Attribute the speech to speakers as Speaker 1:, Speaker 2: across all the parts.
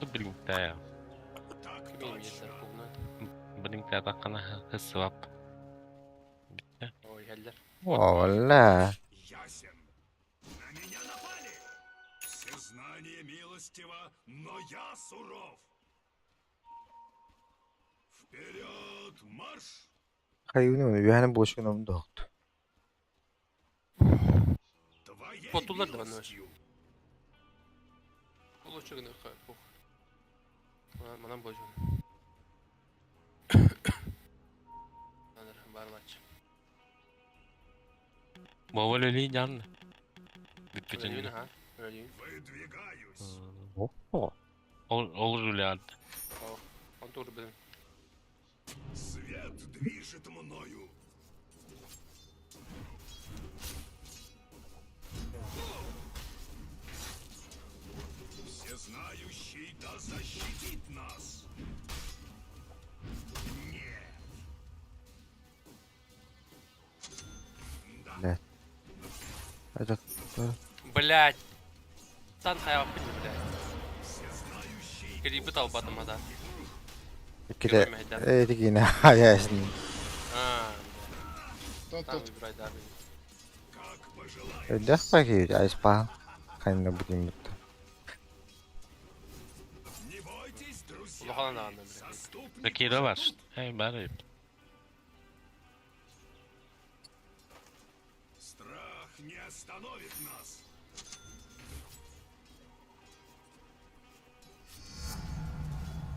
Speaker 1: Блинктай. Блинктаатаххына хысыбап. Бүттэ.
Speaker 2: Ола.
Speaker 3: Ясен. На меня напали! Всезнание милостиво, но я суров! Вперед, марш!
Speaker 2: Хайыны үөһэни буочугун онно доһукту.
Speaker 3: Твоей
Speaker 4: Хотулар да манна
Speaker 3: милостью!
Speaker 4: Лучше гына пох. Манан божун. Анар барлач.
Speaker 1: Бова өлөлүй дьаан. Бүппүтүн.
Speaker 4: Өлүүн аха. Өлүүн.
Speaker 3: Выдвигаюсь!
Speaker 2: О,
Speaker 1: Ол ол рулят.
Speaker 4: О, он тур бин.
Speaker 3: Свет движет мною! Всезнающий да защитит нас! Нет! Да,
Speaker 2: блядь. Этот
Speaker 4: Блять. Сан хайаппын блять.
Speaker 3: всезнающий
Speaker 4: Кирибит албатым ада.
Speaker 2: кире этигине хаясин.
Speaker 4: А.
Speaker 5: Don't
Speaker 4: Там
Speaker 5: touch.
Speaker 4: выбирай да.
Speaker 3: как пожелаешь!
Speaker 2: Өйдөөх паки айспаан. Хайна бүтүн бүтті.
Speaker 3: Не бойтесь, друзья!
Speaker 4: Улахан даҕаны, блядь.
Speaker 3: Заступник
Speaker 1: Такира бар.
Speaker 3: тут.
Speaker 1: Эй бар.
Speaker 3: Страх не остановит нас!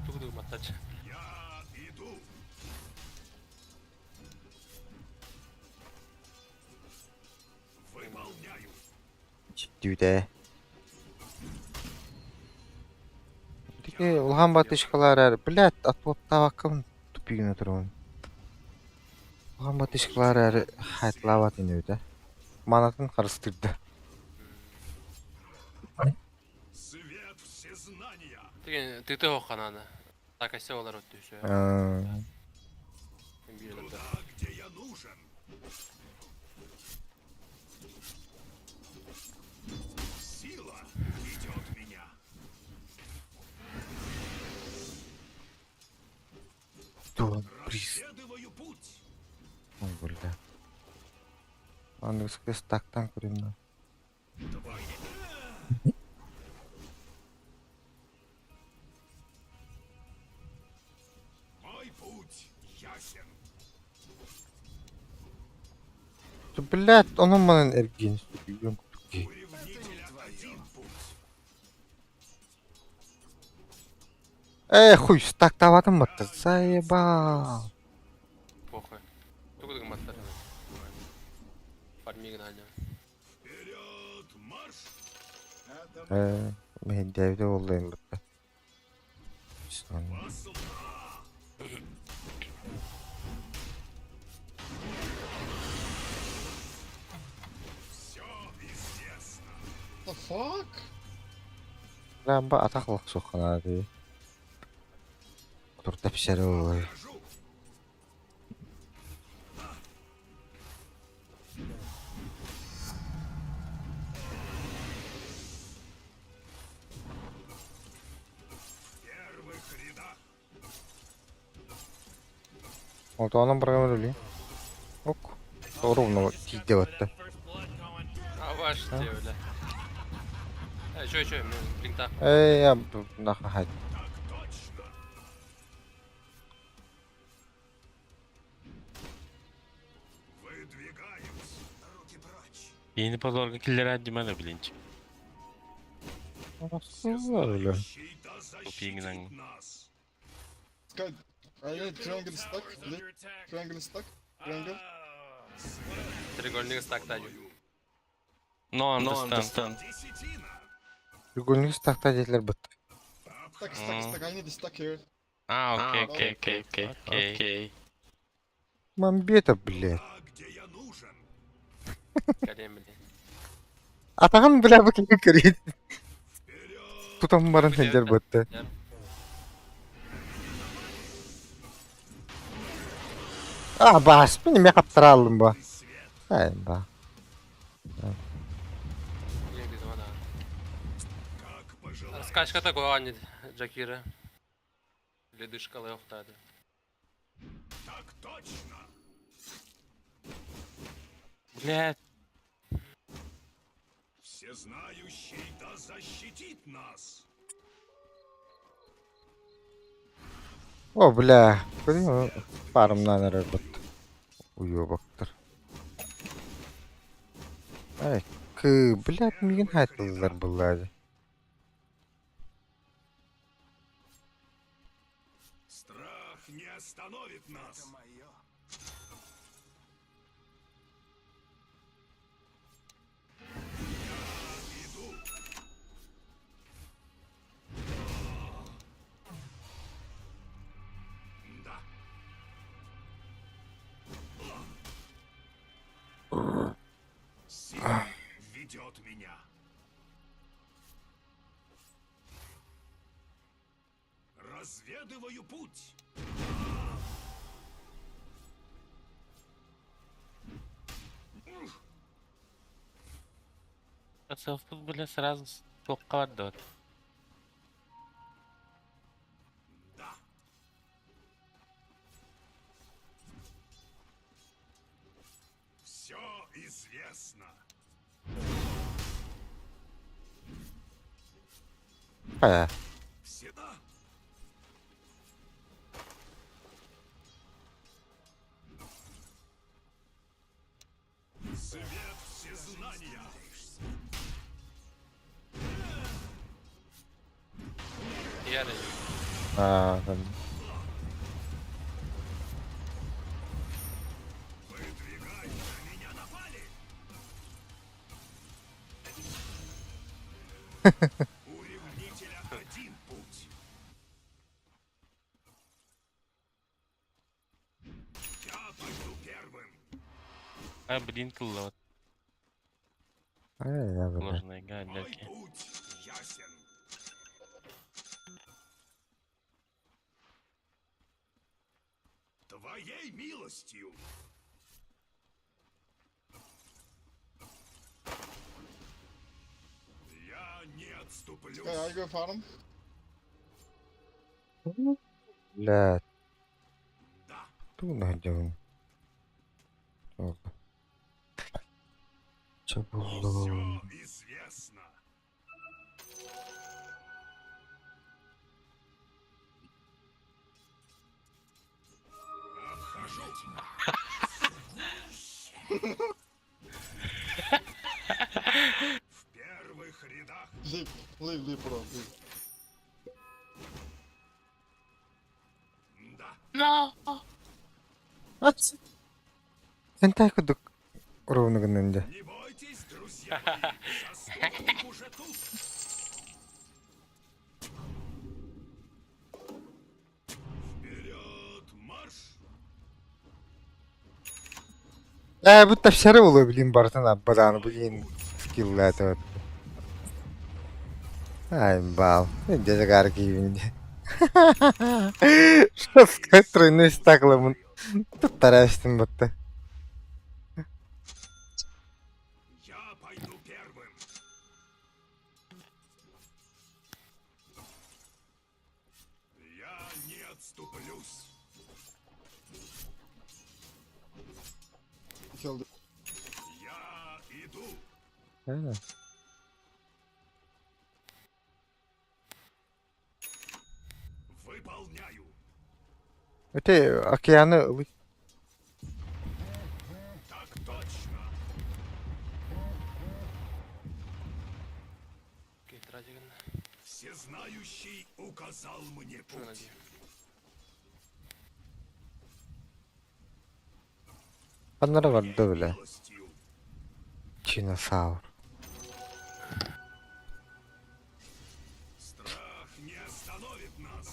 Speaker 4: Тугу матач.
Speaker 3: Я иду! Выполняю!
Speaker 2: Дүйдэ. Тики улахан батышкалар блядь атуоттаабаккабын тупигин турабын. Улахан батышкалар хайтлаабат инүтэ. Манатын харыстырда.
Speaker 3: Свет всезнания!
Speaker 4: Деген тыты хоханана. Так асе олар өттү все.
Speaker 3: Туда, где я нужен! Сила ведет меня!
Speaker 2: Туон приз.
Speaker 3: Разведываю путь!
Speaker 2: Ой, бля. Аны стактан көрөм.
Speaker 3: Твои... Мой путь ясен!
Speaker 2: Блядь, onun манан эргин.
Speaker 3: У ревнителя один путь!
Speaker 2: Э, хуй, стактаабатым батта. Заебал.
Speaker 4: Похуй. Тугу маттар. Фармигин аня.
Speaker 3: Вперед, марш!
Speaker 2: Э, мен дэвде болдайын батта.
Speaker 3: Посла! Все известно!
Speaker 5: The fuck?
Speaker 2: Рамба атақлық соққана ди. Турта пишәре олай.
Speaker 3: Хожу! В первых рядах
Speaker 2: Отоонон барган өлі. Ок. Ровно тиде батта.
Speaker 4: А ваш те, бля. Э, чё, чё, мен блинта.
Speaker 2: Эй, я нахуй хайт.
Speaker 3: так точно! Выдвигаюсь! Руки прочь!
Speaker 1: Yeni pazarga killer adimana bilinç.
Speaker 2: Öyle.
Speaker 3: Всезнающий да защитит
Speaker 1: Тупигнан.
Speaker 3: нас!
Speaker 5: Guy, I need triangle stuck. Triangle stuck. Triangle.
Speaker 4: Треугольник стак тажу.
Speaker 1: No understand.
Speaker 3: Десятина!
Speaker 2: Треугольник стакта детлер бит.
Speaker 5: Stuck, stuck, stuck. I need stuck here.
Speaker 1: А, окей, окей, окей, окей, окей.
Speaker 2: Мамбета, блядь.
Speaker 3: А где я нужен?
Speaker 4: Калем, бля.
Speaker 2: Атаган бля бу ким көрейт.
Speaker 3: Вперед!
Speaker 2: Тутам барын хенжер бытты. А, бас, мен неме каптыра алдым ба.
Speaker 3: Свет!
Speaker 2: Ай, ба.
Speaker 4: Я где-то
Speaker 3: Как пожелаешь!
Speaker 4: Раскачката куһаҕан Джакира. Ледышкалыахтаата.
Speaker 3: Так точно.
Speaker 1: Блядь.
Speaker 3: Всезнающий да защитит нас.
Speaker 2: О, бля, көрүҥ парымнаан эрэр бут. Уёбоктор. Ай, кы, блядь, миигин хаайтыллар быллаады.
Speaker 3: Страх не остановит нас. Это мое. Я иду. Да. Сила ведет меня. Разведываю путь.
Speaker 1: Селфпут бля сразу туохха барда
Speaker 3: Да. Все известно.
Speaker 2: Хайа.
Speaker 3: Всегда. Свет всезнания.
Speaker 4: Иһэр
Speaker 2: Аа, там.
Speaker 3: Выдвигай, на меня напали. У ревнителя один путь. Я пойду первым.
Speaker 1: А, блин, тылла
Speaker 2: Ай, я, бля.
Speaker 1: сложная
Speaker 3: Мой
Speaker 1: гадяки.
Speaker 3: путь ясен. Твоей милостью. Я не отступлюсь.
Speaker 5: Sky, I go farm.
Speaker 2: Бля,
Speaker 3: Да.
Speaker 2: тугу наһдьабын. Чабуллум.
Speaker 3: Все известно. Обхожу. В первых рядах.
Speaker 5: Leave, leave, leave, bro. Leave.
Speaker 3: Да.
Speaker 1: No!
Speaker 2: Ат. Сентай кудук ровно гыннын
Speaker 3: Не бойтесь, друзья мои. Заступник уже тут. Вперед, марш!
Speaker 2: Ээ, бу тапсары болу блин бартын аббадааны блин скиллааты. Ай, бал. Дежагар киибин. Что тройной стакламын. Тут тарастым батта.
Speaker 3: Я пойду первым. Я не отступлюсь.
Speaker 5: Killed.
Speaker 3: Я иду. Выполняю.
Speaker 2: Өте океаны ылый.
Speaker 3: Так точно. Всезнающий указал мне путь.
Speaker 2: Аннара барды бля.
Speaker 3: Милостью.
Speaker 2: Чиносавр.
Speaker 3: Страх не остановит нас.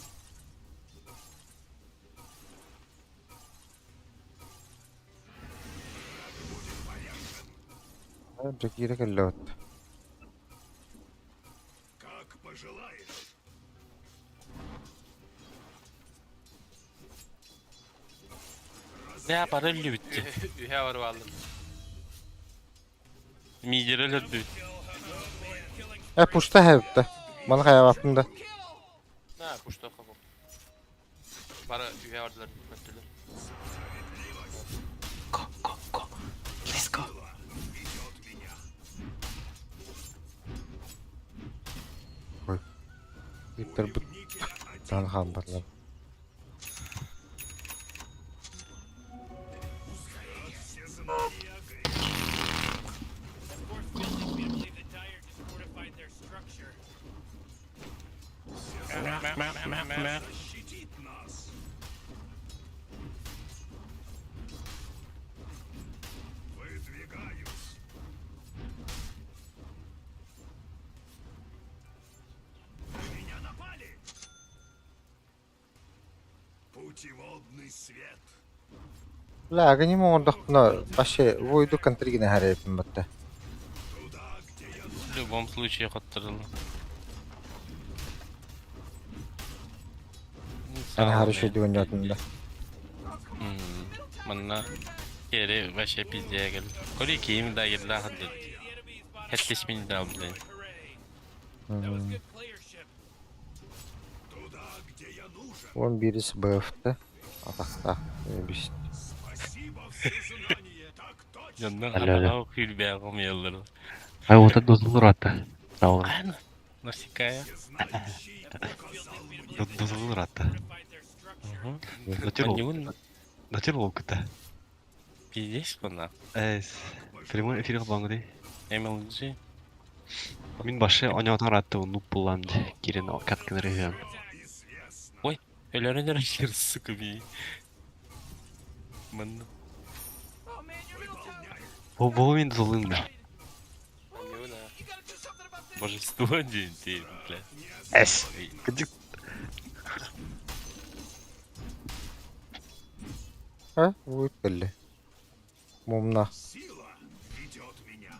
Speaker 3: Враг будет повержен.
Speaker 2: Джакира кэллот.
Speaker 3: Как пожелаешь.
Speaker 1: Ne yapar öldü bitti.
Speaker 4: Үһэ барып алдым.
Speaker 1: Midyer öldü bitti.
Speaker 2: Э, пушта хэвтэ. Маны хайаабаппын да.
Speaker 4: На, пуштоха бу. Бары үһэ бардылар, мөттүлэр.
Speaker 1: Go, go, go. Let's go.
Speaker 2: Ыттарбыт таан хаалбатылар.
Speaker 3: Защитит нас. Выдвигаюсь. На меня напали. Путеводный свет.
Speaker 2: Бля, агоним оҥордохпуна вообще войду контригина харайпын батта.
Speaker 3: Туда, где я
Speaker 1: В любом случае хотторылла.
Speaker 2: Аны хорошо диэн да.
Speaker 1: Манна кери вообще пиздея кел. Кори киим да келла хадды. Хеттеш мин да блин.
Speaker 3: Туда, где я нужен.
Speaker 2: Он бирис БФТ. Атахта. Бис.
Speaker 3: Спасибо, всезнание. Так точно.
Speaker 1: Yandan
Speaker 6: Алло, алло.
Speaker 1: аға күлбәғым еллер.
Speaker 6: Ай, вот это дозулар атты. Сау.
Speaker 1: Насикая.
Speaker 3: Всезнающий указал мне.
Speaker 6: Дозулар атты.
Speaker 1: Анюн
Speaker 6: Натюр кыта.
Speaker 1: пиздец бана.
Speaker 6: Эс. Прямой эфир баңды.
Speaker 1: MLG.
Speaker 6: Мин башы оñотор атты нуп булланды. Кирен каткын регион.
Speaker 3: Известно.
Speaker 1: Өлөрөн өрөшлөр сука би. Манна.
Speaker 6: Бу бу мин дозулын да.
Speaker 4: Анюна.
Speaker 1: Божество день ты, бля.
Speaker 6: Эс. Кыдык.
Speaker 2: А? Будет кэллэ. Мумна.
Speaker 3: Сила ведет меня.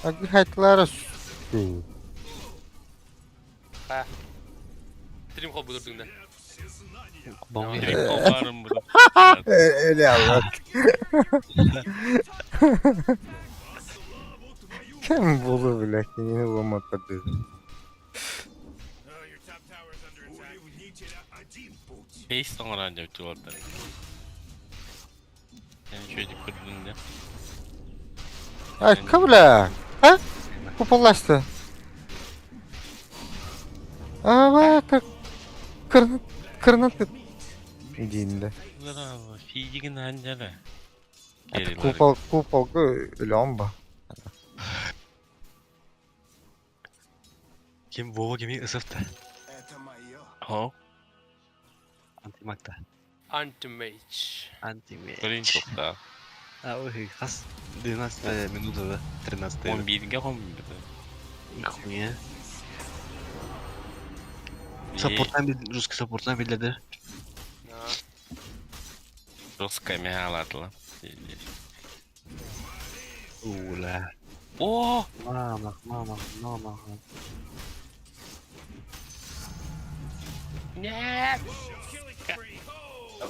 Speaker 2: Аги хайтлара су.
Speaker 4: Стрим хол будурдуң да.
Speaker 3: Всезнание.
Speaker 6: Баңды.
Speaker 1: Барым бля.
Speaker 2: Эли аллах.
Speaker 3: Славу твою.
Speaker 2: Кем болу бля, кинини ломатады.
Speaker 3: У ревнителя один путь.
Speaker 1: Бейс тоңоран деп туалдар. Yani şöyle kırdın
Speaker 2: Ай, бля. А? Куполлашты. Ава, кыр... Кырны... Кырны... Диинде.
Speaker 1: Браво, фидигин ханжара.
Speaker 2: Купол, куполга өлөм ба.
Speaker 6: Ким Вова кими ысыфты.
Speaker 3: Это мое.
Speaker 1: Хо,
Speaker 6: Антимакта.
Speaker 4: Антимейдж.
Speaker 6: Антимейдж.
Speaker 1: Блин, тоқта.
Speaker 6: А, ой, хас 12 минута, да? 13.
Speaker 1: 11-ге 11.
Speaker 6: Хуйня. Саппорттан бил, русский саппорттан билдерди.
Speaker 1: Русская мегаладла.
Speaker 6: Ула.
Speaker 1: О!
Speaker 6: Мама, мама, мама.
Speaker 1: Нет!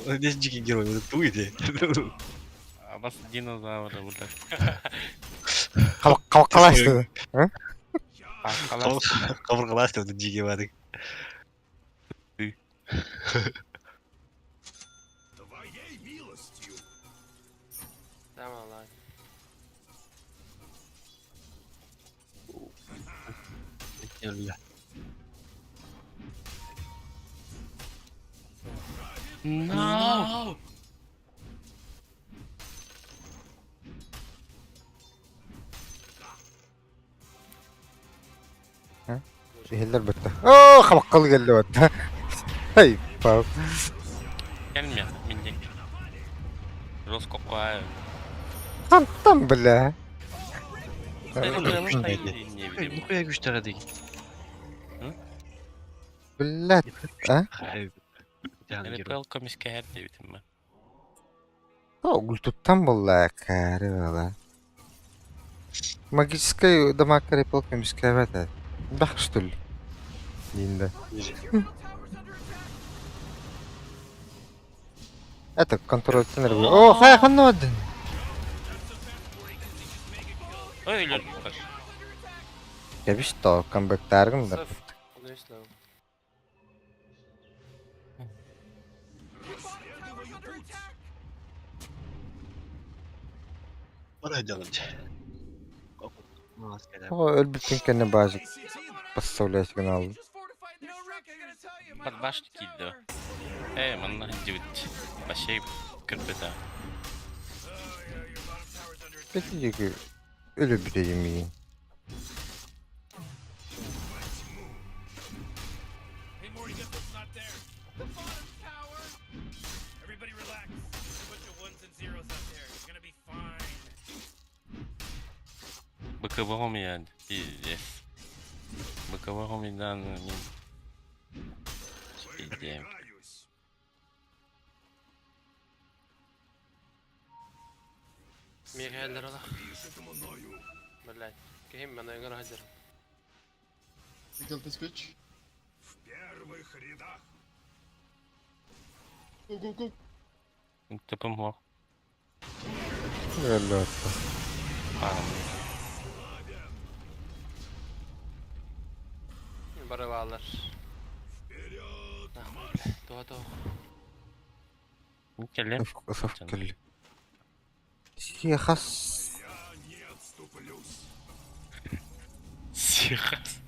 Speaker 6: Здесь дикий герой, вот это уйди.
Speaker 1: Абас динозавры, бля.
Speaker 2: Калашты.
Speaker 6: Кабыргалашты, вот дикий бадык.
Speaker 3: Твоей милостью.
Speaker 4: Tamam lan.
Speaker 1: No!
Speaker 2: Иһиллэр бытта. О, хабаккал келди бытта. Эй, пап.
Speaker 1: Gelmiyor, mindik. Роско қуа.
Speaker 2: Антан бля.
Speaker 6: Нухуя күчтәгә ди.
Speaker 2: Бля. А?
Speaker 1: РПЛ комискер дебитим ben.
Speaker 2: О, гультуттан болла кәрі бала. Магическая дамаг репел комискер это. Бах что ли? Динде. Это контроль ценр. О, хай ханнодин.
Speaker 1: Ой, өлөрбүппэр.
Speaker 2: Кэбис то, камбэктааргын да.
Speaker 4: Сыф. Onu istemem.
Speaker 6: Бара дьалым дьэ.
Speaker 2: Тоҕо өлбүттэн кэннэ баазык подставлять гынааллым.
Speaker 1: Бар башня киирдэ. Ээ, манна сылдьыбыт. Вообще кырбыта.
Speaker 2: Пети диэки өлөрбүт миигин.
Speaker 1: БКБ хомуйан пиздец. БКБ хомуйдаан мин пиздец.
Speaker 3: Выдвигаюсь.
Speaker 4: Михаил Ролах.
Speaker 3: Движет мною.
Speaker 4: Блядь. Ким мен ыҥыра сылдьар.
Speaker 5: You killed this bitch.
Speaker 3: В первых рядах.
Speaker 5: Go, go, go.
Speaker 1: Тыпым суох.
Speaker 2: Өллө
Speaker 1: Ханым.
Speaker 4: Бары бааллар.
Speaker 3: Вперед!
Speaker 4: Туha туох.
Speaker 1: Кэллим.
Speaker 2: Сов кэлли. Сиэхас.
Speaker 3: Я не отступлюсь.
Speaker 1: Сихас.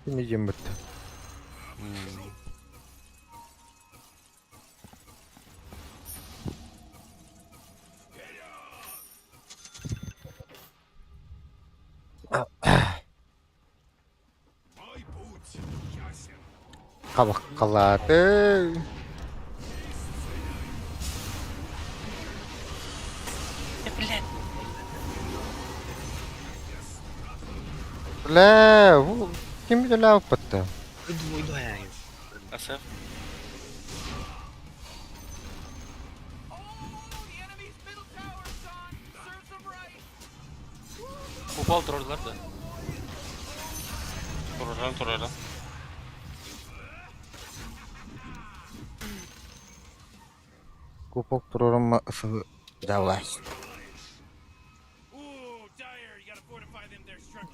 Speaker 2: Кими диэн бытта.
Speaker 3: Мой путь ясен.
Speaker 2: Хабаккалааты.
Speaker 1: Блядь.
Speaker 2: Бля, бу ким билэлээбиппит
Speaker 1: Асaf.
Speaker 4: Упал турдулар да.
Speaker 1: Тураран тураран.
Speaker 2: Купок туруорумма ысыбы давай.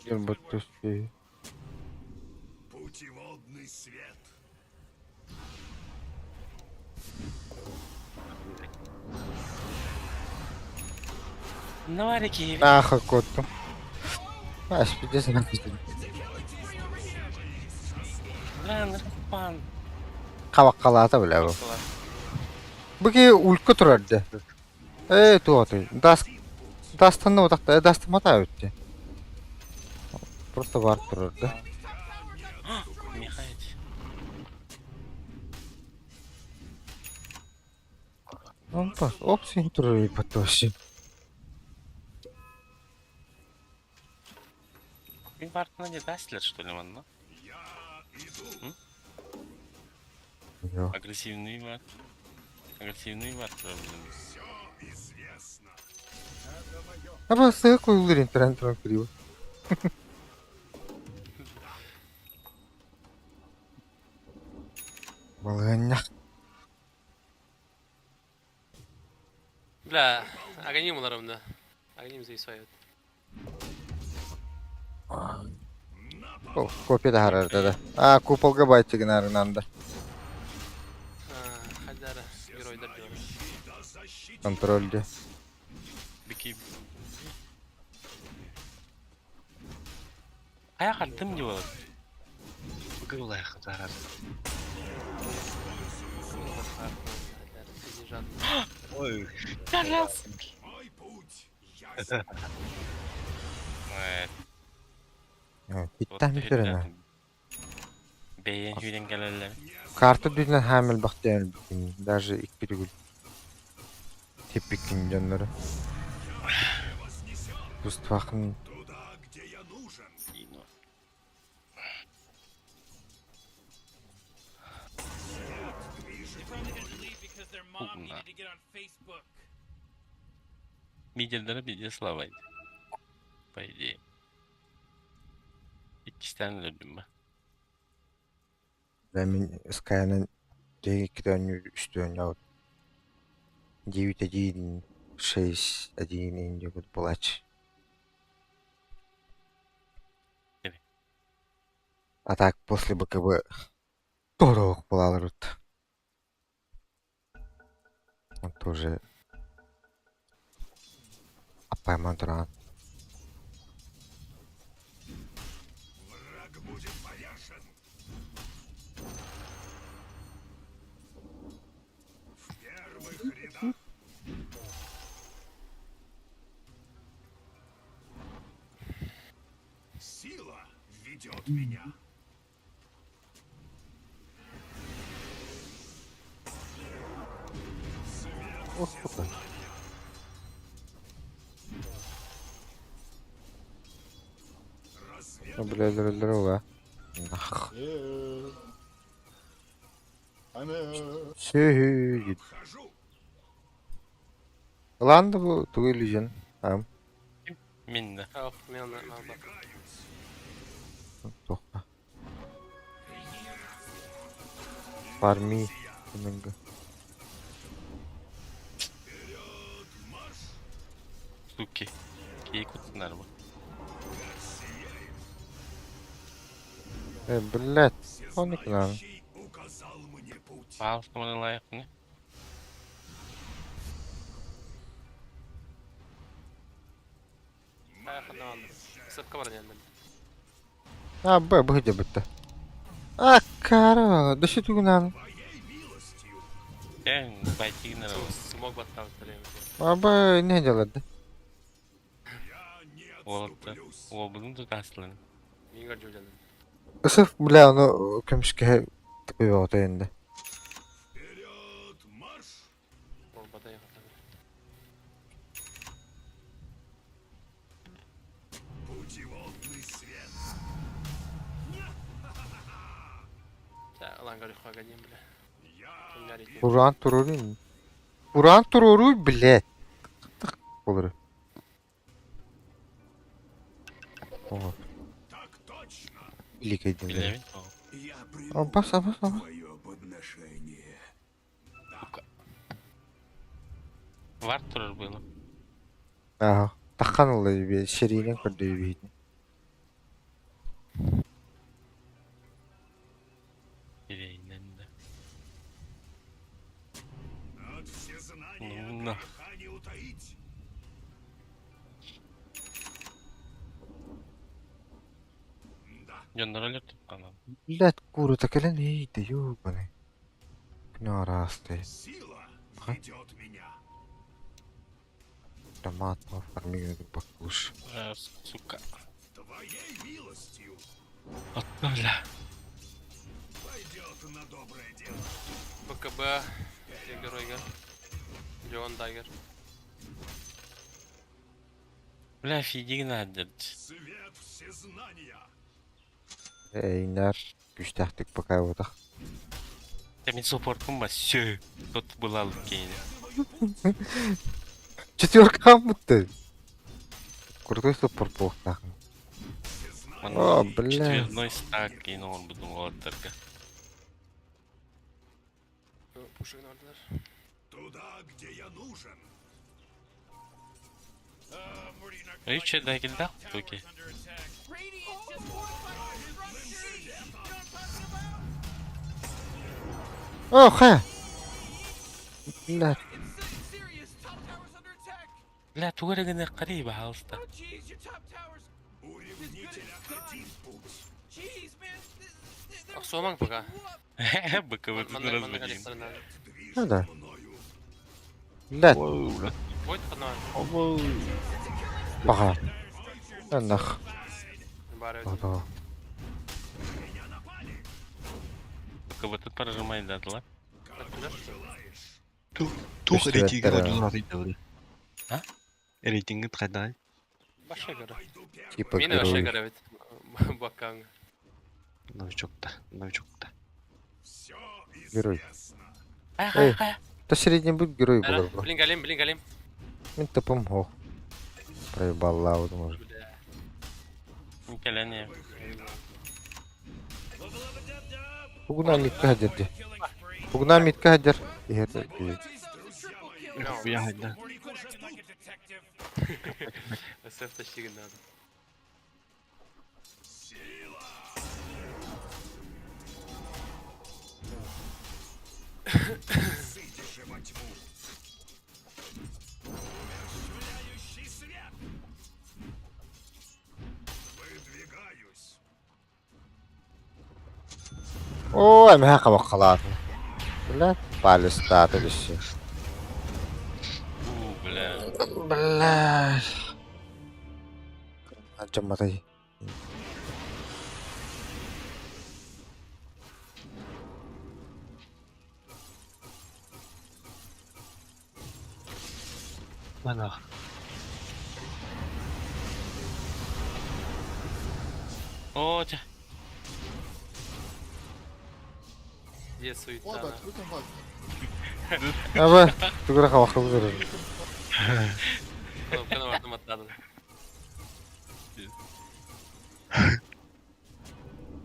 Speaker 2: Диэн быттыс дии.
Speaker 3: Путеводный свет.
Speaker 1: Навари киһи.
Speaker 2: Нааха куоттум. Аас пиздец
Speaker 1: Лан пан.
Speaker 2: Хабаккалаата бля бу. Бу киһи улька турар дьэ. Ээ туох Дас Дастанна утахта Дастамата эбит Просто бар турар да.
Speaker 1: Михаил.
Speaker 2: Опа, оп син турар эбит вообще.
Speaker 1: Мин бартына не дастилер что ли манна?
Speaker 3: Я иду.
Speaker 2: Йо.
Speaker 1: Агрессивный бар. Агрессивный бар блин.
Speaker 3: Все известно.
Speaker 2: Аба сыга куйулар интернет туран кириво. Балыганнях.
Speaker 4: Бля, агоним уларым да. Агоним зависает.
Speaker 2: О, копия да харар да. А, куполга байтигин арынанда.
Speaker 4: Хадара геройдар диyorum.
Speaker 3: Да защитит
Speaker 2: Контрольде.
Speaker 1: Бики. Аяқ аттым деп алады.
Speaker 6: Бүгін олай хатарар. Ой,
Speaker 3: мой путь ясен.
Speaker 2: Иттан бүтэрэнэ.
Speaker 1: Бэйэн сүүрэн кэлэллэр.
Speaker 2: Карта дүнэн хаамыл бахтыан бүтүн. Даже икки түгүл. Типпиккин дьоннору. Туствахын
Speaker 3: Туда, где я нужен.
Speaker 1: Угна. Мидердері биде слабайды. По идее. Иккистен өлөрдүм ба.
Speaker 2: Мин Скайнан дьэ икки үс төөнньө 9 1 6 1 инди булач. А так после БКБ торох буолаларбыт. Он тоже аппайман туран.
Speaker 3: Враг будет повешен. В первых рядах. Сила ведет меня.
Speaker 2: О, сука. Ну, бля, өлөрөллөр Нах.
Speaker 5: Yeah. I'm here.
Speaker 2: Сүһү.
Speaker 3: Хожу.
Speaker 2: Ылан да бу тугу иллюзион. Ам.
Speaker 1: Мин да.
Speaker 4: Ох, мен аны албак.
Speaker 2: Тохта. Фарми. Күнүнгө.
Speaker 1: Суки. Кии кутсунар бу.
Speaker 2: Э, блядь. Оник нам.
Speaker 3: Всезнающий указал мне путь.
Speaker 1: Паалыста маны лайык не?
Speaker 4: Аяқында алды. Сыртқа бар енді.
Speaker 2: А, б, бу бүтті. А, кара, дөші түгінан.
Speaker 3: Твоей милостью.
Speaker 1: Дәң байтигин ара.
Speaker 4: Смог баттап төлеймін.
Speaker 2: Аба, не делады?
Speaker 3: Я не
Speaker 1: Уолатта.
Speaker 3: отступлюсь.
Speaker 1: Уолбудун тутаслын.
Speaker 4: Мен көріп жүрдім.
Speaker 2: Ысыф, бля, оны көмішке тыпы ота енді.
Speaker 3: Вперед, марш!
Speaker 4: Ол батай қатар.
Speaker 3: Путеводный свет.
Speaker 4: Алан көріп қойға дейін біле.
Speaker 3: Я
Speaker 4: Кімдер екен?
Speaker 2: Уран туруру. Уран туруру, блядь. Тық болыр. О,
Speaker 3: так точно.
Speaker 2: илик edin.
Speaker 1: Билебин.
Speaker 3: Я приму
Speaker 2: Абас, абас, абас.
Speaker 3: твое подношение.
Speaker 1: Var турар было.
Speaker 2: Aha. Таққан олай би, шеринен көрді би.
Speaker 1: Билейинен да.
Speaker 3: От всезнания
Speaker 1: Ну, на.
Speaker 3: греха не утаить. Да,
Speaker 1: Дьоннор өлөр тупканан.
Speaker 2: Блядь, куру такелен ейді, ёбаный. Күні арасты.
Speaker 3: сила
Speaker 2: Ага.
Speaker 3: ведет меня.
Speaker 2: Томат, фарминг баклуш.
Speaker 1: Сука.
Speaker 3: Твоей милостью
Speaker 1: Атта бля.
Speaker 3: пойдет на доброе дело.
Speaker 4: БКБ, Геройгер. Леон Дайгер.
Speaker 1: Бля, фидигин аддырд.
Speaker 3: Свет всезнания.
Speaker 2: Эйнер, күштәхтік пока отақ.
Speaker 1: Та мин суппортум ба сө. Тот была кейни.
Speaker 2: Четверка бутты. Крутой суппорт болықтақын. О, бля.
Speaker 1: Четверной стак кейин он будун уолаттарга.
Speaker 4: Пушигін алдылар.
Speaker 3: Туда, где я нужен.
Speaker 1: Үч дагилда туки.
Speaker 2: О, ха! Бля,
Speaker 1: Бля, тугерегене кари баалыста.
Speaker 3: У ревнителя один путь.
Speaker 4: Ақсуамаң пока.
Speaker 1: БКБ тут
Speaker 4: Мандай мандай
Speaker 1: разводим.
Speaker 4: қарестарына.
Speaker 2: Ну да.
Speaker 3: Мною.
Speaker 2: бля,
Speaker 6: Бля.
Speaker 4: Ой, қана.
Speaker 2: баға. Нах.
Speaker 4: Бары
Speaker 2: Ото.
Speaker 1: БКБ тут прожимай дадыла.
Speaker 6: Тух
Speaker 2: Үш
Speaker 6: рейтинги
Speaker 2: төрөттөр,
Speaker 6: одун аты бля.
Speaker 1: А?
Speaker 6: Рейтинги кайда?
Speaker 4: Баша көрі.
Speaker 2: Типа
Speaker 4: Мені баша
Speaker 2: герой.
Speaker 4: көрі бит. Бакаң.
Speaker 6: Новичокта, новичокта.
Speaker 3: Все
Speaker 2: Герой.
Speaker 3: известно.
Speaker 2: Эй, та средний будет герой
Speaker 4: Әра,
Speaker 2: был. бы.
Speaker 4: Блин галим, блин галим.
Speaker 2: Мен топом хох. Проебал лауд, может.
Speaker 4: Бля.
Speaker 1: Келене.
Speaker 2: Бугуна митка хадерди. Бугуна митка хадер.
Speaker 6: Я хайда.
Speaker 4: СФ тащигін надо.
Speaker 2: Оо, эмэһэ хабаххалаата. Бля, палестаата түссе.
Speaker 1: Уу, бля.
Speaker 2: Бля. Дьоммотой.
Speaker 6: Мана.
Speaker 1: Оо, чэ.
Speaker 4: Где
Speaker 5: Why
Speaker 4: суета?
Speaker 5: but we can fight.
Speaker 2: Аба, тугура хабаххалыыр.
Speaker 4: Кнопканы бардым аттадым.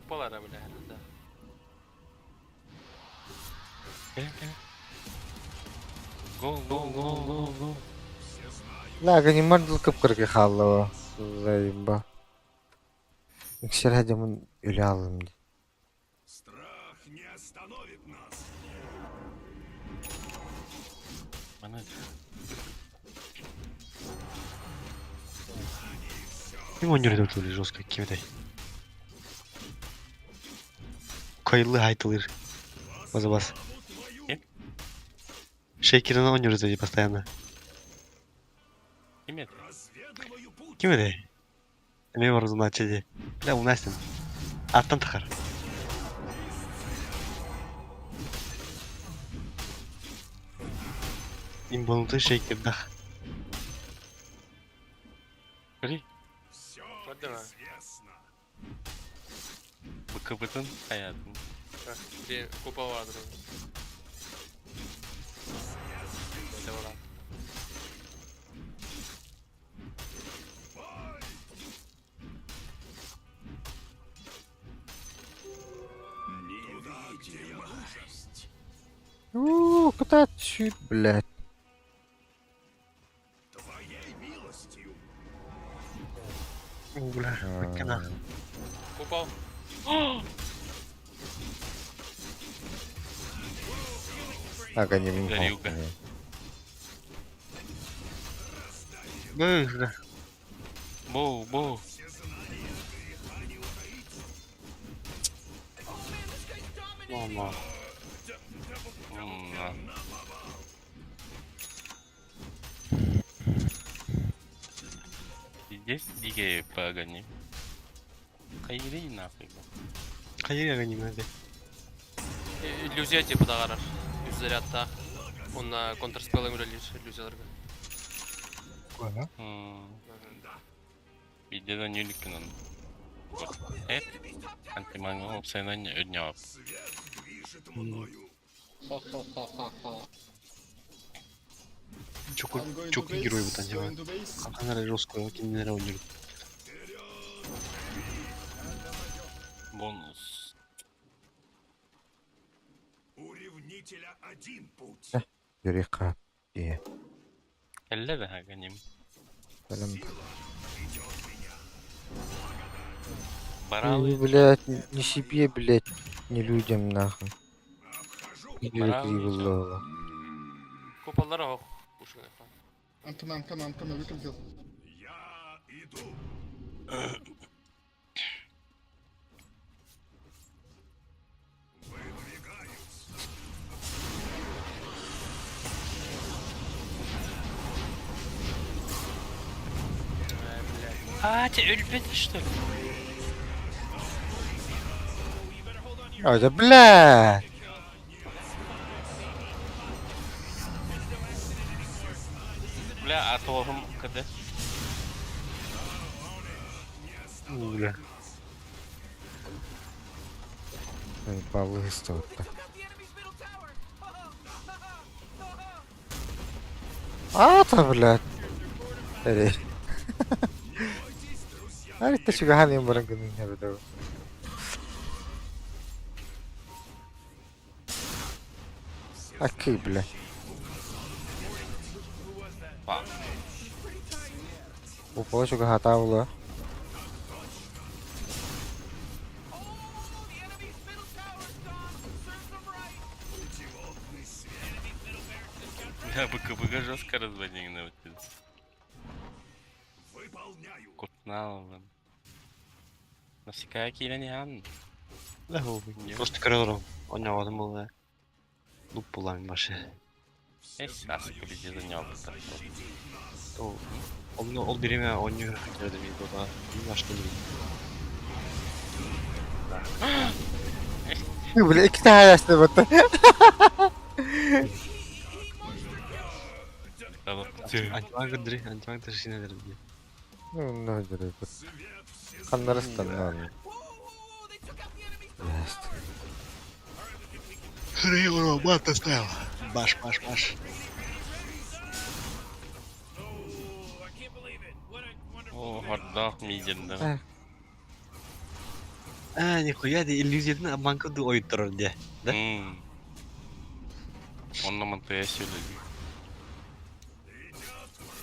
Speaker 4: Полара, бля, да.
Speaker 1: Кэлин, кэлин. Go, go, go, go, go.
Speaker 2: Ла, ганимар дыл кып-кыргы хаалла. Заеба. Иксер хадемын өлө алым ди.
Speaker 3: Страх не остановит нас.
Speaker 1: Маны
Speaker 6: Ким ойнор это жестко ким этэй? Кайлы хайтылыр. База бас.
Speaker 1: Ким?
Speaker 6: Шейкерин ойнор это постоянно.
Speaker 1: ким это?
Speaker 3: Разведываю путь.
Speaker 6: Ким этэй? Эме бар узуначы Бля, унастин. Аттан тахар. Имбануты шейкердах.
Speaker 1: Бри.
Speaker 3: Все
Speaker 4: Көрдүм, а?
Speaker 3: известно.
Speaker 1: БКБтын хаятын.
Speaker 4: Бир купа бардыр. Это была.
Speaker 3: Туда, где ужас.
Speaker 2: Уу, куда чуть, блядь.
Speaker 3: Твоей милостью.
Speaker 6: Бля, кана.
Speaker 4: Купол.
Speaker 2: Аганим.
Speaker 1: Горюга.
Speaker 6: Бля.
Speaker 1: Боу, боу.
Speaker 6: Мама.
Speaker 1: М, Здесь дикие погони. Хайри нахуй.
Speaker 6: Хайыр аганим этэй.
Speaker 4: Иллюзия типа дагарар. Үз зарядта. Онна контрспелл үлелир иллюзияларга.
Speaker 1: Видео не үлкен. Эт. Антимангол опсайнан өднәп.
Speaker 3: Свет движет мною.
Speaker 6: Çok
Speaker 5: I'm going to
Speaker 6: çok iyi герой
Speaker 5: base.
Speaker 6: bu
Speaker 5: Going
Speaker 6: тан
Speaker 5: to base.
Speaker 6: Kalkanlara жестко киндер ойнор.
Speaker 1: Бонус.
Speaker 3: У ревнителя один путь.
Speaker 2: Юрика. Ие.
Speaker 1: Әллә дә аганим.
Speaker 2: Сәлам.
Speaker 3: Ведет меня.
Speaker 1: Баралы.
Speaker 2: Ой, блядь, не себе, блядь, не людям, нахуй.
Speaker 3: Обхожу.
Speaker 2: Юрик
Speaker 4: Куполлар ох. Ушуна.
Speaker 5: I'm coming, I'm coming, I'm coming. We can kill.
Speaker 3: Я иду. Выдвигаюсь.
Speaker 1: А, те өлбеди что ли?
Speaker 2: Ой, да блядь.
Speaker 1: Бля, а тоғым кд.
Speaker 6: Бля.
Speaker 2: Ой, Павлы истотта. А, та, блядь. Эри. Ари та чугахан юм баран гэнэ хэвдэ. Окей, бля.
Speaker 1: Па.
Speaker 2: Упала чугахата була.
Speaker 1: Бля, БКБ жестко разводник на вот
Speaker 3: Выполняю.
Speaker 1: Кутнал, блин. Насекая килен ян.
Speaker 6: Просто көрөр оонньооботум буолла. Нуб буолла мин башы.
Speaker 1: Эс аскы пиздец оонньообуттар.
Speaker 6: Ол онно ол бириэмэ оонньуу көрөдө мин буолла. Мин башта
Speaker 2: Бля, икки таһаайасты бутта.
Speaker 6: Антимаг көрдөрүй, антимаг ташина дии.
Speaker 2: Ну, дөрөй. Ханнарыстан. Яст.
Speaker 6: Баш, баш, баш.
Speaker 1: О, хордоох мииденнэ.
Speaker 6: А, нихуя, ди иллюзиятын обманка ду ойуттарар дии. Да?
Speaker 1: Онно мантыя сүлү.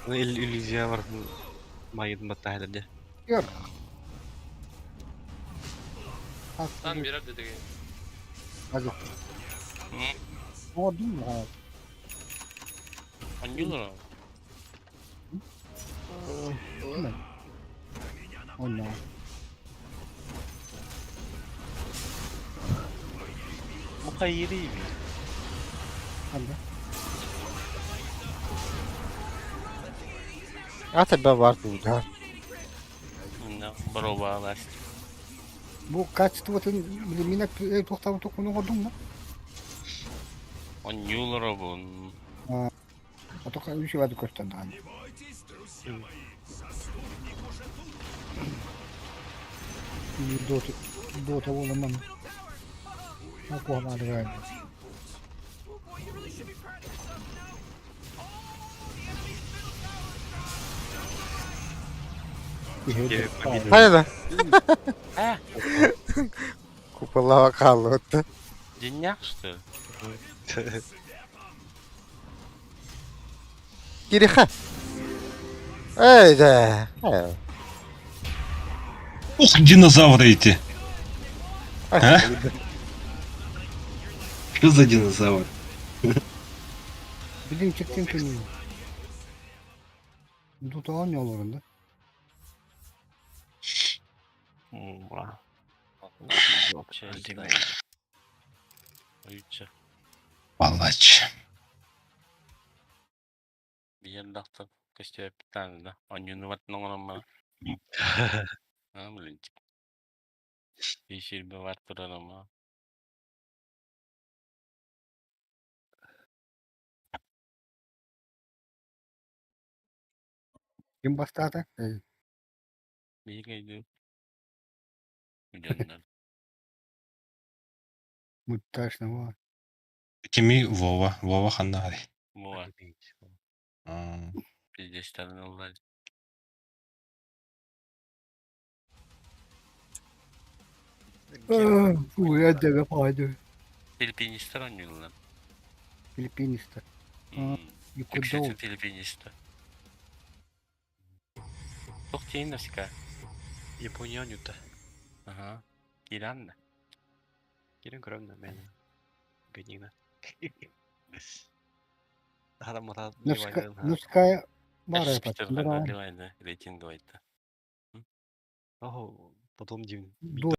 Speaker 6: Ну иллюзия бар магитын баттаһайлар дии.
Speaker 7: Gör.
Speaker 4: Там бирер дедиги.
Speaker 7: Hadi. Оңордуң му?
Speaker 1: Анюлар.
Speaker 7: Онно.
Speaker 1: Мукайри би.
Speaker 7: Ханна.
Speaker 2: Ата ба бар да.
Speaker 1: Инна баробалас.
Speaker 7: Бу качествотын билимине токтабы токуну оңордуң му?
Speaker 1: Анюлар бун.
Speaker 7: Атока үчү бады көстөн дааны. Дота дота боламан. Акуамады гай.
Speaker 2: Хайа да. Купола калды.
Speaker 1: Денях что ли?
Speaker 2: Кириха. Эй, да. Э.
Speaker 8: Ух, динозавры эти. А? Что за динозавр?
Speaker 7: Билим чектен күнү. Дота оңолорунда.
Speaker 6: Ура.
Speaker 1: Ойча.
Speaker 8: Палач.
Speaker 1: Биер дактар көстөп да. Анюну ватныңрама. А, блин. Ишир бе ваттырама.
Speaker 7: Ким бастаата? Эй.
Speaker 1: Бигейди. Үдөннөр.
Speaker 7: Мутташна ва.
Speaker 8: Кими Вова. Вова ханнари.
Speaker 1: Буа. Пиздестерин оллар.
Speaker 7: Фу, я тебе пойду.
Speaker 1: Филиппинистер оңюлар.
Speaker 7: Филиппиниста.
Speaker 1: Үксүтүн филиппиниста. Тох тиин навсика.
Speaker 6: Япония оонньуута.
Speaker 1: Ага. Иран да.
Speaker 6: Кирен көрөм да мен. Гэнигна. Харамата
Speaker 7: Нуская бара
Speaker 1: Спитер рейтинг айта.
Speaker 6: Охо, потом дим.
Speaker 7: До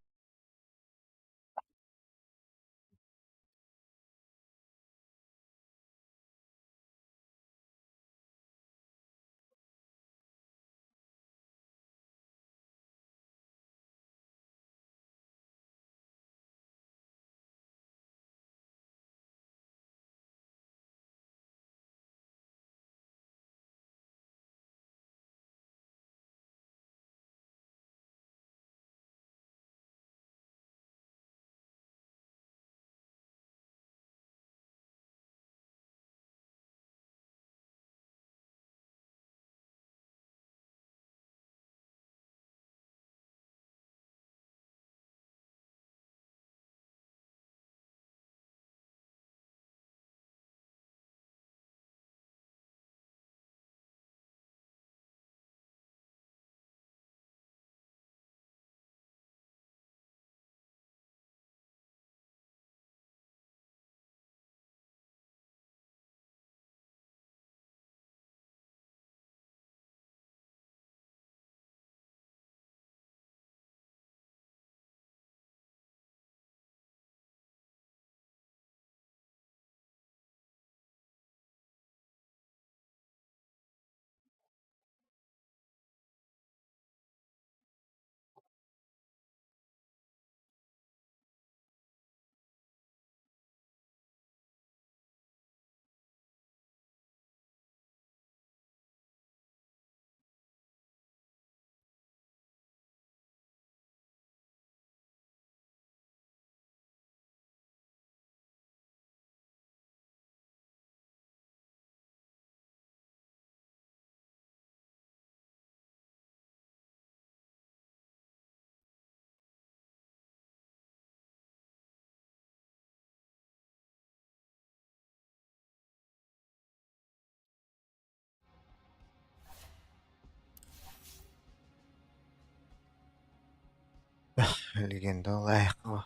Speaker 2: Легенда лайкова.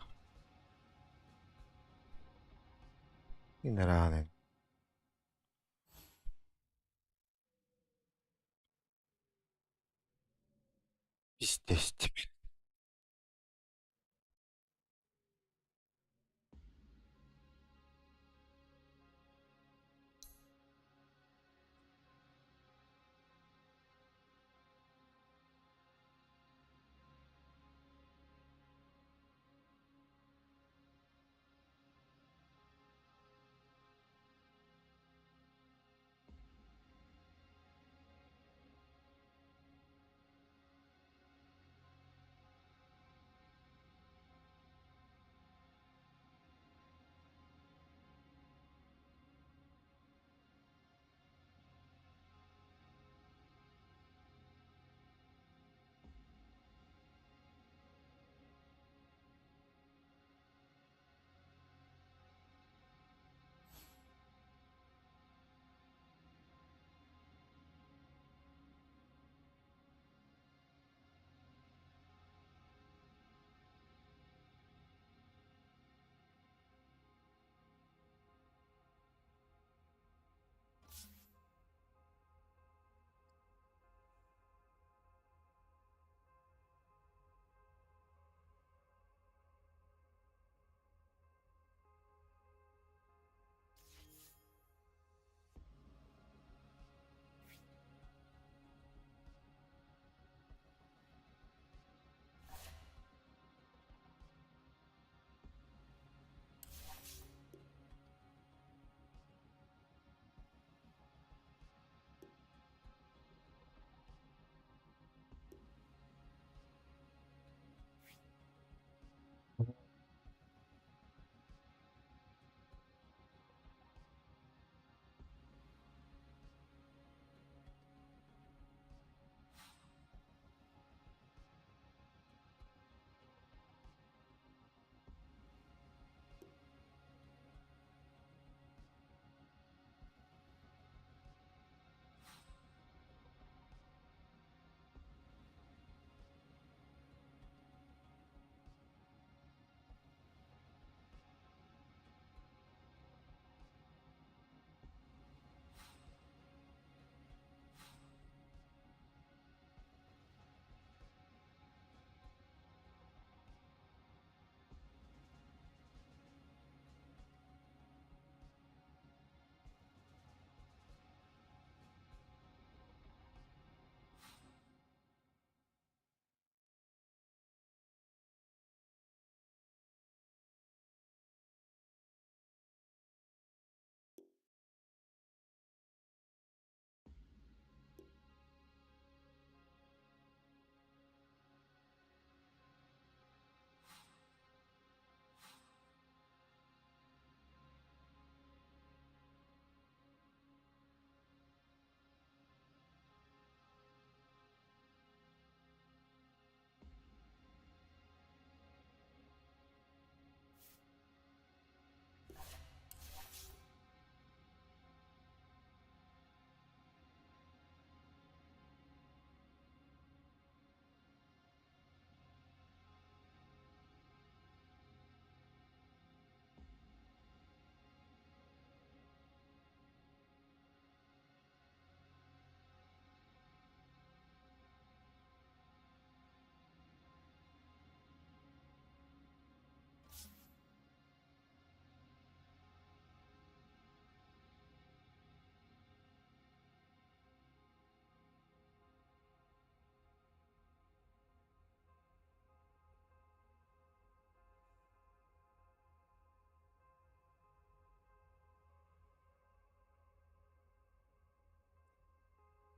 Speaker 2: Инараны. Пиздец тебе.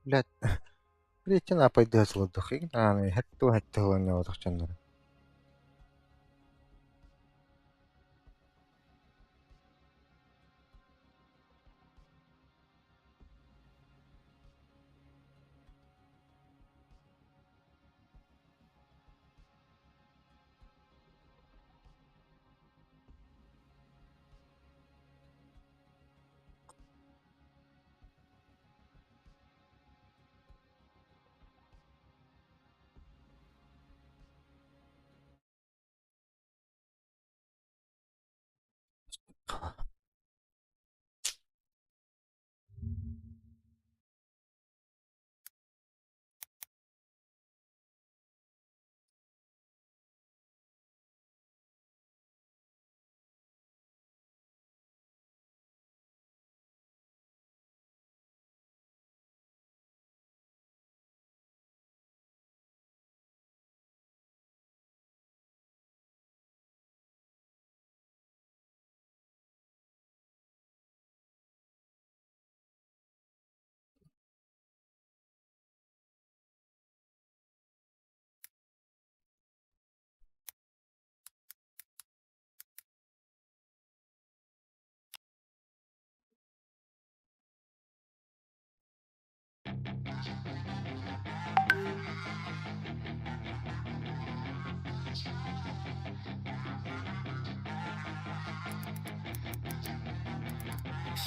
Speaker 2: Блядь. Прийти на пойдет золотых. Хатту хатту не вот.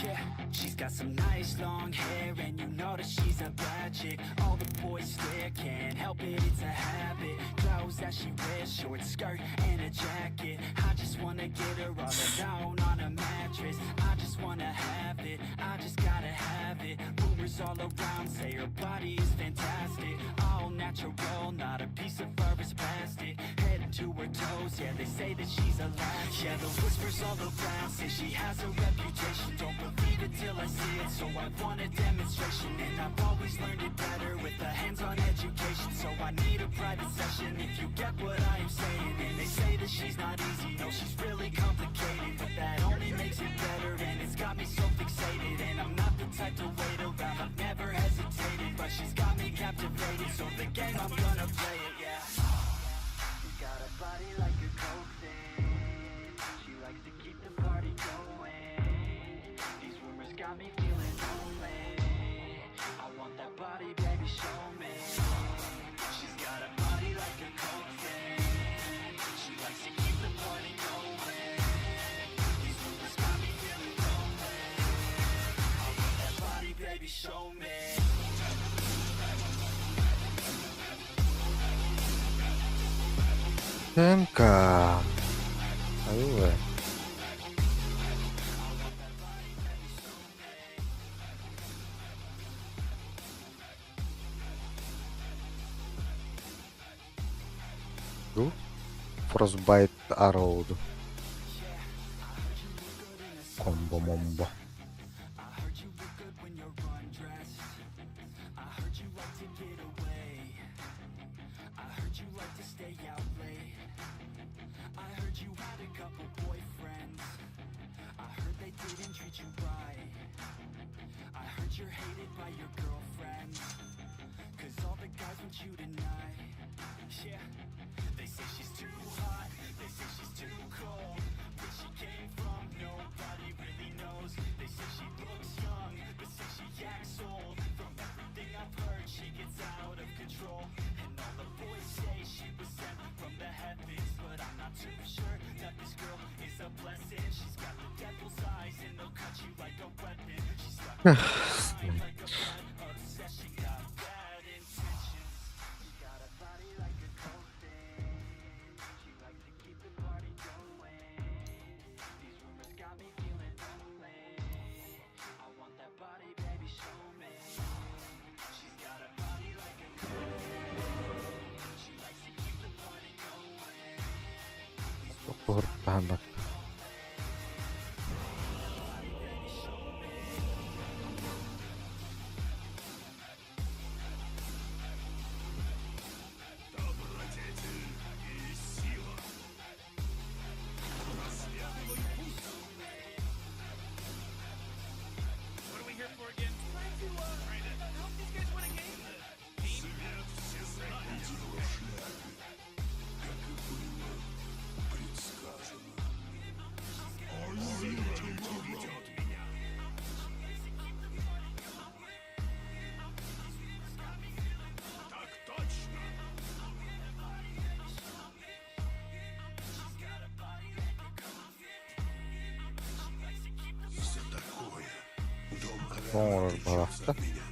Speaker 9: Yeah, she's got some nice long hair, and you know that she's a bad chick. All the boys stare, can't help it, it's a habit. Clothes that she wears, short skirt and a jacket. I just wanna get her all alone on a mattress. I just wanna have it, I just gotta have it. Rumors all around say her body is fantastic. All natural, not a piece of fur is plastic. Head to her toes, yeah, they say that she's a latch. Yeah, the whispers all around say she has a reputation. Don't believe it till I see it, so I want a demonstration. And I've always learned it better with a hands-on education. So I need a private session if you get what I am saying. And they say that she's not easy, no, she's really complicated. But that only makes it better, and it's got me so fixated. And I'm not the type to wait around, I've never hesitated. But she's got me captivated, so the game, I'm gonna play it, yeah. She's got a body like a coke thing. She likes to keep the party going. These rumors got me feeling lonely. I want that body, baby, show me. She's got a body like a coke thing. She likes to keep the party going. These rumors got me feeling lonely. I want that body, baby, show me.
Speaker 2: ТМК. Аюу. Ду? Frostbite Arrow. Комбо момбо.
Speaker 9: I heard you look good when you're undressed. I heard you like to get away. I heard you like to stay out late. I heard you had a couple boyfriends. I heard they didn't treat you right. I heard you're hated by your girlfriends. Cause all the guys want you tonight. Yeah. They say she's too hot. They say she's too cold. Where she came from, nobody really knows. They say she looks young, but say she acts old. From everything I've heard, she gets out of control. And all the boys say she was sent from the heavens. But I'm not too sure that this girl is a blessing. She's got the devil's eyes, and they'll cut you like a weapon. She's stuck in my mind like a bad obsession. Got bad intentions. She got a body like a coke thing. She likes to keep the party going. These rumors got me feeling lonely. I want that body, baby, show me. She's got a body like a coke thing. She likes to keep the party going.
Speaker 2: Туһуртаһан бар.
Speaker 3: Добродетель и сила. Проследуй путь. Свет всезнает его шляхе, как и было предсказано. Сила ведет меня. Так точно. За такое дом
Speaker 2: Оҥорор
Speaker 3: Аверна отречется
Speaker 2: баҕаста.
Speaker 3: от меня.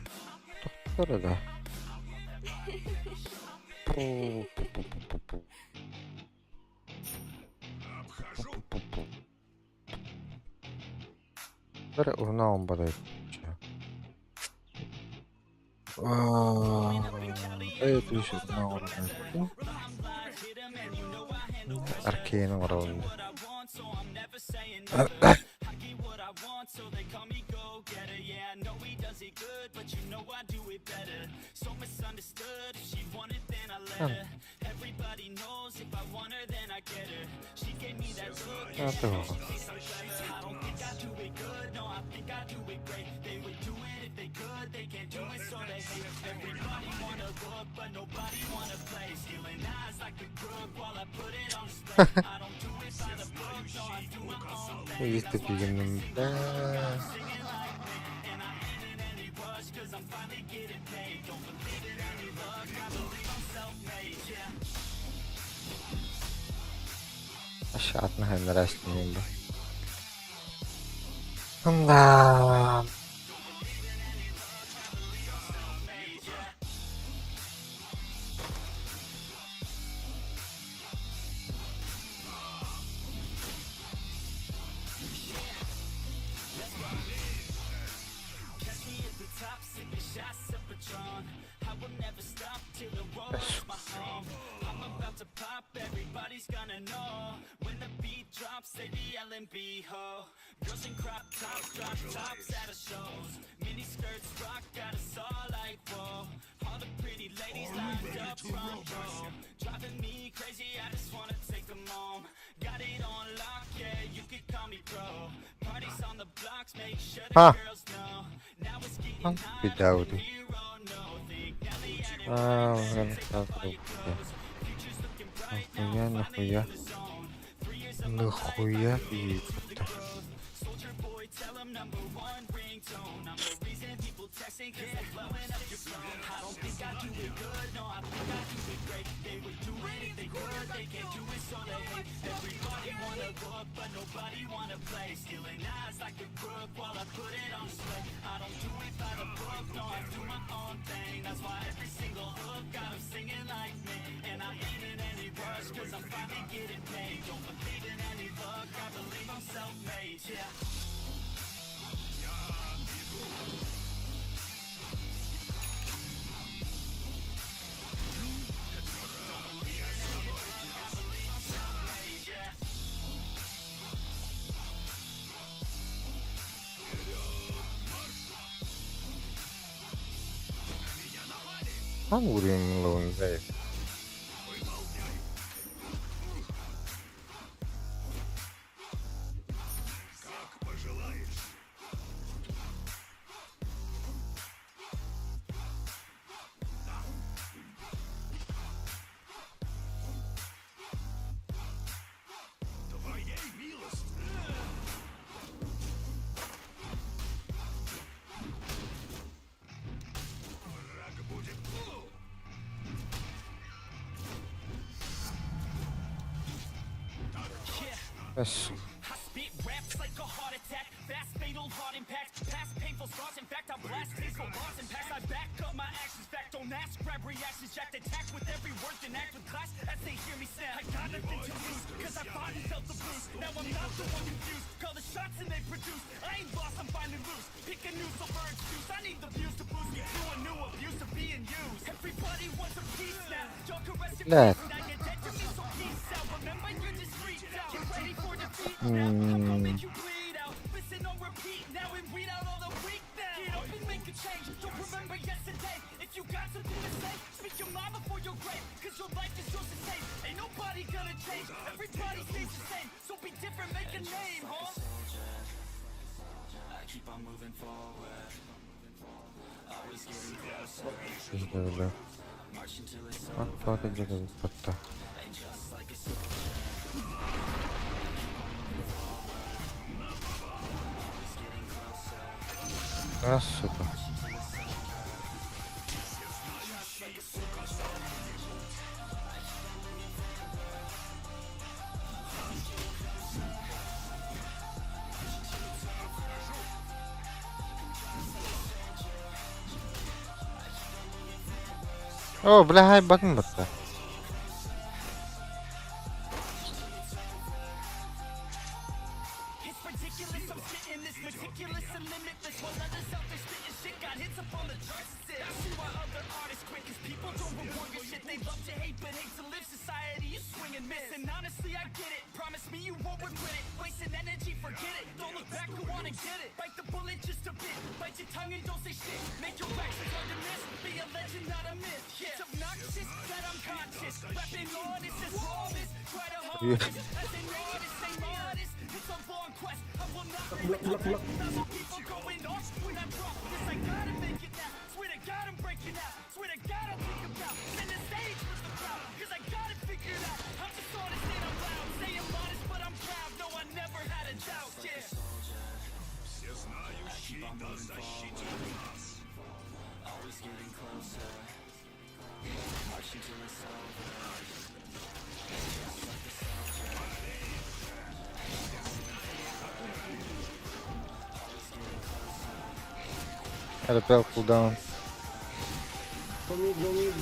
Speaker 2: Тохтор да. Пу-пу-пу-пу-пу.
Speaker 3: Обхожу.
Speaker 2: Пу-пу. Бер уһуна барай. Ээ түс уһуна оҥорон. Аркейн оҥоробун.
Speaker 9: I get what I want, so they call me go-getter. Yeah, I know he does it good, but you know I do it better. So misunderstood, if she wanted, then I let her. Everybody knows if I want her, then I get her. She gave me that look, yeah,
Speaker 2: А,
Speaker 9: she
Speaker 2: туох.
Speaker 9: thinks I'm clever. I don't think I do it good, no, I think I do it great. They would do it if they could, they can't do it, so they hate. Everybody wanna look, but nobody wanna play. Stealing eyes like a crook while I put it on display. I don't do it by the book, no, I do my own thing.
Speaker 2: Иисты пигинным. Да.
Speaker 9: Singing like me, and I ain't in any rush, cause I'm finally getting paid. Don't believe in any luck, I believe I'm self-made, yeah.
Speaker 2: Aşağı atma hem de rastlayayım. Да. Ха. Беда. А, нахуя, нахуя. Нахуя ебать. Там уровень ловим. Эс. Блядь. М. Пизда, бля. Вот вот где то. А, сука. О, бля, хай батын батта. Repel cooldown.
Speaker 7: Go mid, go mid.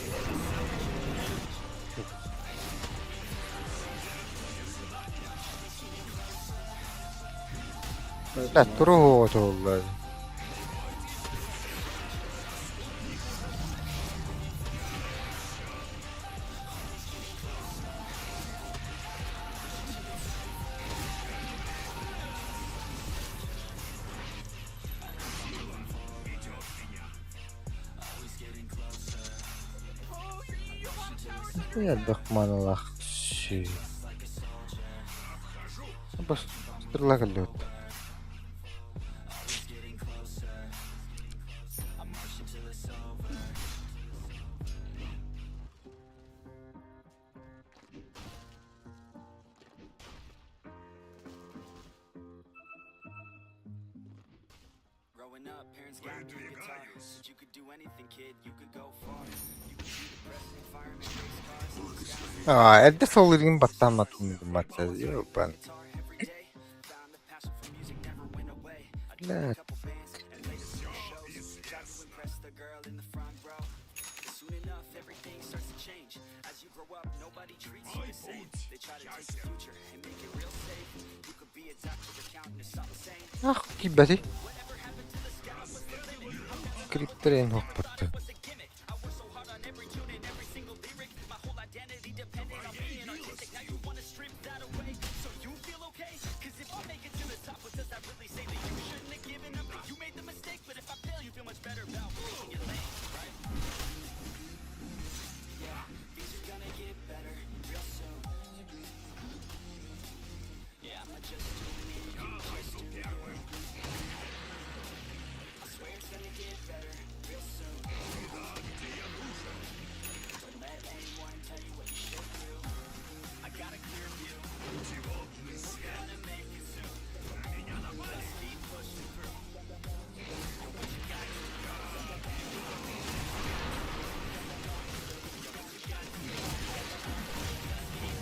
Speaker 2: Блядь, туругу отуллар. Элбэх маналаах сү. Бас стрела кэллибит. Аа, эрдэ суолларгын баттаамматын гымматса, ёбан. Блядь. Ах, киирбэтий. Криптэрин уһуппуттар.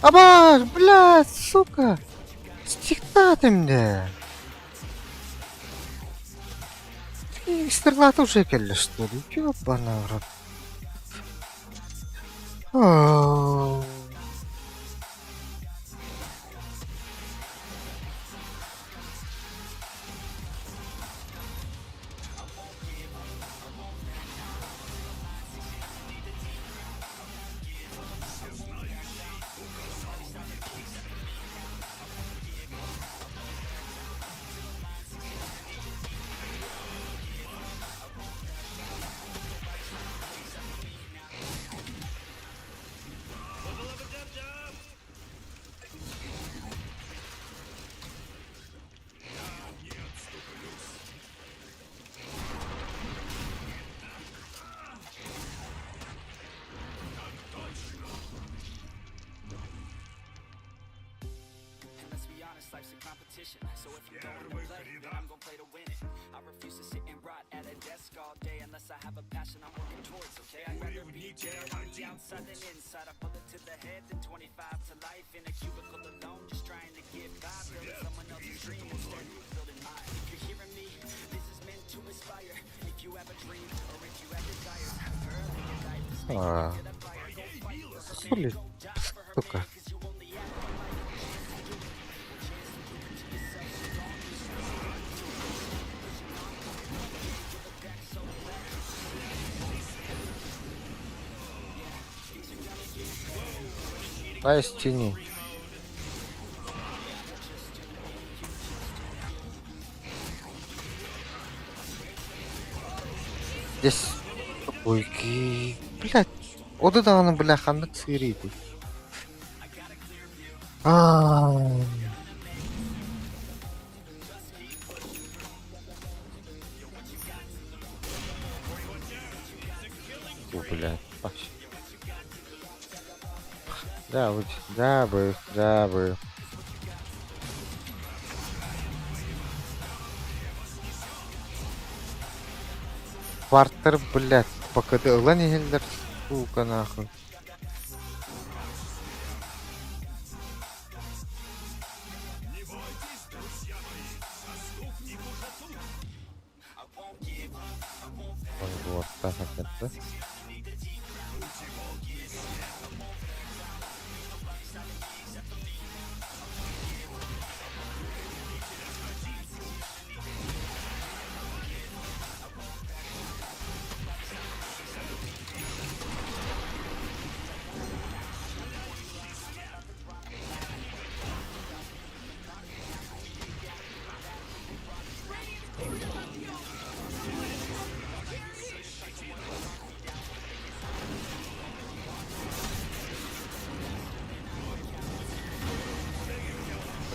Speaker 2: Абаш, блядь, сука! Стихтаты мне! Стрела уже кэллэ, что ли? Ёбана в рот. Оо. А, хули, сука. Дай стене. Здесь. Ойки. Блядь. Вот это она, бля, ханнык сириди. Аа. О, блядь. Вообще. Да, вот, да, бы, да, бы. Квартер, блядь, пока ты ылан иһэллэр, сука, нахуй. Таһырдьа.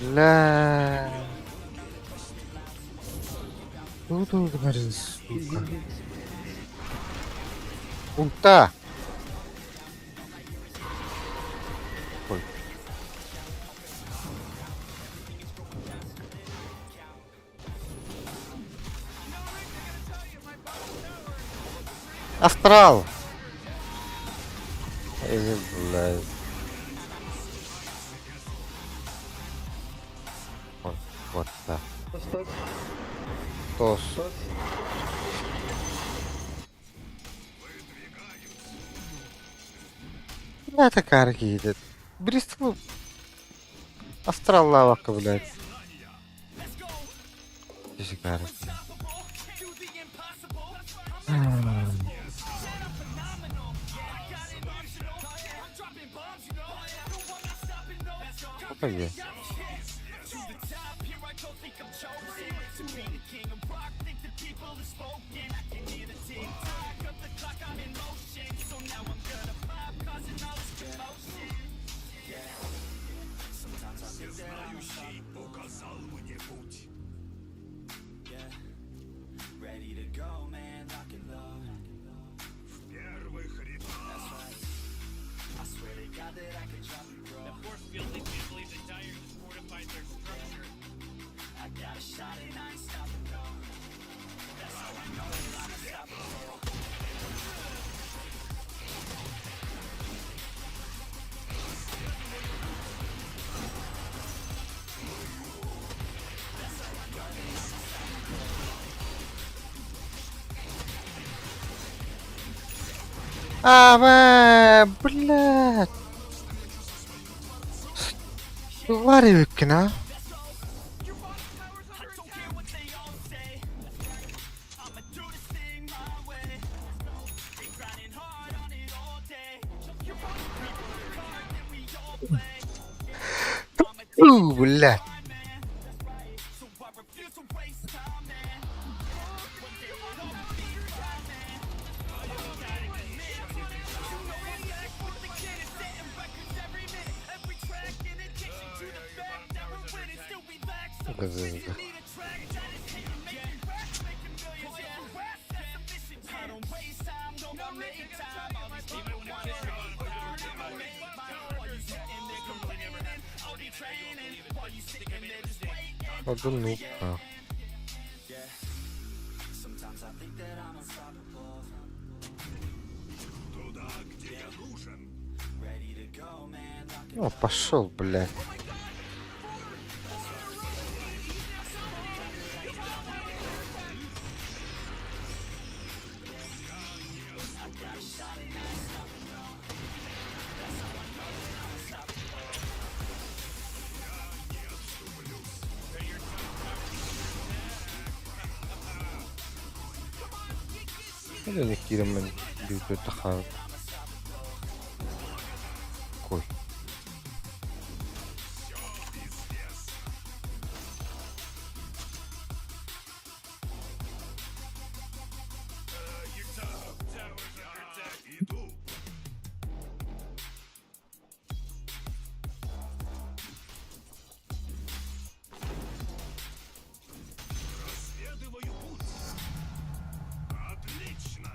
Speaker 2: Бля. Тут гнарин, сука. Ульта. Ой. Астрал. Эй, блядь. Вот, вот так. Тос. Бля, такая едет. Бристол. Астрал лавака, блядь. Сигары. Опа,
Speaker 3: Всезнающий указал мне путь.
Speaker 9: Ready to go, man, lock and load.
Speaker 3: В первых рядах.
Speaker 9: I swear to God that I could drop it, bro.
Speaker 1: The force field leads me to believe the Dire just fortified their structure.
Speaker 9: I got a shot and I ain't stopping, no. That's how I know that I'm unstoppable.
Speaker 2: А, бля, блядь. Твари выкина. Блядь. Да. Одну нуб, нахуй.
Speaker 3: Туда, где я нужен.
Speaker 2: Ну, пошел, блядь. Или киирэммин биирдэ тахаар Ой.
Speaker 3: Иду. Разведываю путь. Отлично.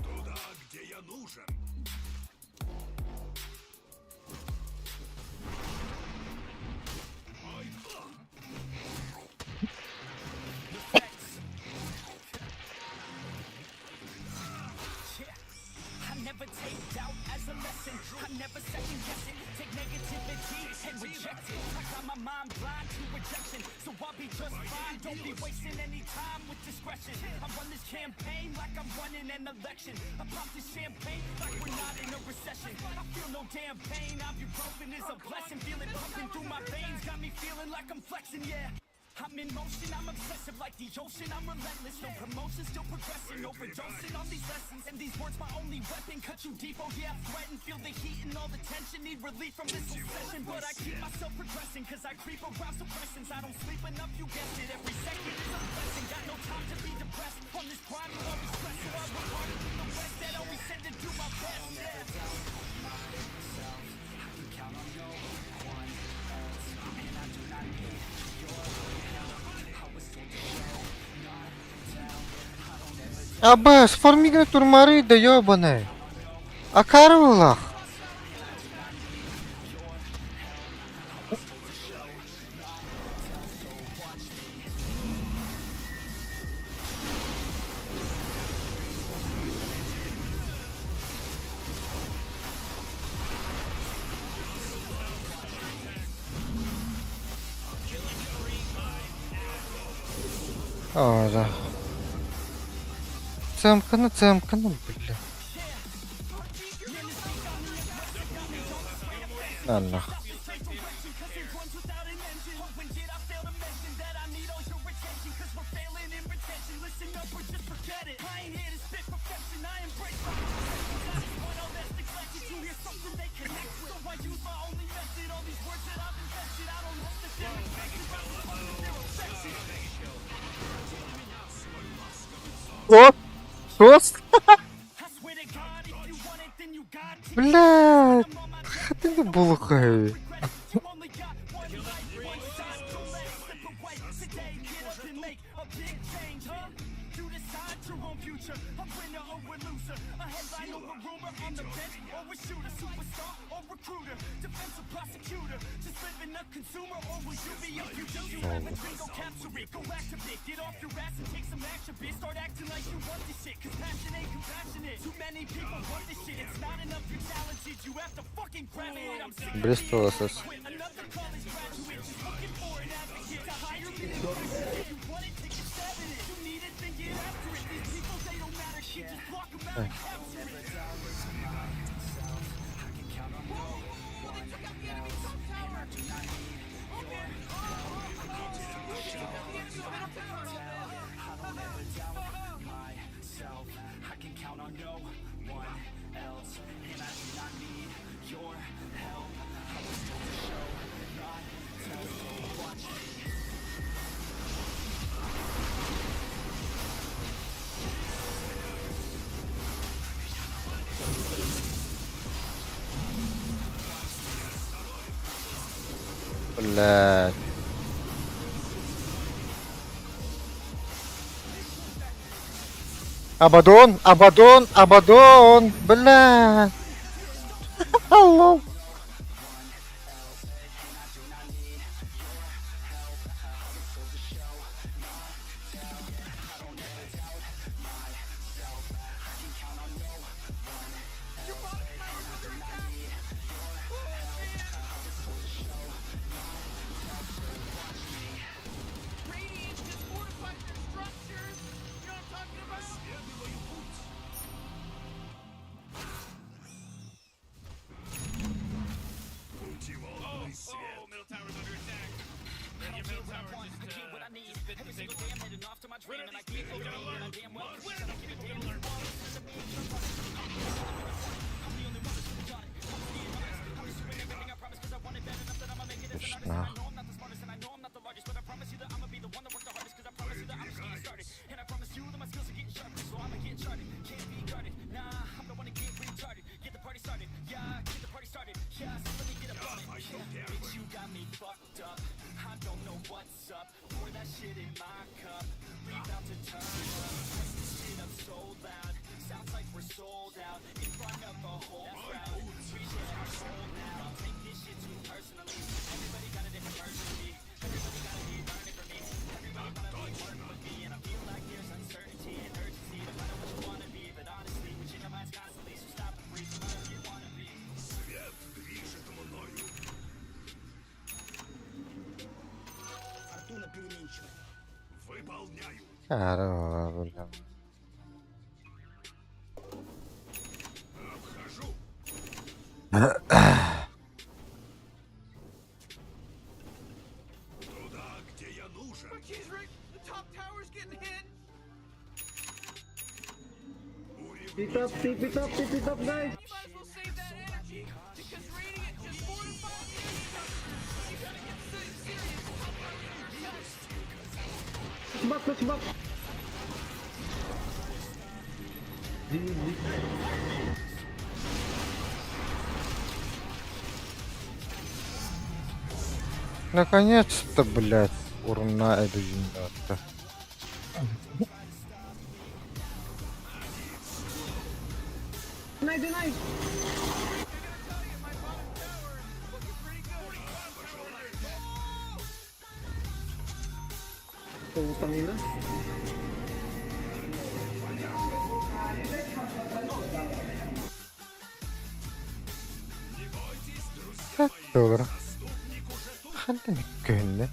Speaker 3: Туда, где я нужен. Мой план.
Speaker 9: I never take doubt as a lesson. I never second guess it. Negativity and reject it. I got my mind blind to rejection, so I'll be just fine. Don't be wasting any time with discretion. I run this campaign like I'm running an election. I pop this champagne like we're not in a recession. I feel no damn pain. Ibuprofen is a blessing. Feel it pumping through my veins. Got me feeling like I'm flexing, yeah. I'm in motion, I'm obsessive like the ocean, I'm relentless. No promotion, still progressing, overdosing on these lessons. And these words, my only weapon, cut you deep, oh yeah, I threaten. Feel the heat and all the tension, need relief from this whole session. But I keep myself progressing, cause I creep around suppressants. I don't sleep enough, you guessed it. Every second is a blessing, got no time to be depressed. On this grind, you always stressed, so I work harder than the rest. That always said to do my best, yeah.
Speaker 2: Абас, формигна турмары да ёбаный. А карулах. О, да. Цемканы, цемканы, бля. Нах. О! Тост? Бля, хатыны булухай. Бристол СС. Блядь. Абадон, Абадон, Абадон, бля. Алло. Нах.
Speaker 3: Свет движет мною.
Speaker 2: Кара, бля.
Speaker 3: Туда, где я нужен.
Speaker 2: Наконец-то, блядь, урна эбилиннэ. Доллар. Хантан күннэ.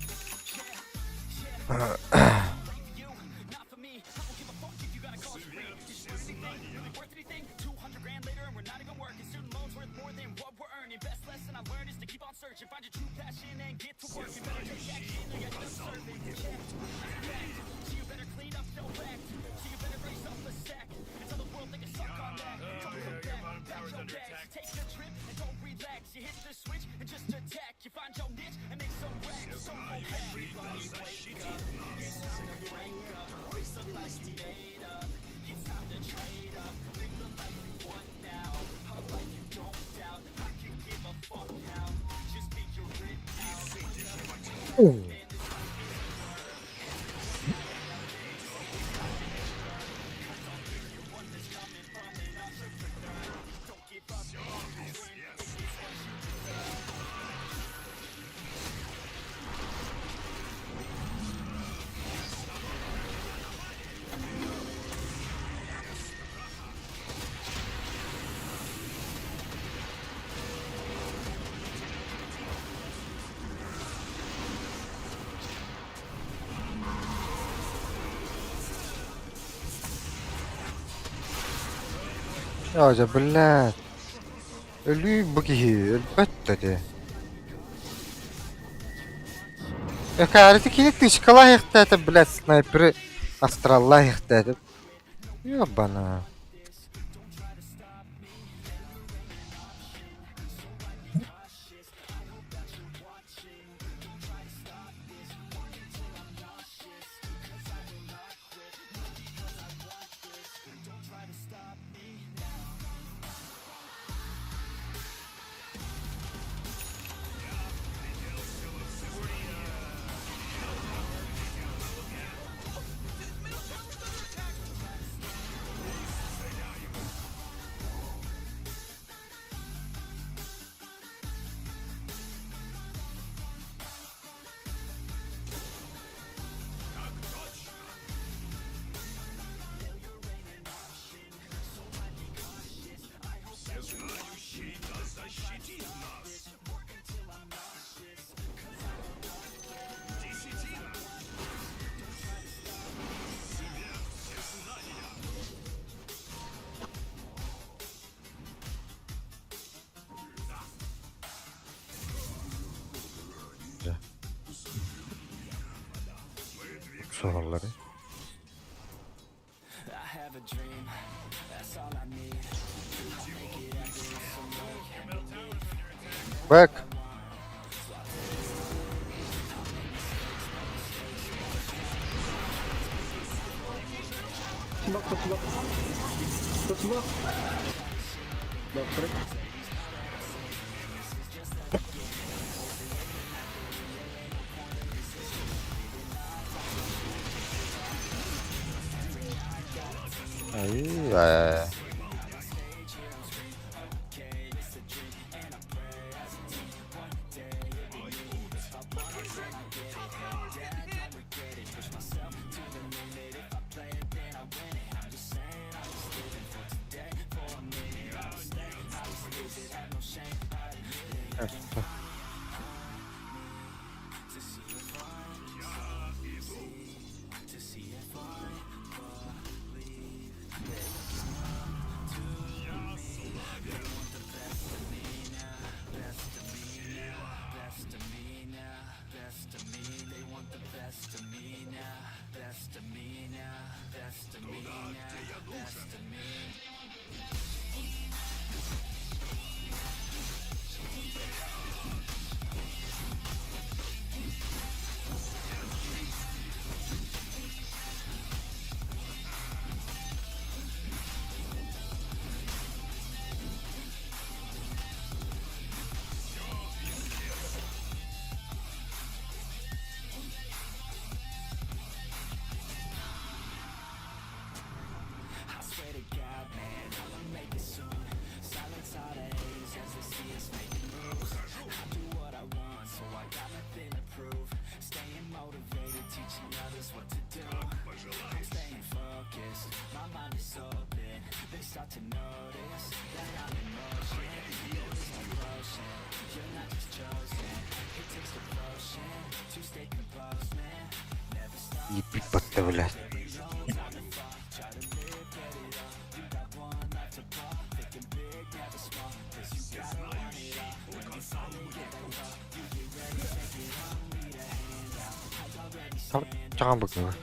Speaker 2: Я, блядь. Өлүү бу киһи өлбөт да. Экарити кини тычкалаахтаата, блядь, снайперы астраллаахтаата. Ёбана.
Speaker 3: Всезнающий да защитит нас. Десятина. Свет всезнания.
Speaker 2: Soruları. Bak. Ay, ay. Ииппит батта блядь. Чаҕан быкыҥа.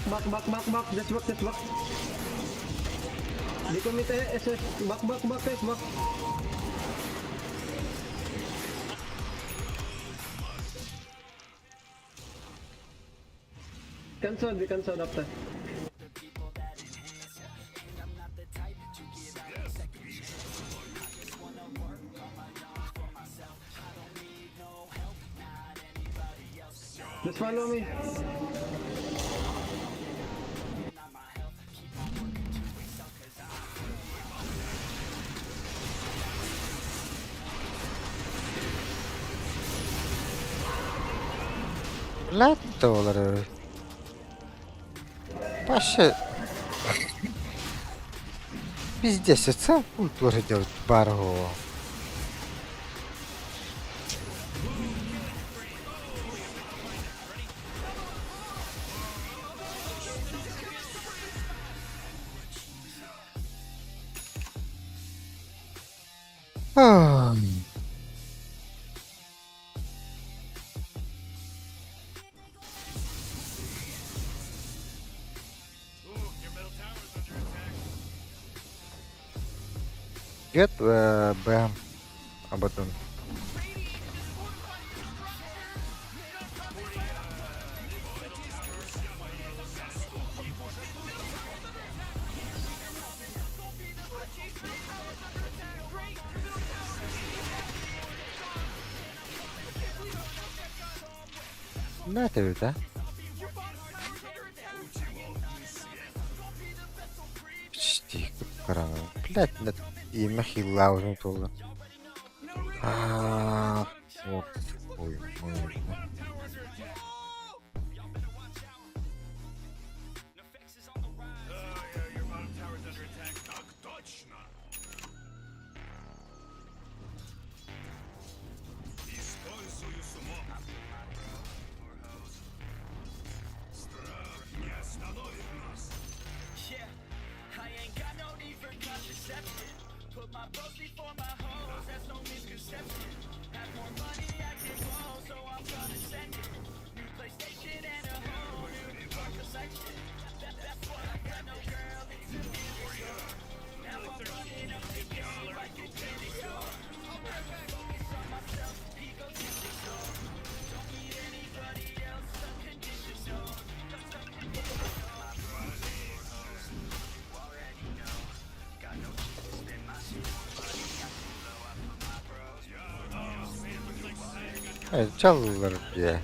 Speaker 10: Back, back, back, back. Just back, just back. Di commit eh, SS. Back, back, back, guys, back. Cancel, we cancel after. Just follow me.
Speaker 2: Блядь, доллары. Вообще. Пиздец, це культура делать барго. Ам. Get бэм Абадон. Нэ да? Почти карана. Блять, имя хила уже А, вот, ой, ой.
Speaker 3: Использую смог. Страх не остановит нас.
Speaker 2: Evet, çaldılar diye.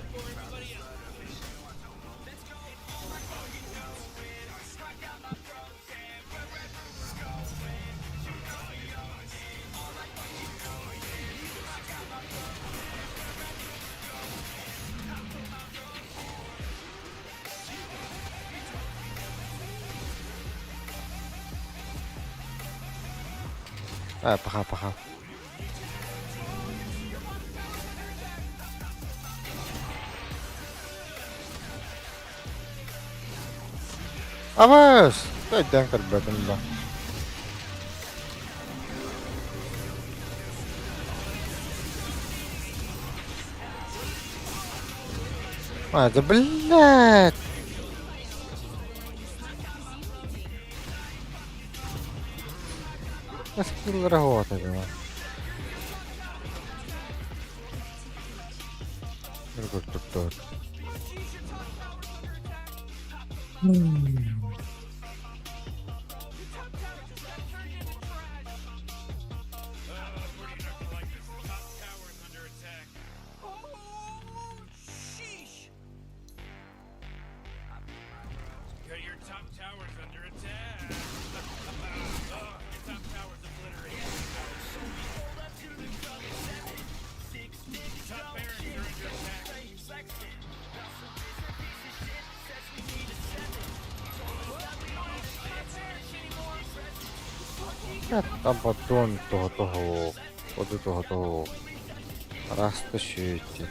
Speaker 2: А, паха, паха. Авас! Өйдөөн көрбөтүм да. А, да блядь. Скилл работает, да. Тут. Абадон того того, вот этого того. Растащите.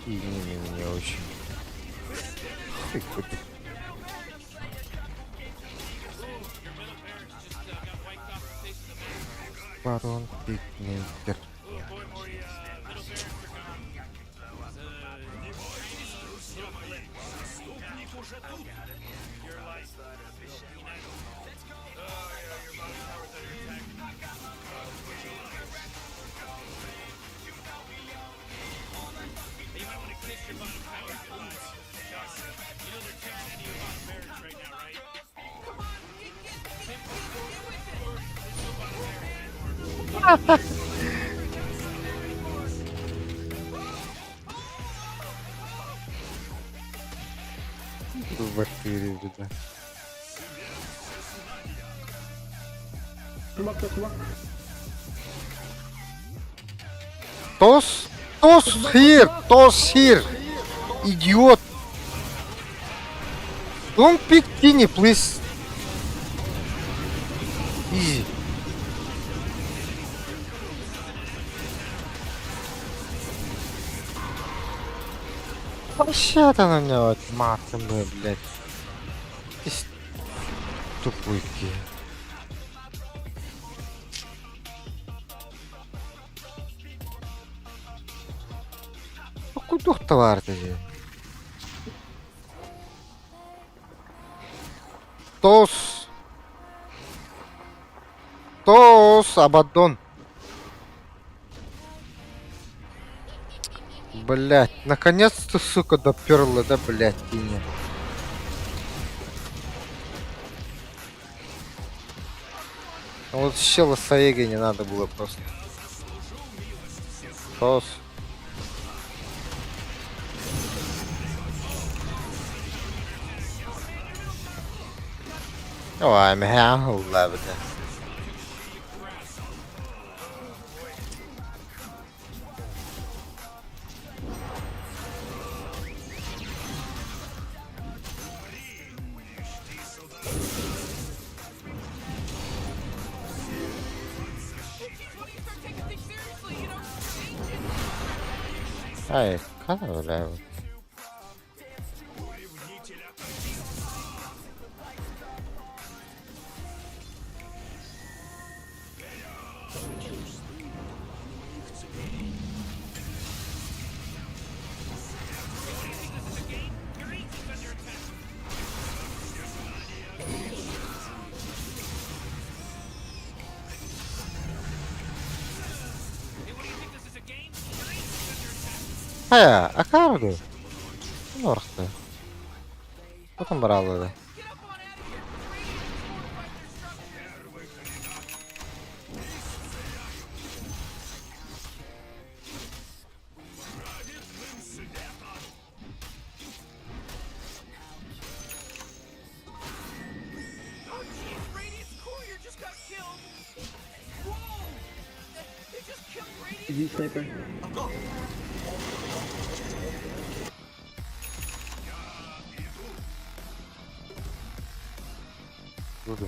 Speaker 2: И не мне очень. Барон Пикмейкер. Бактерии, беда.
Speaker 10: Back, just back.
Speaker 2: Тос! Тос here! Тос here! Идиот! Don't pick Tini, please. Easy. Вообще-то на меня вот матом, блядь. Тупойки. Куда товар ты? Тос. Тос, Абаддон. Блять, наконец-то, сука, доперла, да, блять, кине. Вот щела Саеги не надо было просто. Тос. Oh, I'm here. Love it. Ай, как Хайа, акарду. Норхты. Потом брал это.
Speaker 10: Easy sniper.
Speaker 2: Буду.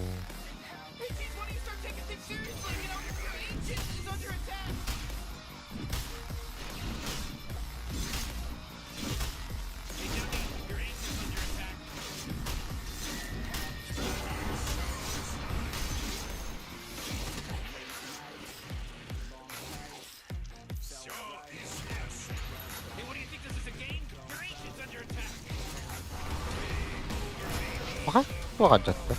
Speaker 2: Туох алдьатта?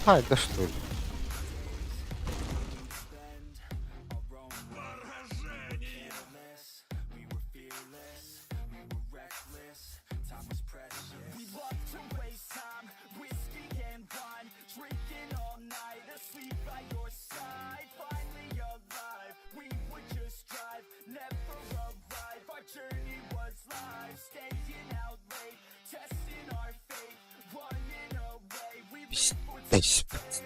Speaker 2: Хайда что ли? Пиздец.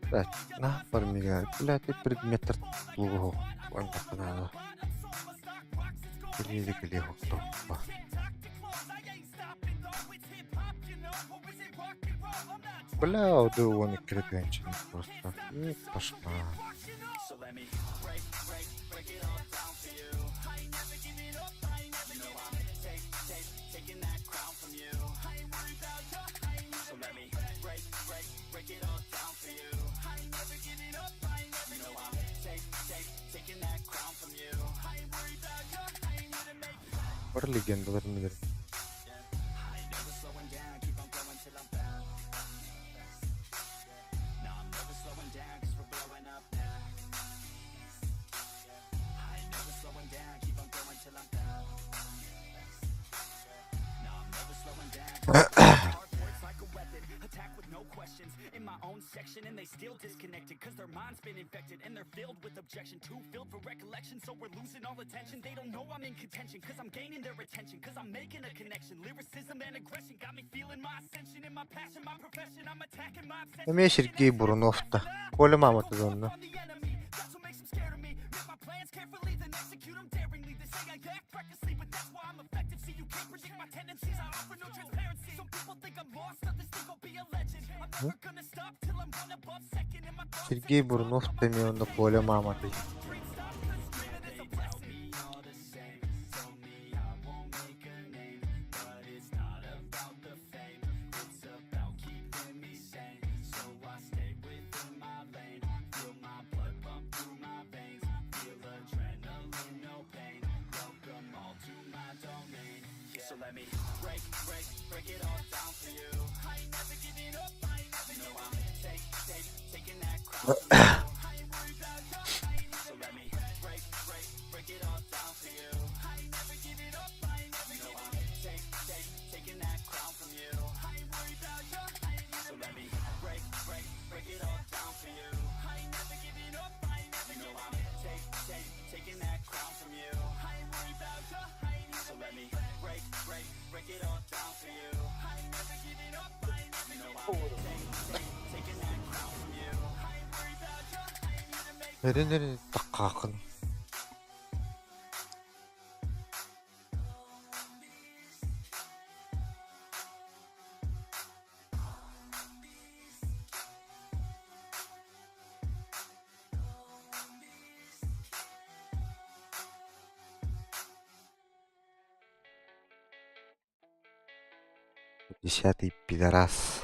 Speaker 2: Блядь, на фармига, блядь, и предметтер лугу. Онтахтана. Килири кили хоктоппа. Бля, оду он крепенчин просто. И пошла. Бар легендаларын билэр. Эмиэ Сергей Бурунов да, Коля маамата да онно. Сергей Бурунов да эмиэ онно Коля маамата Нэрин нэрин таккаакын. Десятый пидорас.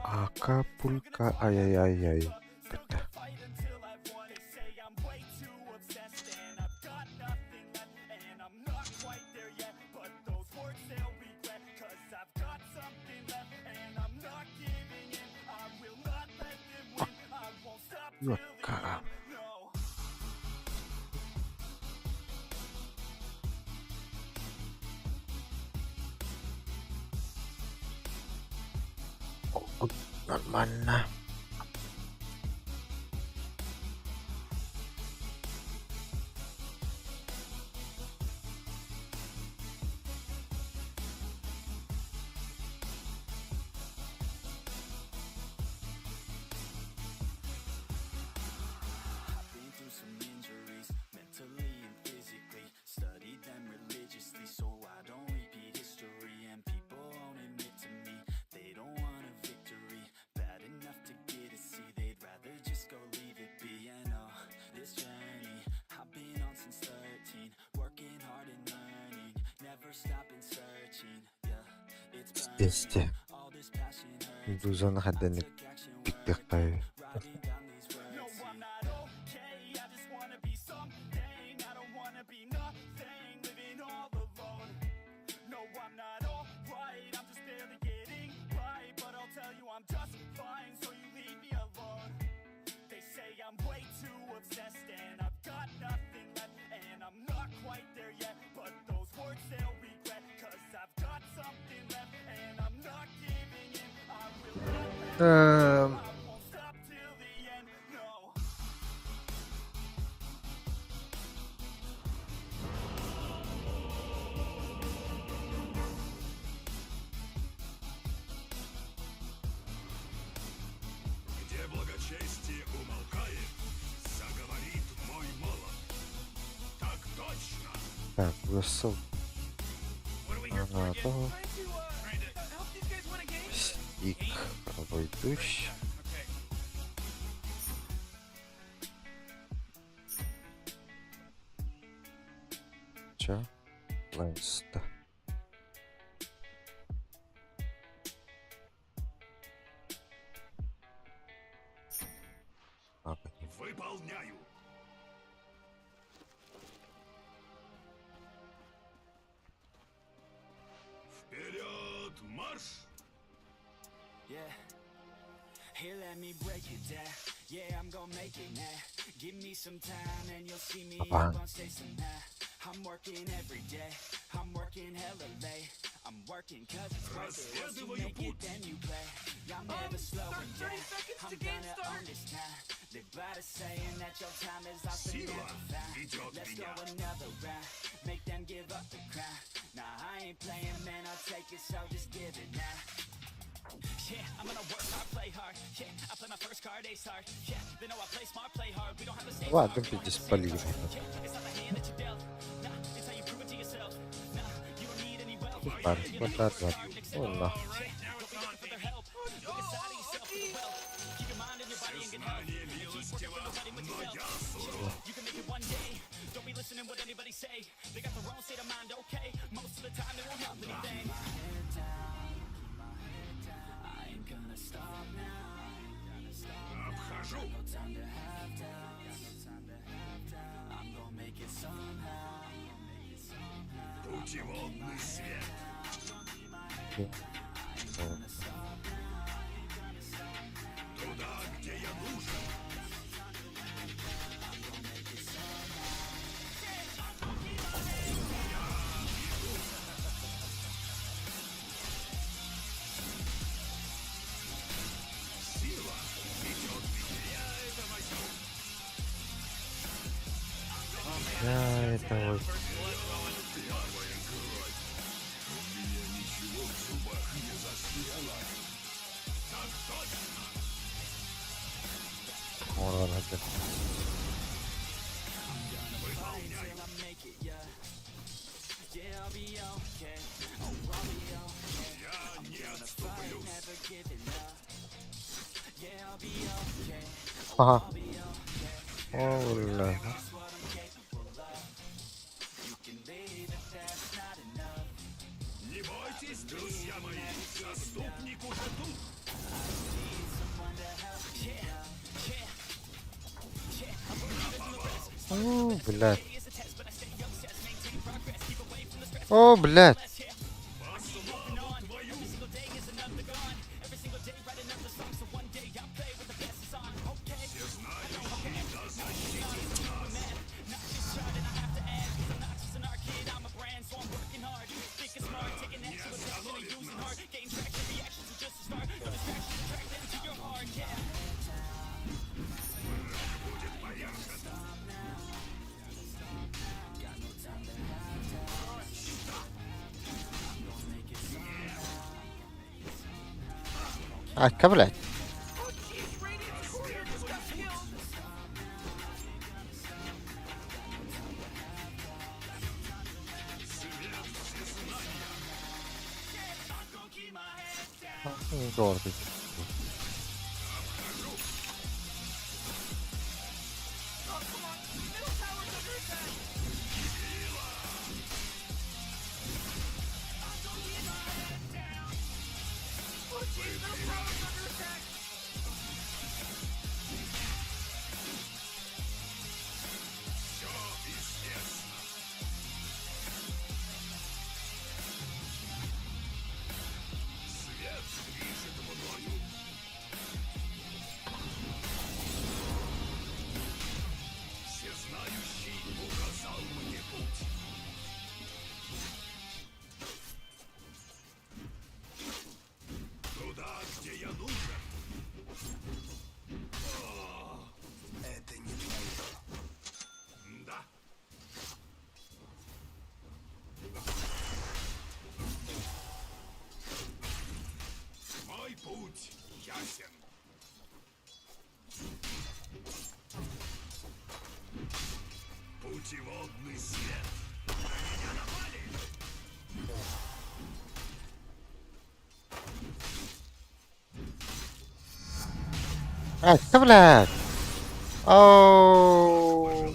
Speaker 2: Акапулько, ай-яй-яй-яй. Бітті. Юрка. Нормально. Исти. Дузаны хадданы пиктек кай.
Speaker 3: Где благочестие умолкает, заговорит мой молот. Так точно!
Speaker 2: Так, высыл. Ага, то. Стик обойдусь. Чё? Лэнста. А, блин.
Speaker 3: Выполняю! Вперед, марш!
Speaker 9: Yeah. Here, let me break it down. Yeah, I'm gonna make it now. Give me some time and you'll see me
Speaker 2: Апа.
Speaker 9: up on stage somehow. I'm working every day. I'm working hella late. I'm working 'cause it's worth it. Once you
Speaker 3: Разведываю
Speaker 9: make it,
Speaker 3: путь.
Speaker 9: then you play. Yeah, I'm never slowing down. I'm gonna own this town.
Speaker 3: Сила ведет меня.
Speaker 2: Ладно, пиздец, полили. Бар, бар, бар. Онно.
Speaker 3: Обхожу. Путеводный свет. Туда, где я нужен. Сила ведет меня. Я это возьму.
Speaker 2: Я это вот.
Speaker 3: Первая кровь. У меня ничего в зубах не застряло. Так точно.
Speaker 2: Орлар hadi.
Speaker 3: Выполняю. Я не отступлюсь.
Speaker 2: Aha. Ола.
Speaker 3: Не бойтесь, друзья мои, заступник уже тут.
Speaker 2: О, блядь. О, блядь.
Speaker 3: По славу твою. Всезнающий да защитит нас. Страх не остановит нас. Враг будет повержен.
Speaker 2: Айка, блядь. Doğru.
Speaker 3: Все известно. Свет движет мною. Всезнающий указал мне путь. Туда, где я нужен. О, это не твое. Да. Мой путь ясен. Путеводный свет. На меня напали.
Speaker 2: Айка, блядь. Оу.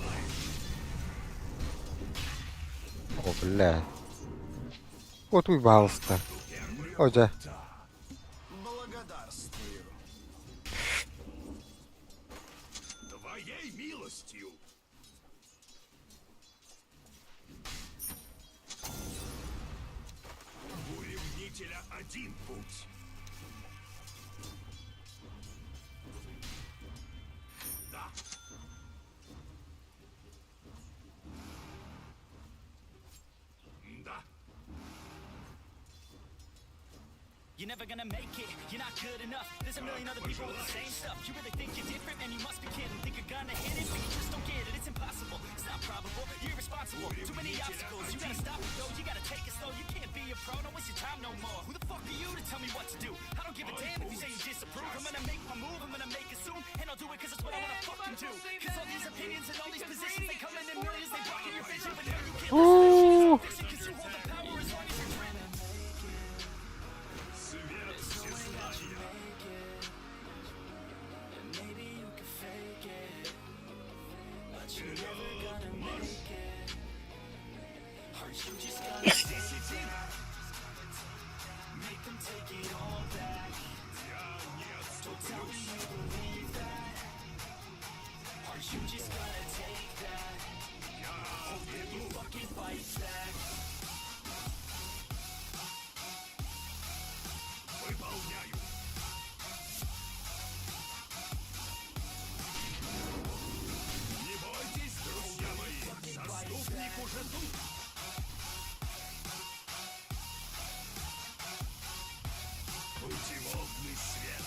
Speaker 2: О, блядь. Вот уебался. Ожа.
Speaker 3: Благодарствую. Твоей милостью. У ревнителя один путь. Да. Да.
Speaker 9: You're never gonna make it, you're not good enough. There's a million other people with the same stuff. You really think you're different, man? You must be kidding. Think you're gonna hit it, but you just don't get it. It's impossible, it's not probable. You're irresponsible, too many obstacles. You gotta stop it though, you gotta take it slow. You can't be a pro, don't waste your time no more. Who the fuck are you to tell me what to do? I don't give a damn if you say you disapprove. I'm gonna make my move, I'm gonna make it soon. And I'll do it cause it's what I wanna fucking do. Cause all these opinions and all these positions, they come in in millions, they blocking your vision. But no, you can't
Speaker 2: Уу.
Speaker 9: listen to this shit. Cause you hold the power as long as you're dreaming.
Speaker 3: Свет всезнания. Вперед, марш! Я не отступлюсь. Я иду. Выполняю. Не бойтесь, друзья мои, заступник уже тут. Путеводный свет.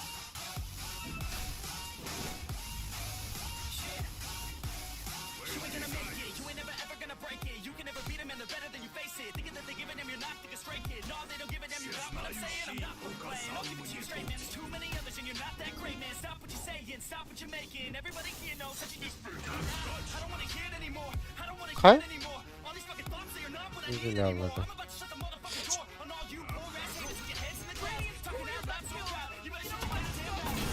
Speaker 9: You ain't gonna make it, you ain't never ever gonna break it. You can never beat 'em and they're better than you face it. Thinking that they give a damn, you're not thinking straight, kid. No, they don't give a damn, you got what I'm saying. I'm not for playing. I'll give it to you straight, man. There's too many others and you're not that great, man. Stop what you're saying, stop what you're making. Everybody here knows that you need. I don't wanna hear it anymore. I don't wanna hear
Speaker 2: Хай.
Speaker 9: it anymore. All these fucking thoughts, they are not what I
Speaker 2: Güzel
Speaker 9: need anymore.
Speaker 2: avladı.
Speaker 9: I'm about to shut the motherfucking door on all you poor ass haters with your heads in the clouds. Talking out loud so proud. You better shut your goddamn mouth.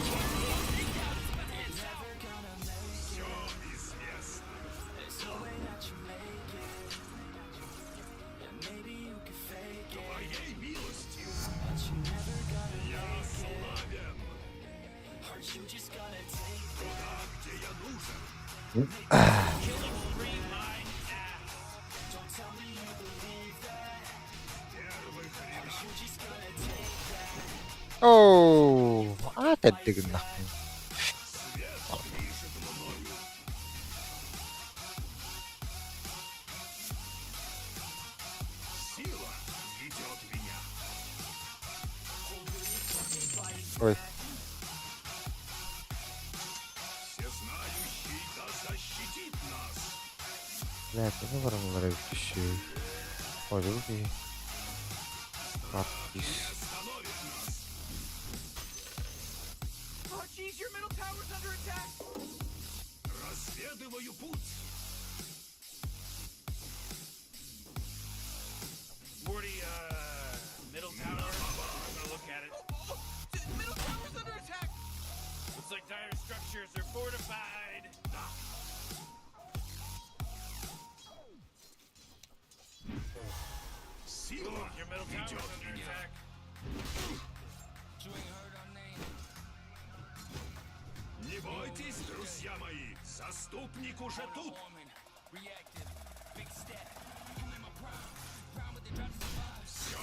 Speaker 3: Все известно. Твоей милостью. Я славен. Туда, где я нужен. Первых рядах.
Speaker 2: Оо, аа таддыгыннахпын.
Speaker 3: Свет движет мною. Сила ведет меня.
Speaker 2: Ой.
Speaker 3: Всезнающий да защитит нас.
Speaker 2: Блядь, не барамылар эбит Ой, би.
Speaker 3: Не
Speaker 2: Артис.
Speaker 3: остановит нас.
Speaker 9: Oh jeez, your middle tower's under attack.
Speaker 3: Разведываю путь.
Speaker 11: Morty, middle tower. I'm gonna look at it.
Speaker 9: Oh, middle tower's under attack.
Speaker 11: Looks like dire structures are fortified.
Speaker 3: Сила
Speaker 11: Your middle tower's
Speaker 3: ведет
Speaker 11: under
Speaker 3: меня.
Speaker 11: attack.
Speaker 3: Не бойтесь, друзья мои, заступник уже тут. Все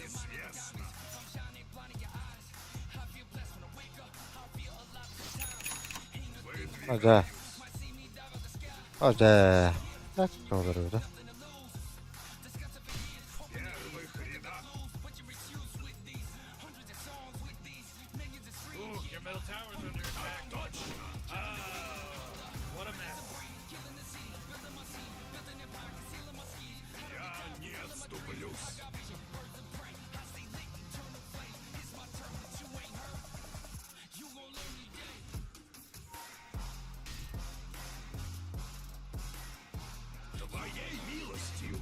Speaker 3: известно.
Speaker 2: Ага. Ага. Блядь, олар эбит.
Speaker 3: В первых рядах.
Speaker 11: Ooh, your middle tower's under attack.
Speaker 3: Точно.
Speaker 11: What a mess.
Speaker 3: Я не отступлюсь. Твоей милостью.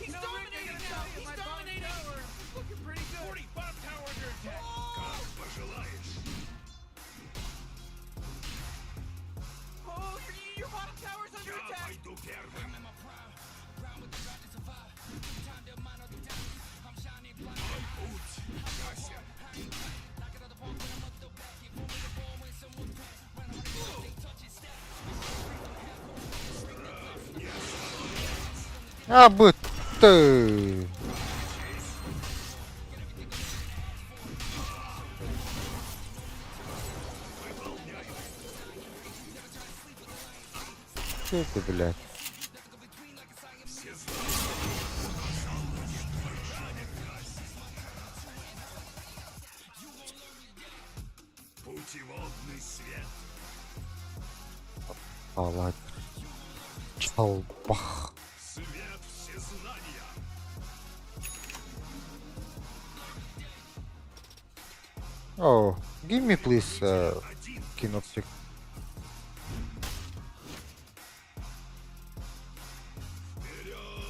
Speaker 9: He's dominating now. He's dominating.
Speaker 11: Looking pretty good. 40, bottom tower under attack.
Speaker 3: Как пожелаешь.
Speaker 9: Oh, your, your bottom tower's under
Speaker 3: Я
Speaker 9: attack.
Speaker 3: пойду первым. Мой путь ясен.
Speaker 2: А бытты. Че ты, блядь? Палач. Чалбах.
Speaker 3: Свет всезнания.
Speaker 2: Oh, give me please кинопсик.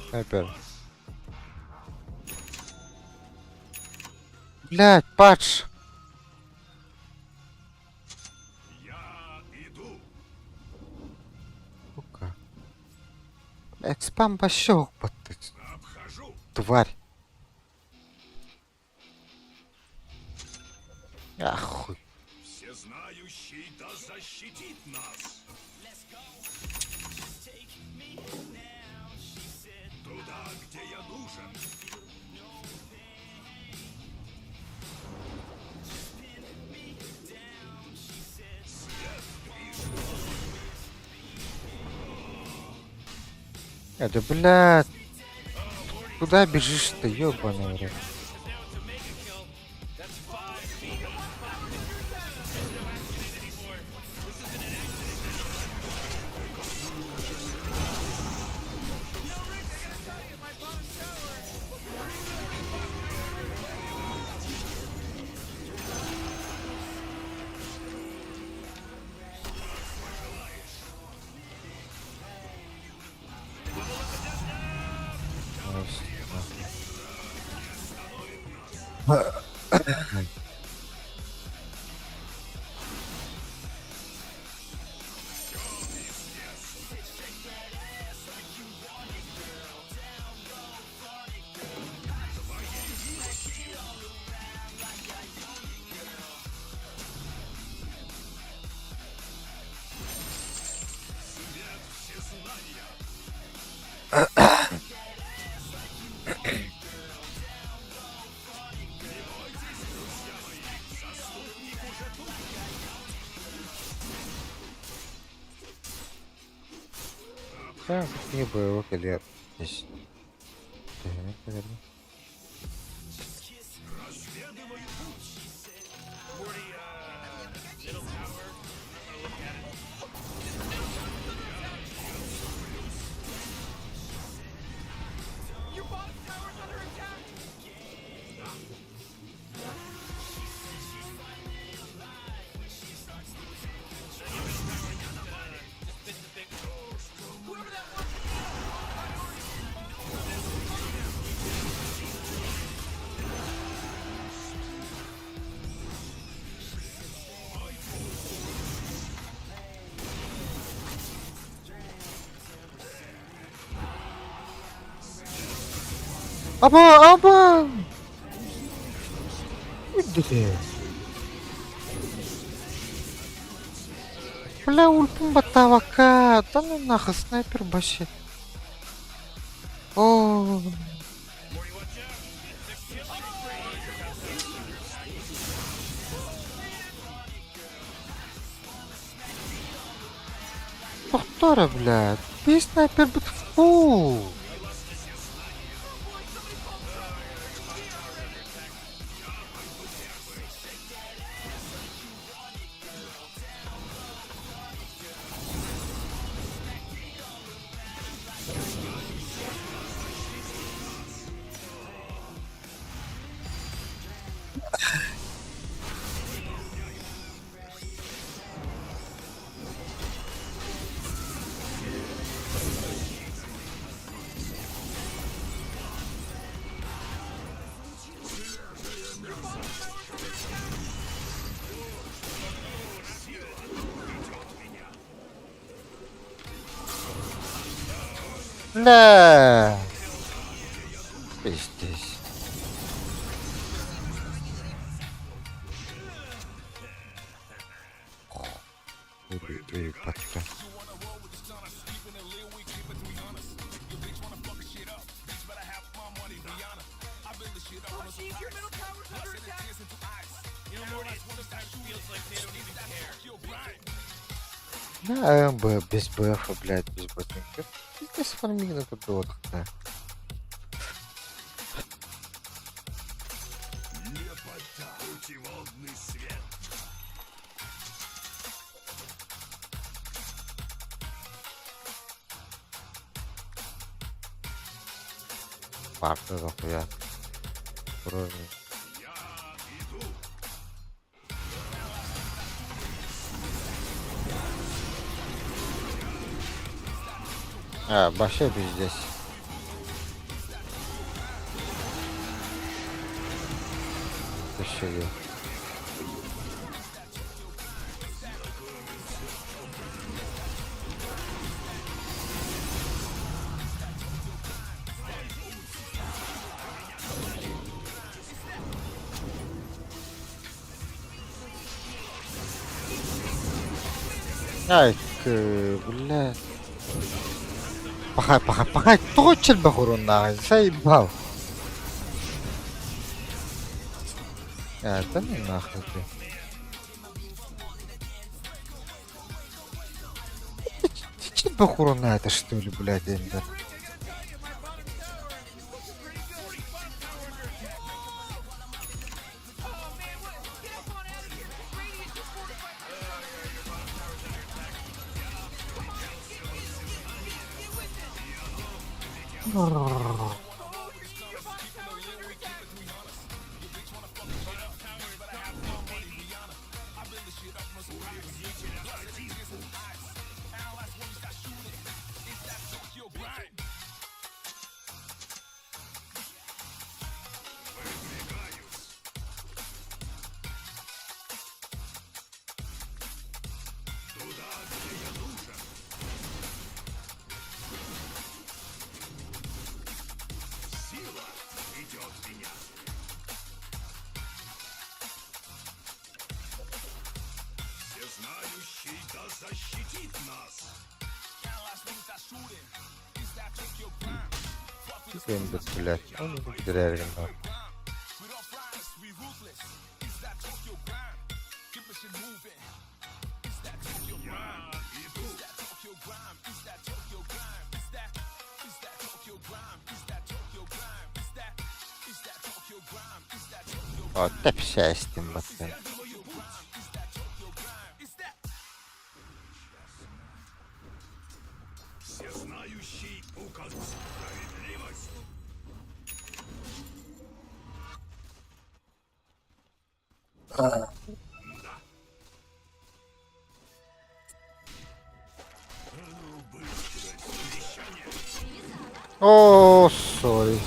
Speaker 2: Снайпер. Блять, патч.
Speaker 3: Я иду.
Speaker 2: Сука. Блять, спам пошел, ты,
Speaker 3: Обхожу.
Speaker 2: тварь. Ахуй.
Speaker 3: Всезнающий да защитит нас. Туда, где я нужен.
Speaker 2: Это, блядь. Куда бежишь-то, ёбаный в рот? Так, не было, лет. Здесь. Так, наверное. Аба, аба! Иди. Бля, ульпун батавака. Да ну нахуй, снайпер вообще. О. Повтора, блядь. Ты снайпер бит фу. Бля. Пиздец. Ой, пачка. Да, МБ, без БФ, блядь, без ботинков. Пиздец фармина тут было тогда.
Speaker 3: Лепота. Путеводный свет.
Speaker 2: Барда дохуя. Турар. А, вообще пиздец. Вообще. Ай, бля. Пахай, пахай, пахай, тоҕо чэлбэх уруннааҕый, сайбал. Это не нахуй ты. Чэлбэх урунна это что ли, блядь, Эндер?
Speaker 3: Всезнающий да защитит нас.
Speaker 2: Эндер, блядь. Бүтэрээргин бар. О, тэпсээстим баттын.
Speaker 3: Всезнающий указ справедливость.
Speaker 2: О, сори.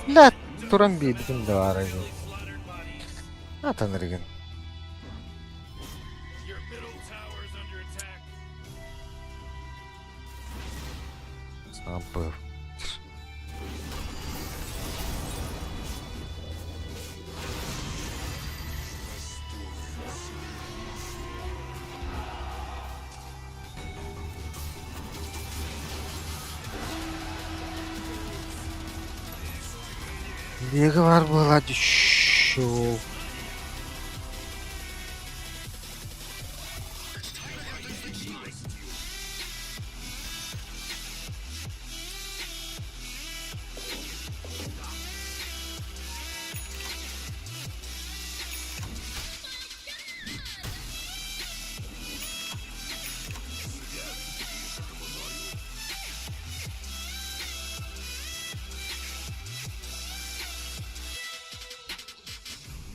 Speaker 2: Бля, туран биирбитин да баар эбит. Атан эргин.
Speaker 11: Your middle tower's under attack.
Speaker 2: Саҥа Лига бар буолла дьүшшү.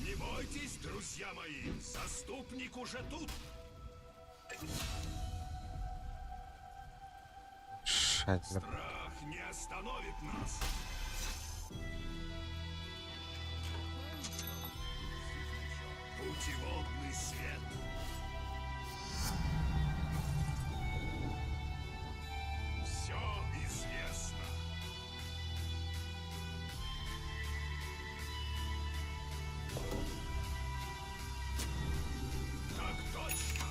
Speaker 3: Не бойтесь, друзья мои, заступник уже тут.
Speaker 2: Шайдылар.
Speaker 3: Страх не остановит нас. Путеводный свет. Все известно. Так точно.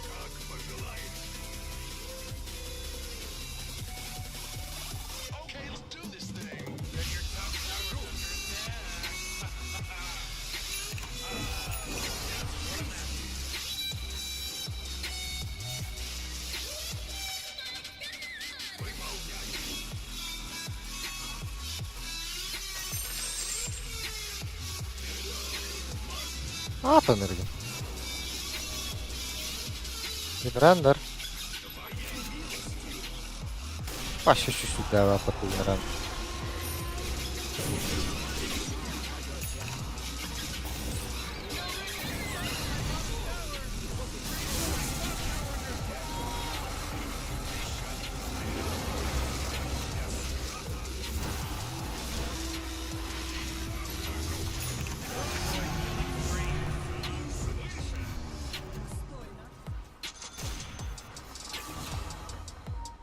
Speaker 3: Как пожелаешь.
Speaker 2: Аатын эргин. Генерандер. Вообще сюда потугнеран.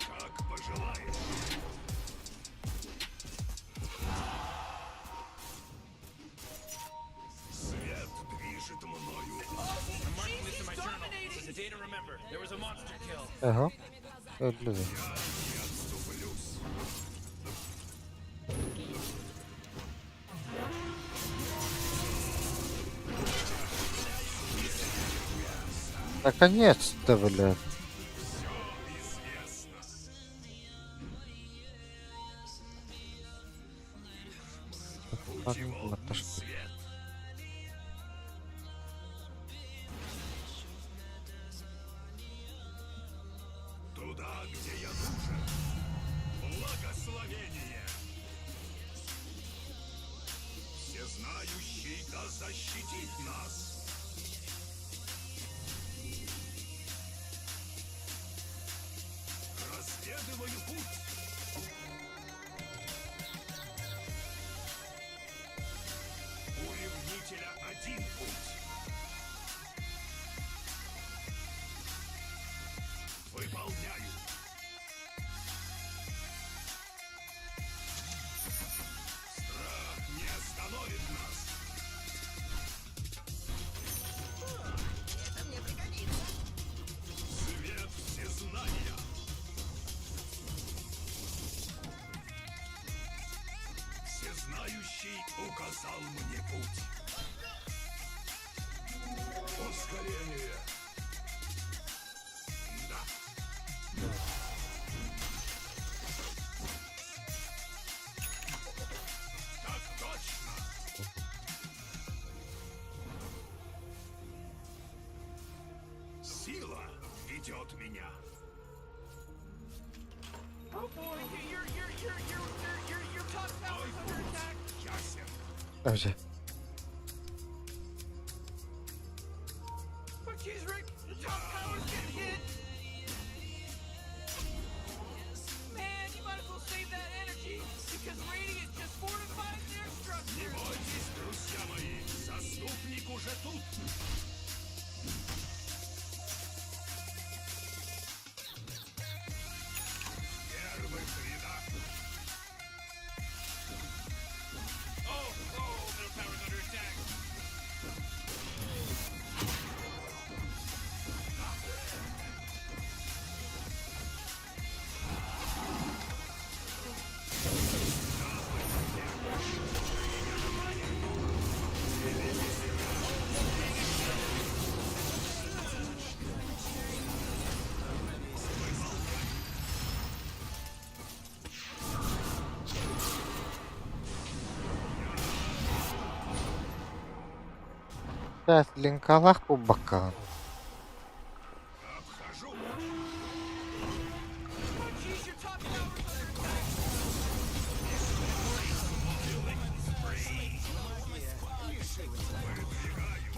Speaker 3: Как пожелаешь. Свет движет мною.
Speaker 2: Ага. Öldü.
Speaker 3: Отступлюсь.
Speaker 2: Наконец-то, блядь.
Speaker 3: Свет. Туда, где я нужен. Благословение. Всезнающий да защитит нас. Разведываю путь. У ревнителя один путь. Выполняю. Страх не остановит нас. Свет всезнания. Всезнающий указал мне путь. Ускорение. Да. Так точно. Сила ведет меня.
Speaker 11: Oh boy, your top tower's under attack.
Speaker 3: Ясен.
Speaker 2: Вообще.
Speaker 11: Oh jeez, Rick, the top tower's getting hit. Man, you might as well save that energy because Radiant just fortified their
Speaker 3: Не
Speaker 11: structure.
Speaker 3: бойтесь, друзья мои, заступник уже тут. В первых рядах.
Speaker 11: Oh, middle tower's under attack.
Speaker 2: Сейчас линкалах по бокам.
Speaker 3: Обхожу.
Speaker 11: Oh jeez, your top tower's under attack.
Speaker 3: Выдвигаюсь.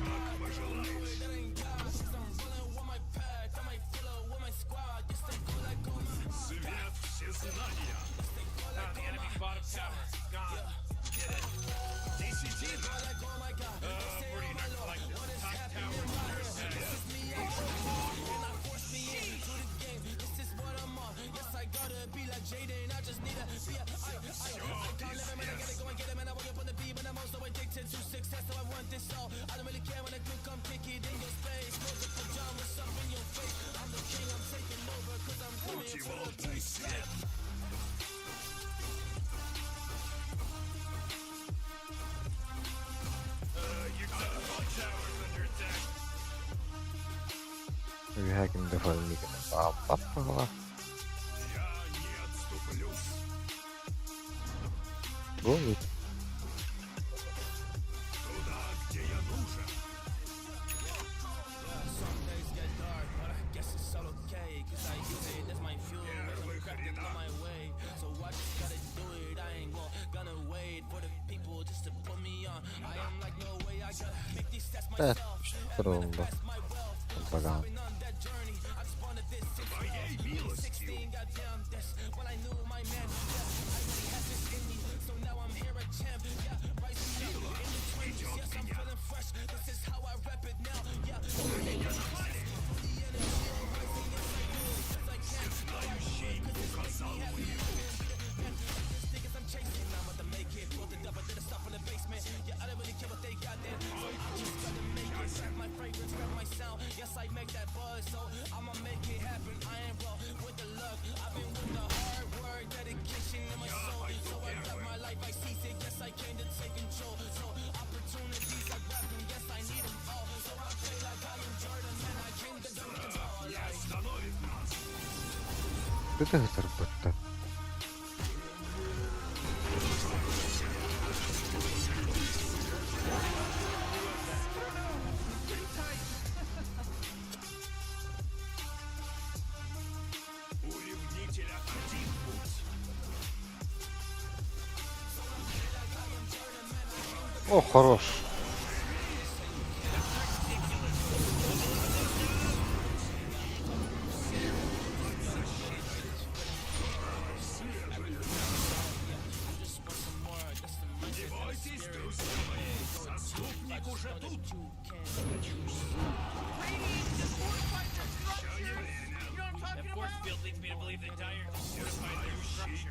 Speaker 3: Как пожелаешь. Свет всезнания.
Speaker 11: Ah, the enemy's bottom tower is gone.
Speaker 3: Десятина.
Speaker 11: Morty, you're not gonna like this. The top tower is under attack.
Speaker 3: Все известно. Путеводный свет.
Speaker 11: Your top tower's under attack.
Speaker 2: Үһәгин баппа.
Speaker 3: Я не отступлюсь.
Speaker 2: Го. Э, турулла. Баган. Быта сырбытта. О, хорош.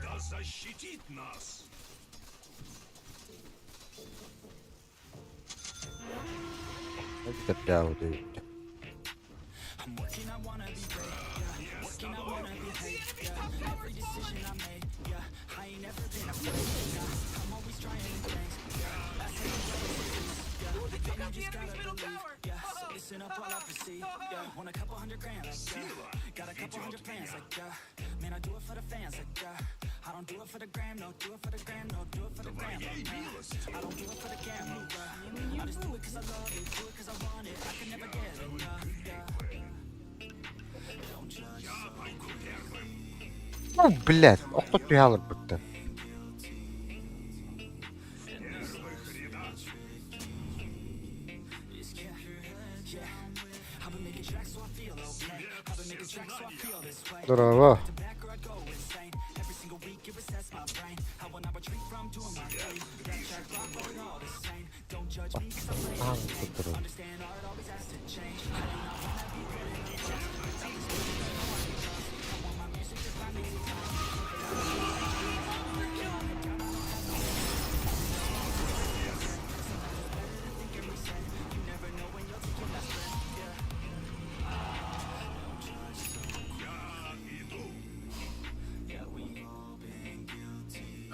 Speaker 3: Да защитит нас!
Speaker 2: Это Ну, блядь, охто түһалыр бытты. Здорово. А, здорово.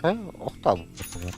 Speaker 2: Хэ, охта бытты.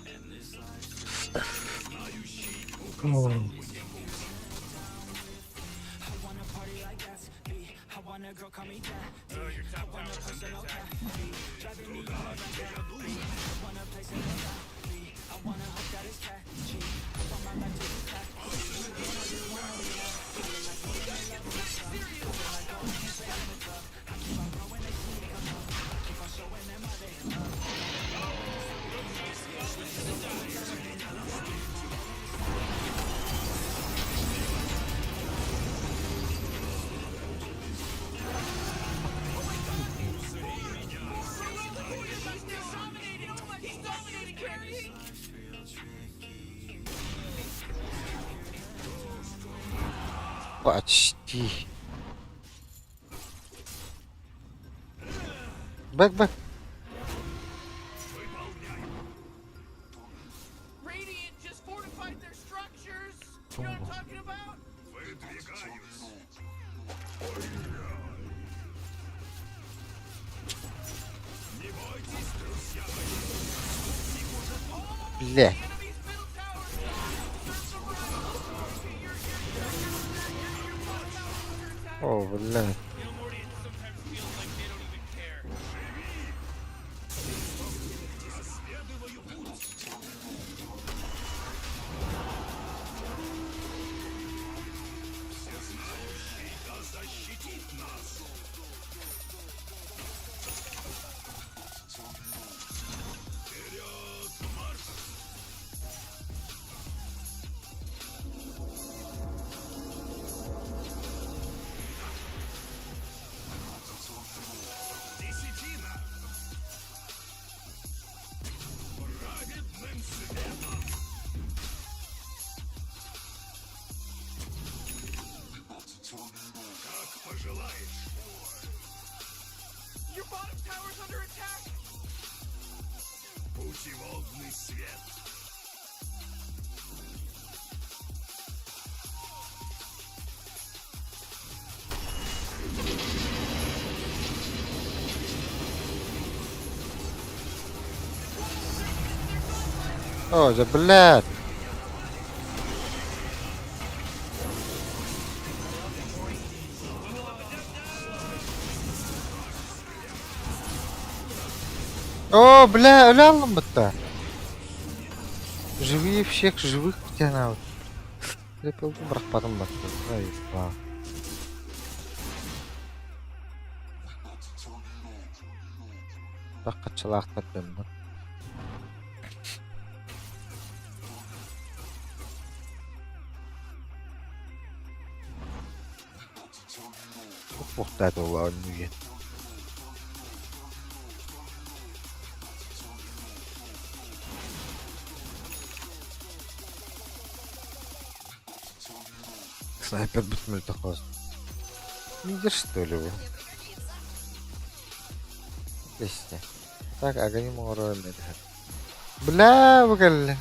Speaker 11: He's dominating, carrying.
Speaker 2: Почти. Бэк, бэк.
Speaker 11: Radiant just fortified their structures. You know what I'm talking about?
Speaker 3: Выдвигаюсь! Не бойтесь, друзья мои!
Speaker 2: Блядь.
Speaker 11: Enemy's middle tower is serves the right. Okay, your bottom tower is under attack.
Speaker 2: О, блядь.
Speaker 4: You know, Morty, it sometimes feels like they don't even care.
Speaker 3: Пожелаешь.
Speaker 11: Your bottom tower's under attack.
Speaker 3: Путеводный свет.
Speaker 2: О, да блядь. О, бля, öyle aldım bitti. Живее всех живых тянут. Лепилdim bırakmadım bak. Ай, Баққатчылаақтар дөннөр. Бухтаад болоо нүгэ. Снайпер бүтмөл тохоос. Лидер что ли вы? Лесте. Так, агоним оҥорор эмиэ. Бля, бу кэллэ.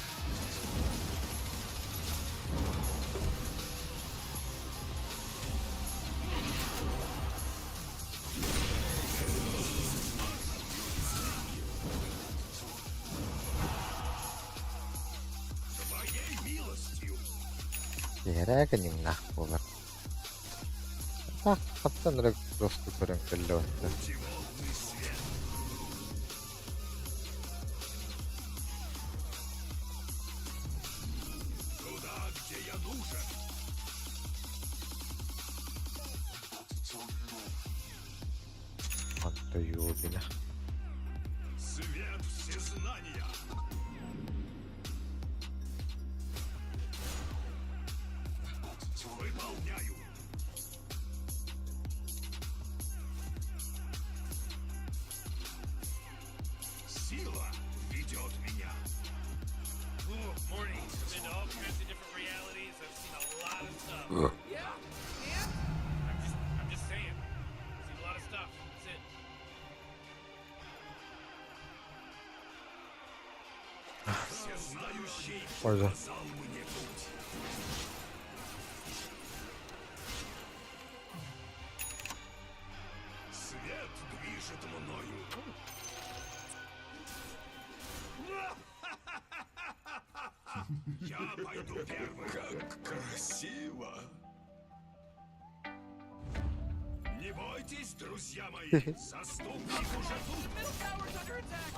Speaker 2: Иһэрэ агонимнаах буолар. Так, хаптан эрэ просто көрөн кэллэ барда.
Speaker 3: Туда, где я нужен.
Speaker 2: Онто юубина.
Speaker 3: Свет всезнания. Выполняю. Сила ведет меня.
Speaker 11: Ooh, morning. I've been to all kinds of different realities. I've seen a lot of stuff. Yeah. And? I'm just saying. Seen a lot of stuff. That's it.
Speaker 3: Всезнающий
Speaker 2: Пойду.
Speaker 3: указал мне путь. Свет движет мною. Я пойду первым. Как красиво! Не бойтесь, друзья мои, заступник уже тут.
Speaker 11: Middle tower's under attack.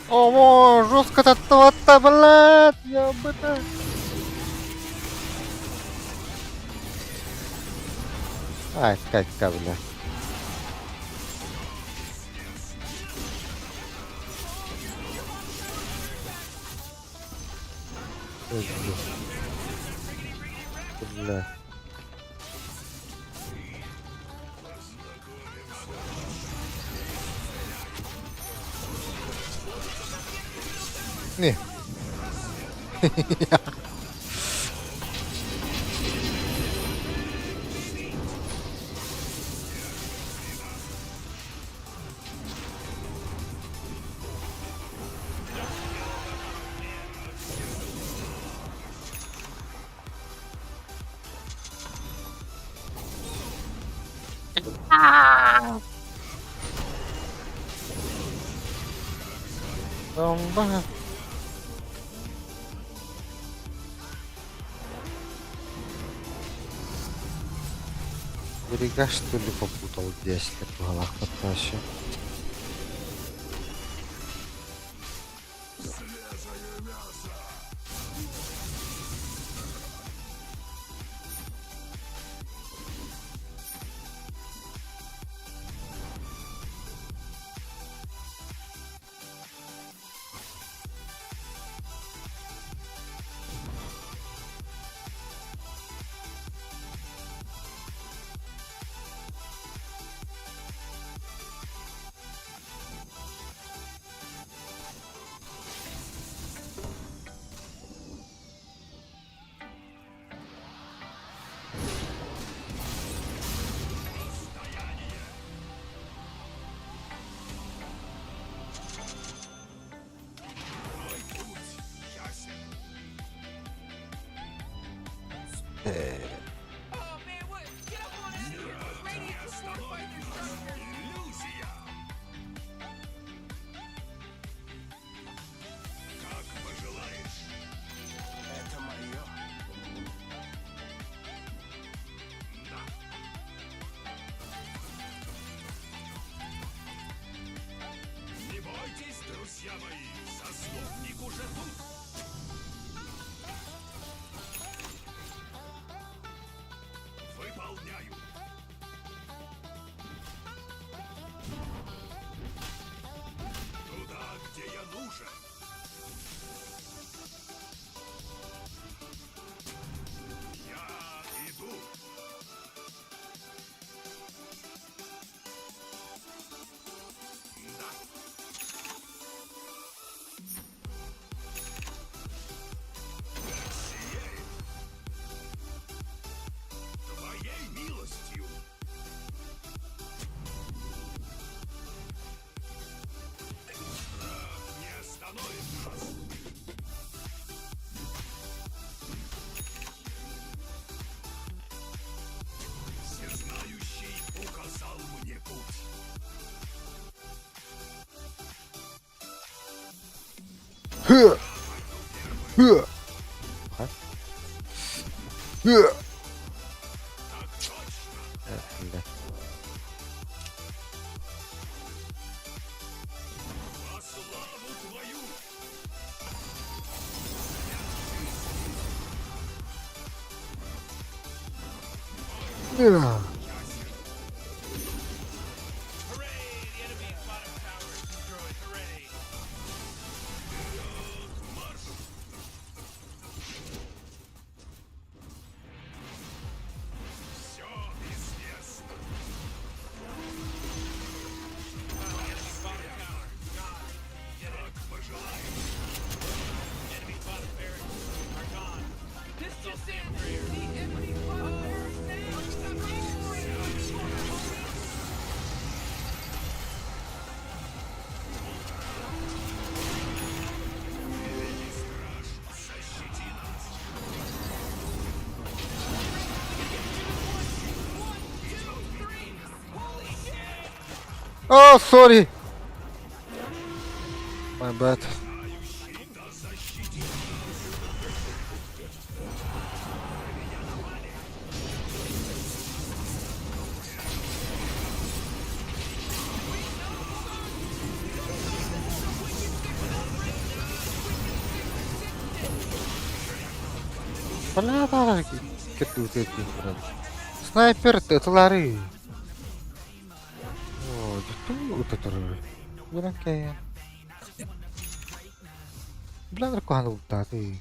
Speaker 2: Ого, жестко татуата, блядь, я об этом. Ай, кайка, блядь. Бля. Не. Бомба. Берега что ли попутал здесь, как в головах подтащил.
Speaker 3: Это мое. Да. Не бойтесь, друзья мои, заступник уже тут. Выполняю. Туда, где я нужен. Я иду. Да. Сияет. Твоей милостью. Враг не остановит нас. Всезнающий указал мне путь.
Speaker 2: Хы! Хы! Ха? Хы! Бля.
Speaker 3: Во славу твою!
Speaker 2: Бля.
Speaker 11: Hooray! The enemy's bottom tower is destroyed. Hooray!
Speaker 3: Марш! Все известно.
Speaker 11: The enemy's bottom tower. Gone.
Speaker 3: Как пожелаешь.
Speaker 11: Enemy's bottom barracks are gone.
Speaker 12: This just in. The enemy's bottom barracks now.
Speaker 3: Страж, защити нас.
Speaker 12: One, two, three. Holy shit!
Speaker 2: Oh, sorry. My bad.
Speaker 3: Да защити нас. Меня напали.
Speaker 2: Бля, да, Снайпер, это Лары. О, да ты Бля, Бля, кухан ты.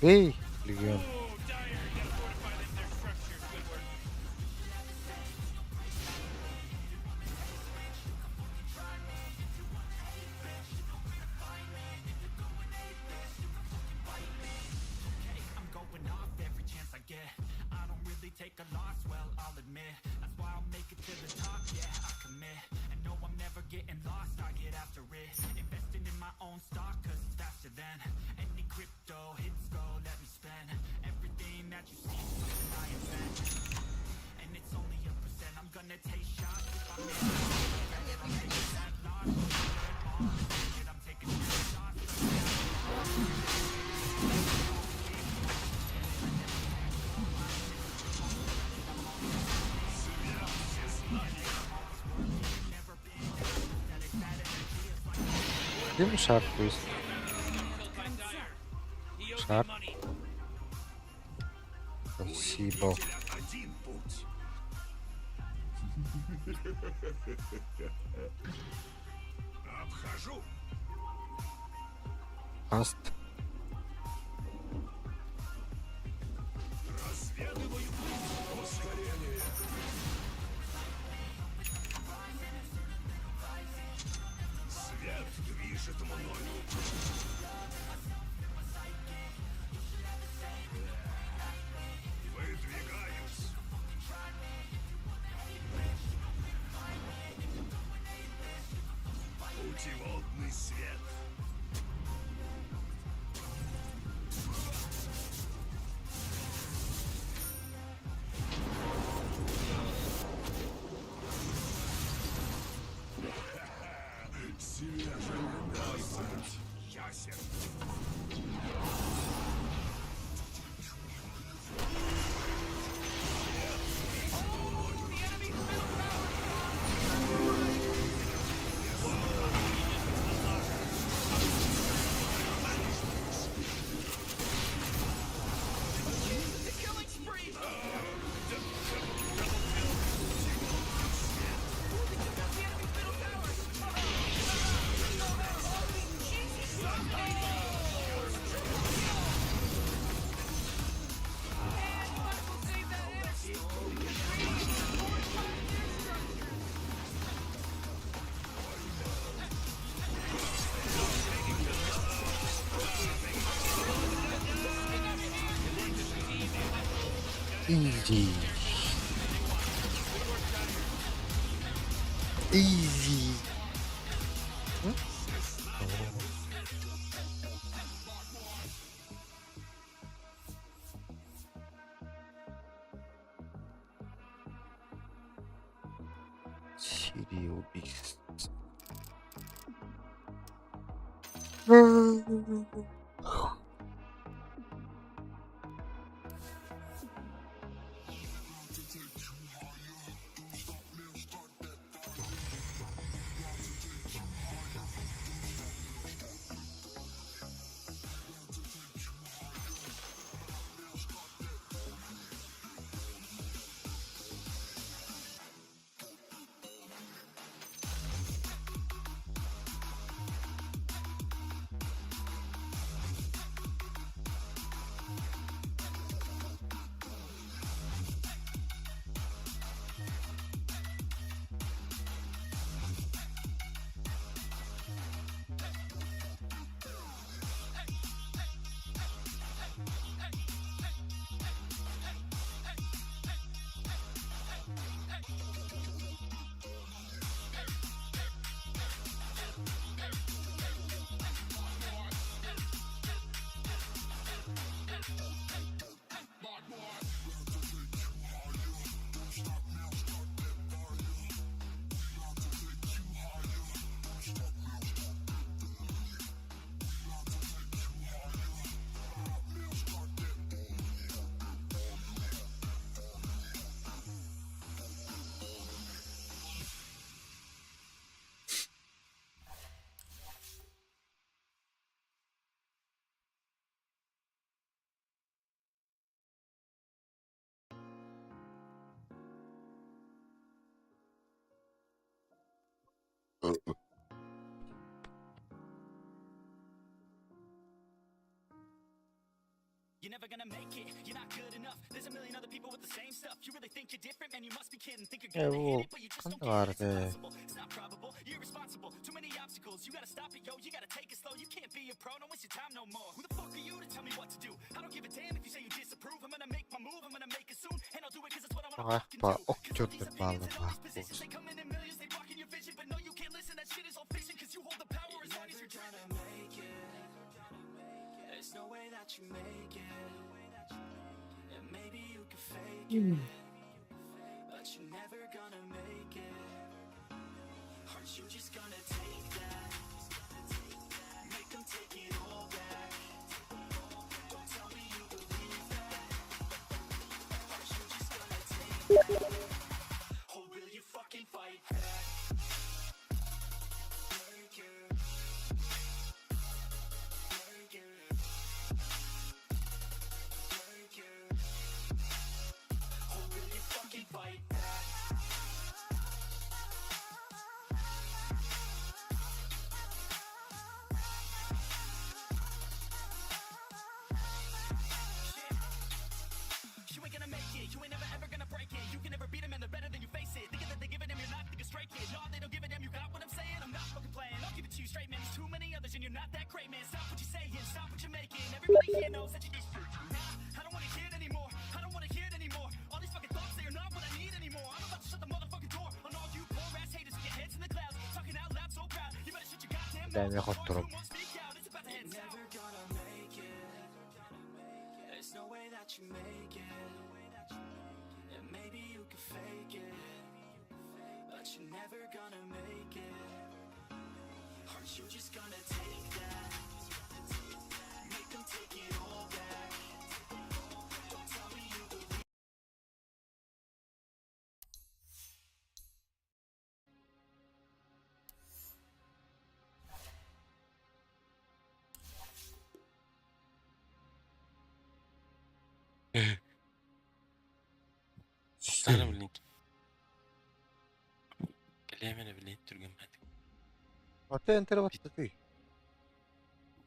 Speaker 2: Эй, Легион.
Speaker 11: Oh, Dire, you gotta fortify them, their structures. Good work.
Speaker 9: I'm going off every chance I get. I don't really take a loss, well, I'll admit. That's why I'll make it to the top, yeah, I commit. And no, I'm never getting lost, I get after it. Investing in my own stock, 'cause it's faster than any crypto hits go, let me spend. Everything that you see is something I invent. And it's only a percent, I'm gonna take shots if I'm in. I'm taking that loss, I'm taking shots.
Speaker 2: Где мой шар, то есть?
Speaker 11: Killed by Dire. He owes me
Speaker 2: Шар.
Speaker 11: money.
Speaker 2: Спасибо.
Speaker 3: Один путь. Обхожу.
Speaker 2: Аст.
Speaker 3: Разведываю путь. Ускорение. Свет движет мною. Выдвигаюсь.
Speaker 2: Easy. Easy. City убийств.
Speaker 9: You're never gonna make it, you're not good enough. There's a million other people with the same stuff. You really think you're different, man? You must be kidding. Think you're
Speaker 2: Э,
Speaker 9: gonna hit
Speaker 2: ол
Speaker 9: it, but you just don't
Speaker 2: қандай
Speaker 9: get it.
Speaker 2: бар
Speaker 9: It's
Speaker 2: э?
Speaker 9: impossible, it's not probable. You're irresponsible. Too many obstacles. You gotta stop it, yo. You gotta take it slow. You can't be a pro. Don't waste your time no more. Who the fuck are you to tell me what to do? I don't give a damn if you say you disapprove. I'm gonna make my move. I'm gonna make it soon, and I'll do it 'cause it's what I wanna
Speaker 2: Ах,
Speaker 9: fucking
Speaker 2: па,
Speaker 9: do. 'Cause all these
Speaker 2: охчут
Speaker 9: opinions
Speaker 2: баалы
Speaker 9: and all these
Speaker 2: баах
Speaker 9: positions, they come in in millions. They blocking your vision, but no, you can't listen. That shit is all fiction. 'Cause you hold the power as long as you're driven. Make it. There's no way that you make it. And maybe you can fake it, but you're never gonna make it. Aren't you just gonna take that? Make them take it all back. Don't tell me you believe that. Aren't you just gonna take that? Or will you fucking fight back? Make it. Make it. Make it. Or will you fucking fight back? You ain't gonna make it, you ain't never ever gonna break it. You can never beat them and they're better than you face it. Thinking that they give a damn, you're not thinking straight, kid. No, they don't give a damn, you got what I'm saying? I'm not fucking playing. I'll give it to you straight, man. There's too many others and you're not that great, man. Stop what you're saying, stop what you're making. Everybody here knows that you just Nah, I don't wanna hear it anymore. I don't wanna hear it anymore. All these fucking thoughts, they are not what I need anymore. I'm about to shut the motherfucking door on all you poor ass haters with your heads in the clouds. Talking out loud so proud. You better shut your goddamn mouth.
Speaker 2: Дэми
Speaker 9: Before
Speaker 2: хотторуп.
Speaker 9: you won't speak out. It's about to head south. Never gonna make it. There's no way that you make it. And maybe you can fake it, but you're never gonna make it. Aren't you just gonna take that? Make them take it all back. Don't tell me you believe.
Speaker 1: Sana блин. Кэлиэмэнэ блин түргэн
Speaker 2: Ата энтер баттаты.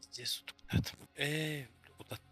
Speaker 1: Здесь утуктаатым. Ээ, утат.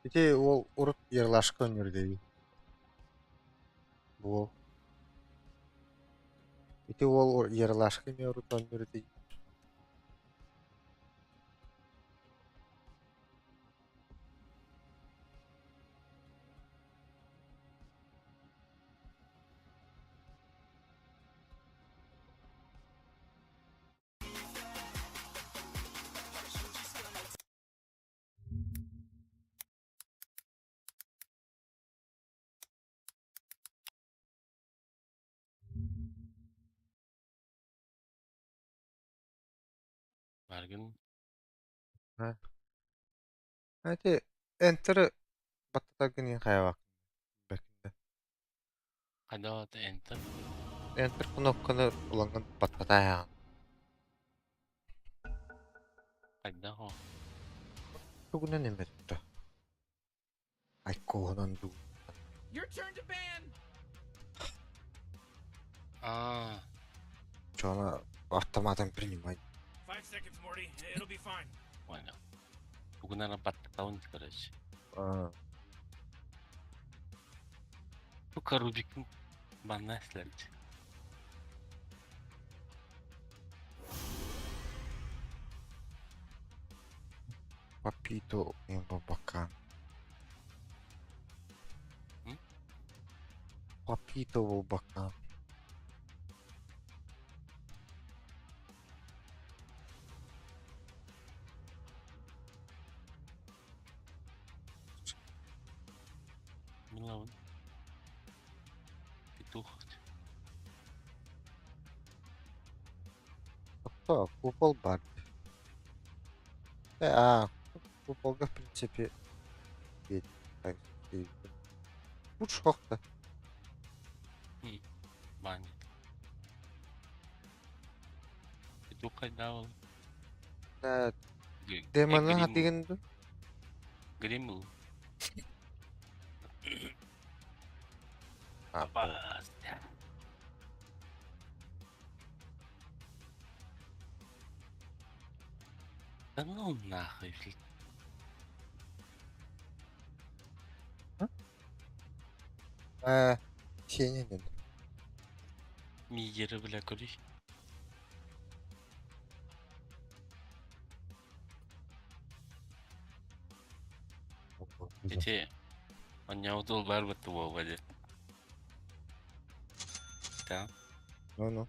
Speaker 2: Ити уол урут Ерлашка өнүрдэй. Буол. Ити уол Ерлашка эмиэ урут өнүрдэй.
Speaker 1: Баргын.
Speaker 2: Ити Enter баттатаргын иһин хайабаккын бэккинэ.
Speaker 1: Хайдах Enter?
Speaker 2: Enter кнопканы ылаҥҥын баттатаайаҕын.
Speaker 1: Хайдах ол?
Speaker 2: Тугунан эмэтэ? Айкоһунан дуу.
Speaker 12: Your turn to ban.
Speaker 1: Аа.
Speaker 2: Чона автоматом принимай.
Speaker 11: 5 seconds, Morty. It'll be fine.
Speaker 1: Понял. Тугунан баттатабын, короче.
Speaker 2: А,
Speaker 1: Сука, Рубиктин банна силерди.
Speaker 2: Папито бабакан.
Speaker 1: М?
Speaker 2: Папито бабакан.
Speaker 1: Милавын. Петух.
Speaker 2: Кто? Купол бар. А, куполга, в принципе, ведь так, Лучше хохта.
Speaker 1: Баня. Петух хайдах ол?
Speaker 2: Да, демоны хатыгын ду.
Speaker 1: Гримл.
Speaker 2: А,
Speaker 1: Баста. Да ну нахуй, блядь.
Speaker 2: Сенен.
Speaker 1: Мигері, бля, көрей. Ити онньоотул бар бытты буолба диэн. Да.
Speaker 2: Ну-ну.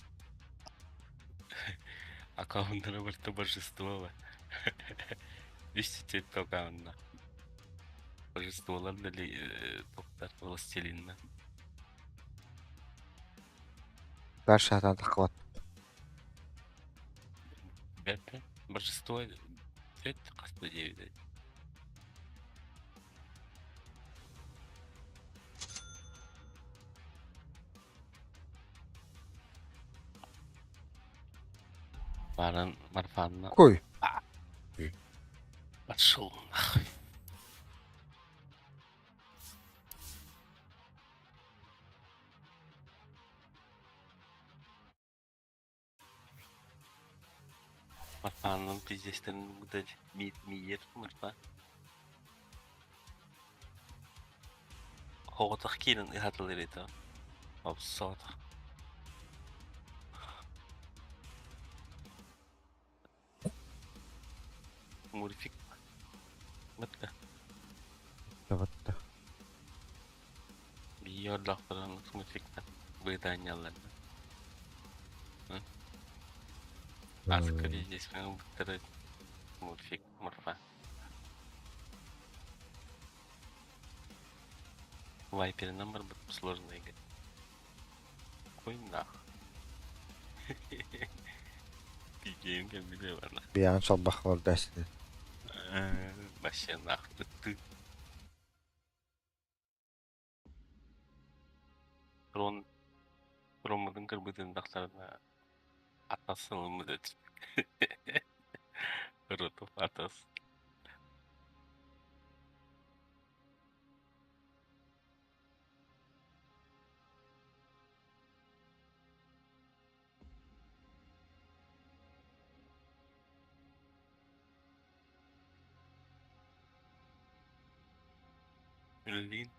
Speaker 1: Аккаунтара барыта божество ба. Үс тип аккаунна. Божестволар да тоқтар властелинна.
Speaker 2: Дальше атан таққыбат.
Speaker 1: Бәппе. Божество это қаста девять. Баран Марфанна.
Speaker 2: Кой?
Speaker 1: Пошел нахуй. Марфанның пиздестерін бұда миер Марфа. Хоғытақ кейін ұхатылыр еді. Абсоғытақ. Мурфик. Бітті.
Speaker 2: Табатта.
Speaker 1: Биорлақтырын мультфиктен выданяларына. Аска здесь бұттыры мультфик Мурфа. Вайпер номер будет сложно играть. Кой нах. Пигейм биле бар нах.
Speaker 2: Биян шалбах бар дәсіне.
Speaker 1: Вообще нах. Ты. Трон Тромадын кырбытын дақтарына атасылымы деді. Ротов атас. Үлэлиин.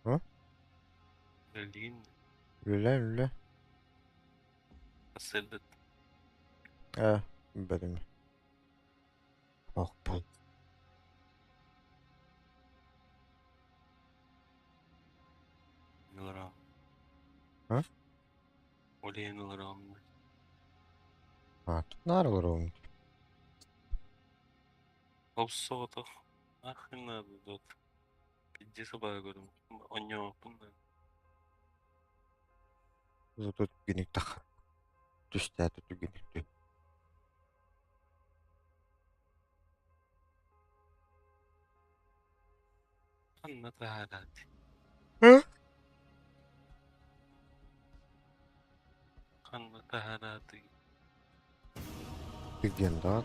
Speaker 2: Һы?
Speaker 1: Үлэлиин.
Speaker 2: Үлэ үлэ.
Speaker 1: Сырдыт.
Speaker 2: Ээ, билбэтим. Охпут.
Speaker 1: Ыларам.
Speaker 2: Һы?
Speaker 1: Ол иһин ыларам.
Speaker 2: А, тут наар олоробун.
Speaker 1: Ол соҕотох. Нахрен надо тут. Пиздец абаа көрүм. Онньооппун да.
Speaker 2: Зато түгэнник тах. Түстээтэ түгэнник тү.
Speaker 1: Ханна таһаараат.
Speaker 2: Һы?
Speaker 1: Ханна таһаараатый?
Speaker 2: Легенда.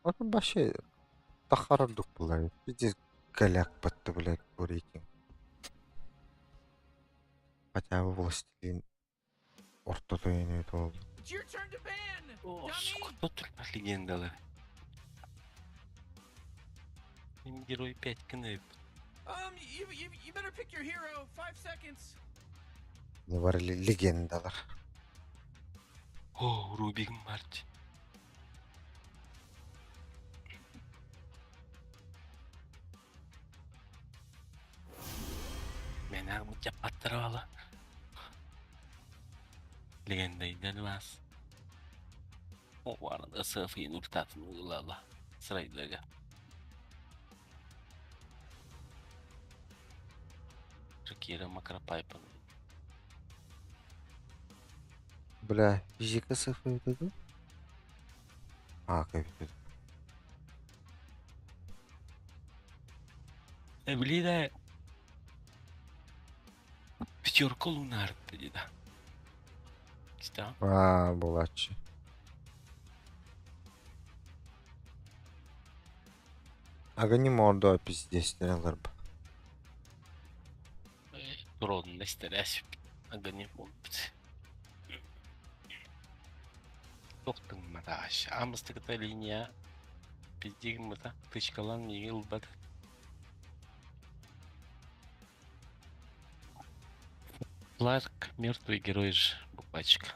Speaker 2: Это вообще тахарардук была. Пиздец голяк батты, блядь, по рейтинг. Хотя бы властелин ортото ini ол.
Speaker 12: It's your turn to ban.
Speaker 1: О,
Speaker 12: Dummy.
Speaker 1: сука, кто тут легендалар? Мин герой 5 кнеп.
Speaker 12: You better pick your hero. 5 seconds.
Speaker 2: Не бар легендалар.
Speaker 1: О, Рубик Марч. Мен жаппаттар Легендайдан вас. О, арада София уртатын уйлала. Сырайдага. Шакира Макропайпан.
Speaker 2: Бля, физика София dedi. А, как это?
Speaker 1: Блида. Пятерка лунар да. Что?
Speaker 2: А, булачы. Ага мордо пиздец алар.
Speaker 1: Трудно стерясь. Ага не помню. Тоқтың маташ. Амыстықта линия. Пиздигін мата. Тычкалан неге ұлбады. Кларк мертвый герой же. Буквачка.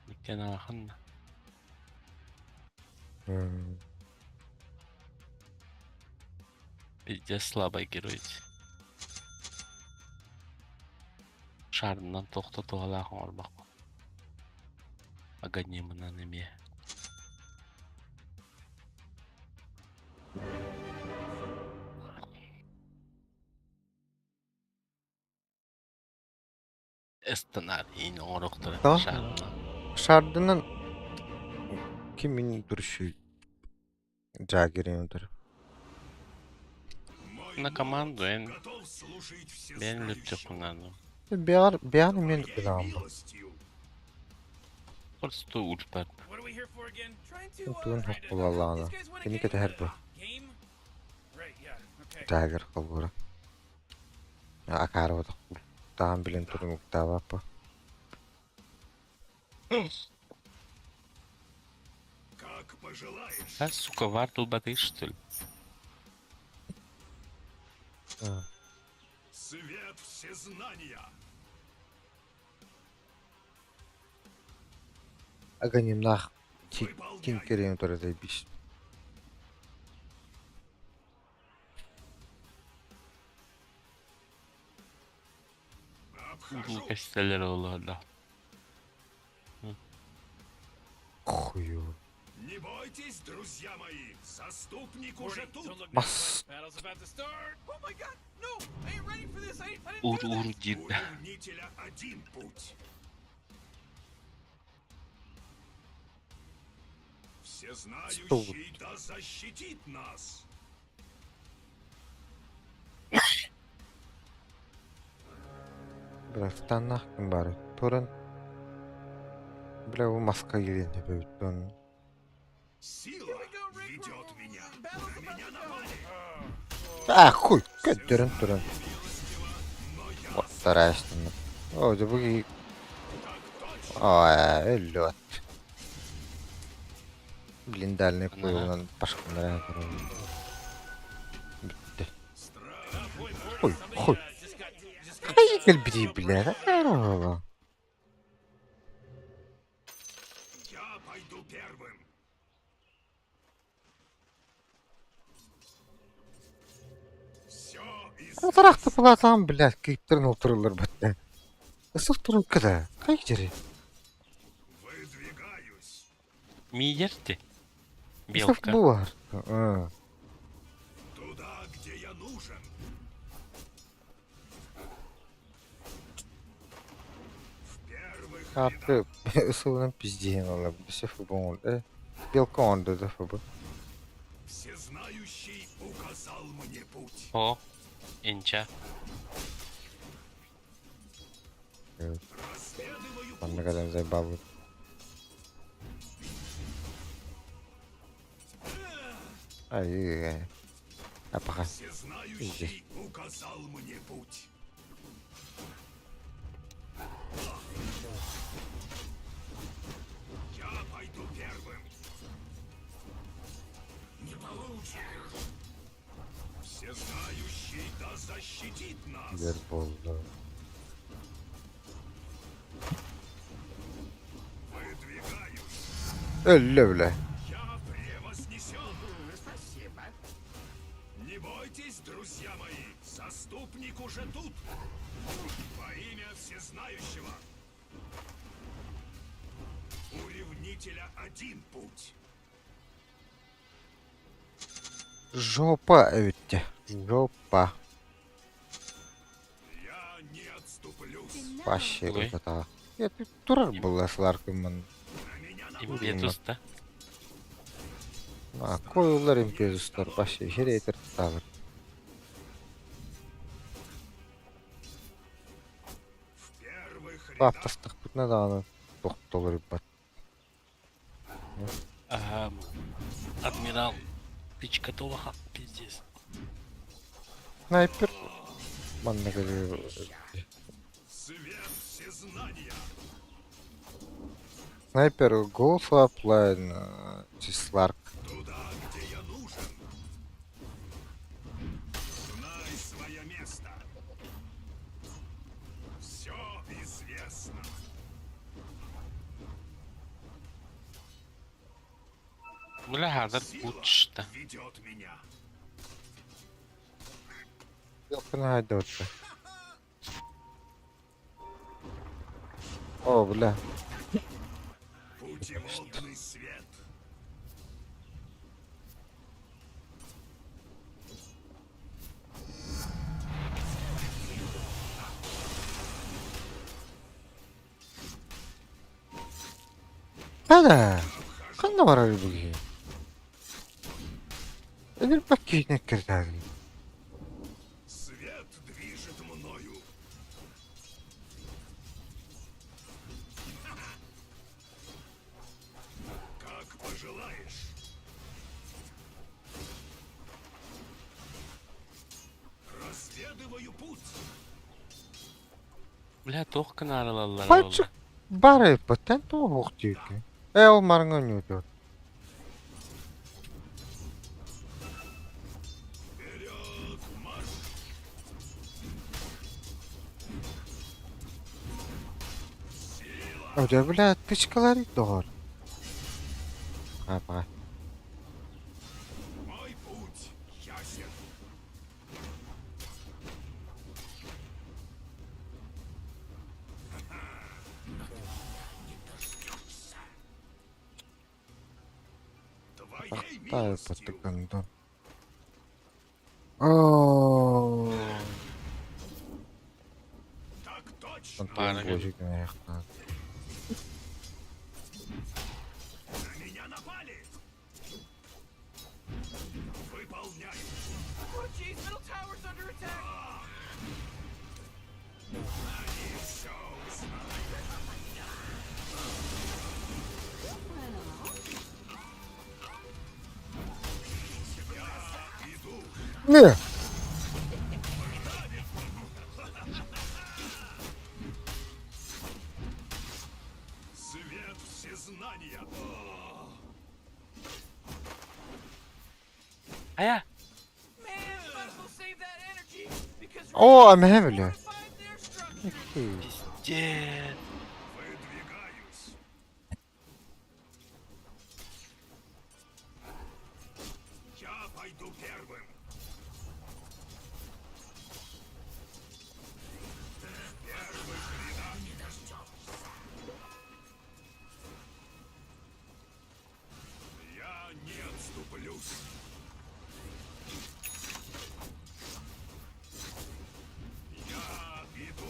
Speaker 1: Никтен алаханна. Пиздец слабый герой. Шарынан тоқтату алахан орбақ. Аганимынан эме. Эстанар ин оңороқтыр
Speaker 2: Да?
Speaker 1: шарынан.
Speaker 2: Шардынан кимин duruşu Джаггерин удар.
Speaker 3: Мой
Speaker 1: На команду
Speaker 3: мозг
Speaker 1: эн
Speaker 3: готов служить
Speaker 1: мен
Speaker 3: всезнающему.
Speaker 1: лүптөкунан.
Speaker 2: Биар биар мен
Speaker 3: Твоей
Speaker 2: гынам.
Speaker 3: милостью.
Speaker 1: Просто ульпат.
Speaker 11: What are we here for again?
Speaker 12: Trying to.
Speaker 2: Туун
Speaker 11: Trying to
Speaker 2: хоккулалаана.
Speaker 12: These guys win a
Speaker 2: Кини
Speaker 12: game.
Speaker 2: кетер бу.
Speaker 11: Game? Right, yeah. Okay.
Speaker 2: Джаггер кылбура. Акар вот таан билен турун уктаабаппа.
Speaker 3: Как пожелаешь.
Speaker 1: А, сука, вартыл баты, что ли?
Speaker 3: Свет всезнания.
Speaker 2: Аганимнах
Speaker 3: Выполняю.
Speaker 2: тинкерин удар заебись.
Speaker 3: Обхожу.
Speaker 1: Костелер олуода.
Speaker 2: Хую.
Speaker 3: Не бойтесь, друзья мои. Заступник уже
Speaker 11: Morty,
Speaker 3: тут.
Speaker 11: don't look now,
Speaker 2: Бас.
Speaker 11: but battle's about to start.
Speaker 12: Oh my God! No! I ain't ready for this. I didn't
Speaker 1: Ур
Speaker 12: do
Speaker 1: ур
Speaker 12: this.
Speaker 3: У
Speaker 1: дирда.
Speaker 3: ревнителя один путь. Всезнающий да защитит нас.
Speaker 2: Бля, станнах ким бары. Турun Бля, бу маска киирэн бүттүн.
Speaker 3: Сила
Speaker 12: Here we go, Rick.
Speaker 3: ведет меня.
Speaker 12: Battle's
Speaker 3: На
Speaker 12: about
Speaker 3: меня
Speaker 12: to go.
Speaker 3: напали.
Speaker 2: А, хуй, көттөрөн туран.
Speaker 3: Но я
Speaker 2: Вот стараешься. Оо, дьэ бу киһи Аа, өллү Блин, дальний куйулунан пашканнара Бүттэ. Ой, хуй. Хай кэлбитий билээ.
Speaker 3: Я пойду первым. Все
Speaker 2: Тарахты пылатам, блядь, кийттерин олтурулар бэтте. Ысык турукка да. Кай жери?
Speaker 3: Выдвигаюсь.
Speaker 1: Миерти.
Speaker 2: Ысык
Speaker 1: Белка.
Speaker 2: бу бар. А.
Speaker 3: Туда, где я нужен. В первых
Speaker 2: Карты ысылынан пиздейін олар. Все футбол. Белка онды да футбол.
Speaker 3: Всезнающий указал мне путь.
Speaker 1: О. Инча.
Speaker 3: Разведываю
Speaker 2: Онны кадам заебал. Ай, ай. А пока.
Speaker 3: Всезнающий указал мне путь. Я пойду первым. Не получишь. Всезнающий да защитит нас.
Speaker 2: Бер болды.
Speaker 3: Выдвигаюсь.
Speaker 2: Өллө бля.
Speaker 3: Я превознесен. Спасибо. Не бойтесь, друзья мои, заступник уже тут. Во имя Всезнающего. У ревнителя один путь.
Speaker 2: Жопа өтте. Жопа.
Speaker 3: Я не отступлюсь.
Speaker 2: Вообще
Speaker 1: Ой.
Speaker 2: ата. Я тут турар была сларкымын.
Speaker 1: Импетус да.
Speaker 2: А, койлар импезустар вообще херейтер тагыр.
Speaker 3: В первых рядах
Speaker 2: Баптастық бүтін ағаны тоқтолыр бат.
Speaker 1: Ага. Адмирал. Пичка Тулаха. Пиздец.
Speaker 2: Снайпер. Манна кэлэр
Speaker 3: свет всезнания.
Speaker 2: Снайпер go лайн Сларк.
Speaker 3: Туда, где я нужен. Знай свое место. Все известно.
Speaker 1: Бля, хазар
Speaker 3: Сила
Speaker 1: пучта.
Speaker 3: ведет меня.
Speaker 2: Хайда О, бля.
Speaker 3: Путеводный свет.
Speaker 2: Хада. Ханна барар бүгүн. Эдир баккине кирдәги.
Speaker 3: Свет движет мною. Как пожелаешь. Разведываю путь.
Speaker 1: Бля, тохкын аралалар
Speaker 2: Пальчик бары патент оохтүүкү. Э ол марыңа нүүтө.
Speaker 3: Вперед, марш!
Speaker 2: Öde бля, тычкалар доор. Апа.
Speaker 3: Мой путь ясен. Твоей
Speaker 2: Тай
Speaker 3: милостью
Speaker 2: паттыкандан. Оо.
Speaker 3: так точно.
Speaker 1: Бары кел.
Speaker 3: На меня напали. Выполняю.
Speaker 12: Oh jeez, middle tower's under attack.
Speaker 3: Они все узнают. Я иду.
Speaker 2: Не.
Speaker 1: Хайа?
Speaker 2: О, эмэһэ бile.
Speaker 1: Пиздец.
Speaker 3: Выдвигаюсь. Я пойду первым. Я не отступлюсь. Я иду.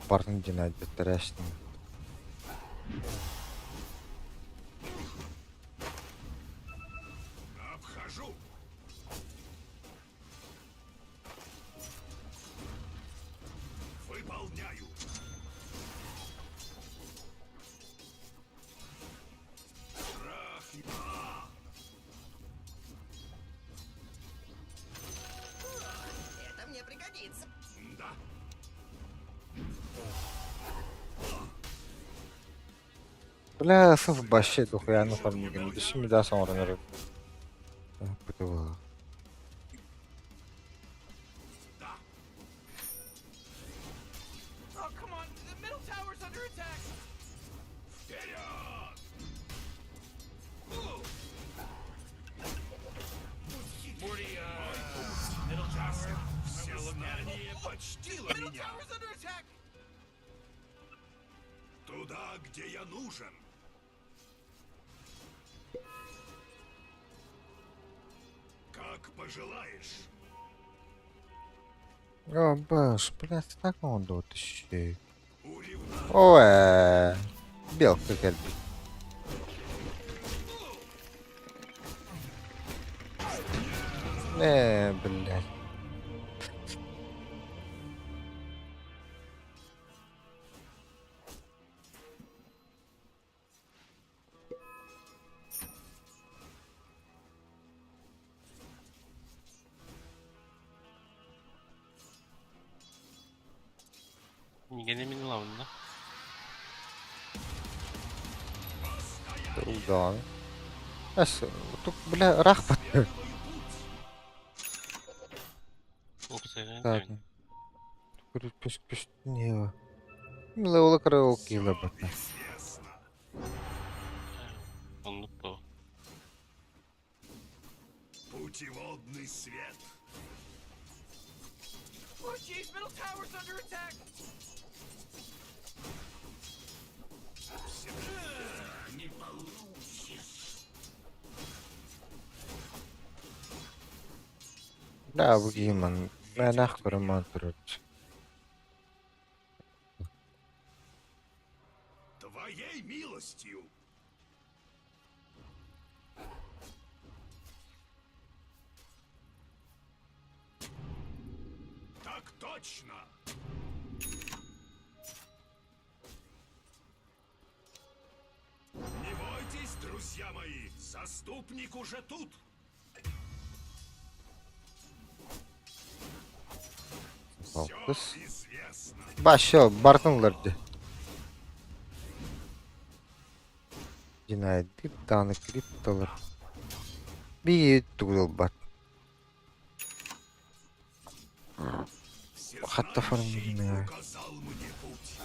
Speaker 2: Бардын динайдыттар эштин.
Speaker 3: Обхожу. Выполняю. Страх.
Speaker 12: Это мне пригодится.
Speaker 3: Да.
Speaker 2: Бля, сыф баще дохуяны фармигин. Дишми да соңрын. Бутыва.
Speaker 12: Oh, come on. The middle tower's under attack.
Speaker 3: Вперед!
Speaker 11: Morty, middle tower.
Speaker 3: Всезнание почтило
Speaker 12: Middle
Speaker 3: меня.
Speaker 12: tower's under attack.
Speaker 3: Туда, где я нужен. Как пожелаешь.
Speaker 2: О, баш, блядь, так он тут еще.
Speaker 3: Уревна.
Speaker 2: Ой, белка кэлбит. Э, блядь.
Speaker 1: Gene mini lavında.
Speaker 2: Удан. Эс, тут, бля, рахпат.
Speaker 1: Опса.
Speaker 2: Так. Күрүт пүс пүс не. Миле караоке бата.
Speaker 3: Известно.
Speaker 1: Онлuk da o.
Speaker 3: Путеводный свет.
Speaker 12: Oh, jeez, middle tower's under attack.
Speaker 3: Не получишь.
Speaker 2: Да, бу гейман. Мен ах көрөмөн турат.
Speaker 3: Твоей милостью. Так точно. Не бойтесь, друзья мои, заступник уже тут. Все
Speaker 2: Алпыс.
Speaker 3: известно.
Speaker 2: Башы бартынларды. Динайдыр даны криптолар. Би тугул бат. Хатта
Speaker 3: Всезнающий
Speaker 2: фармигин.
Speaker 3: указал мне путь.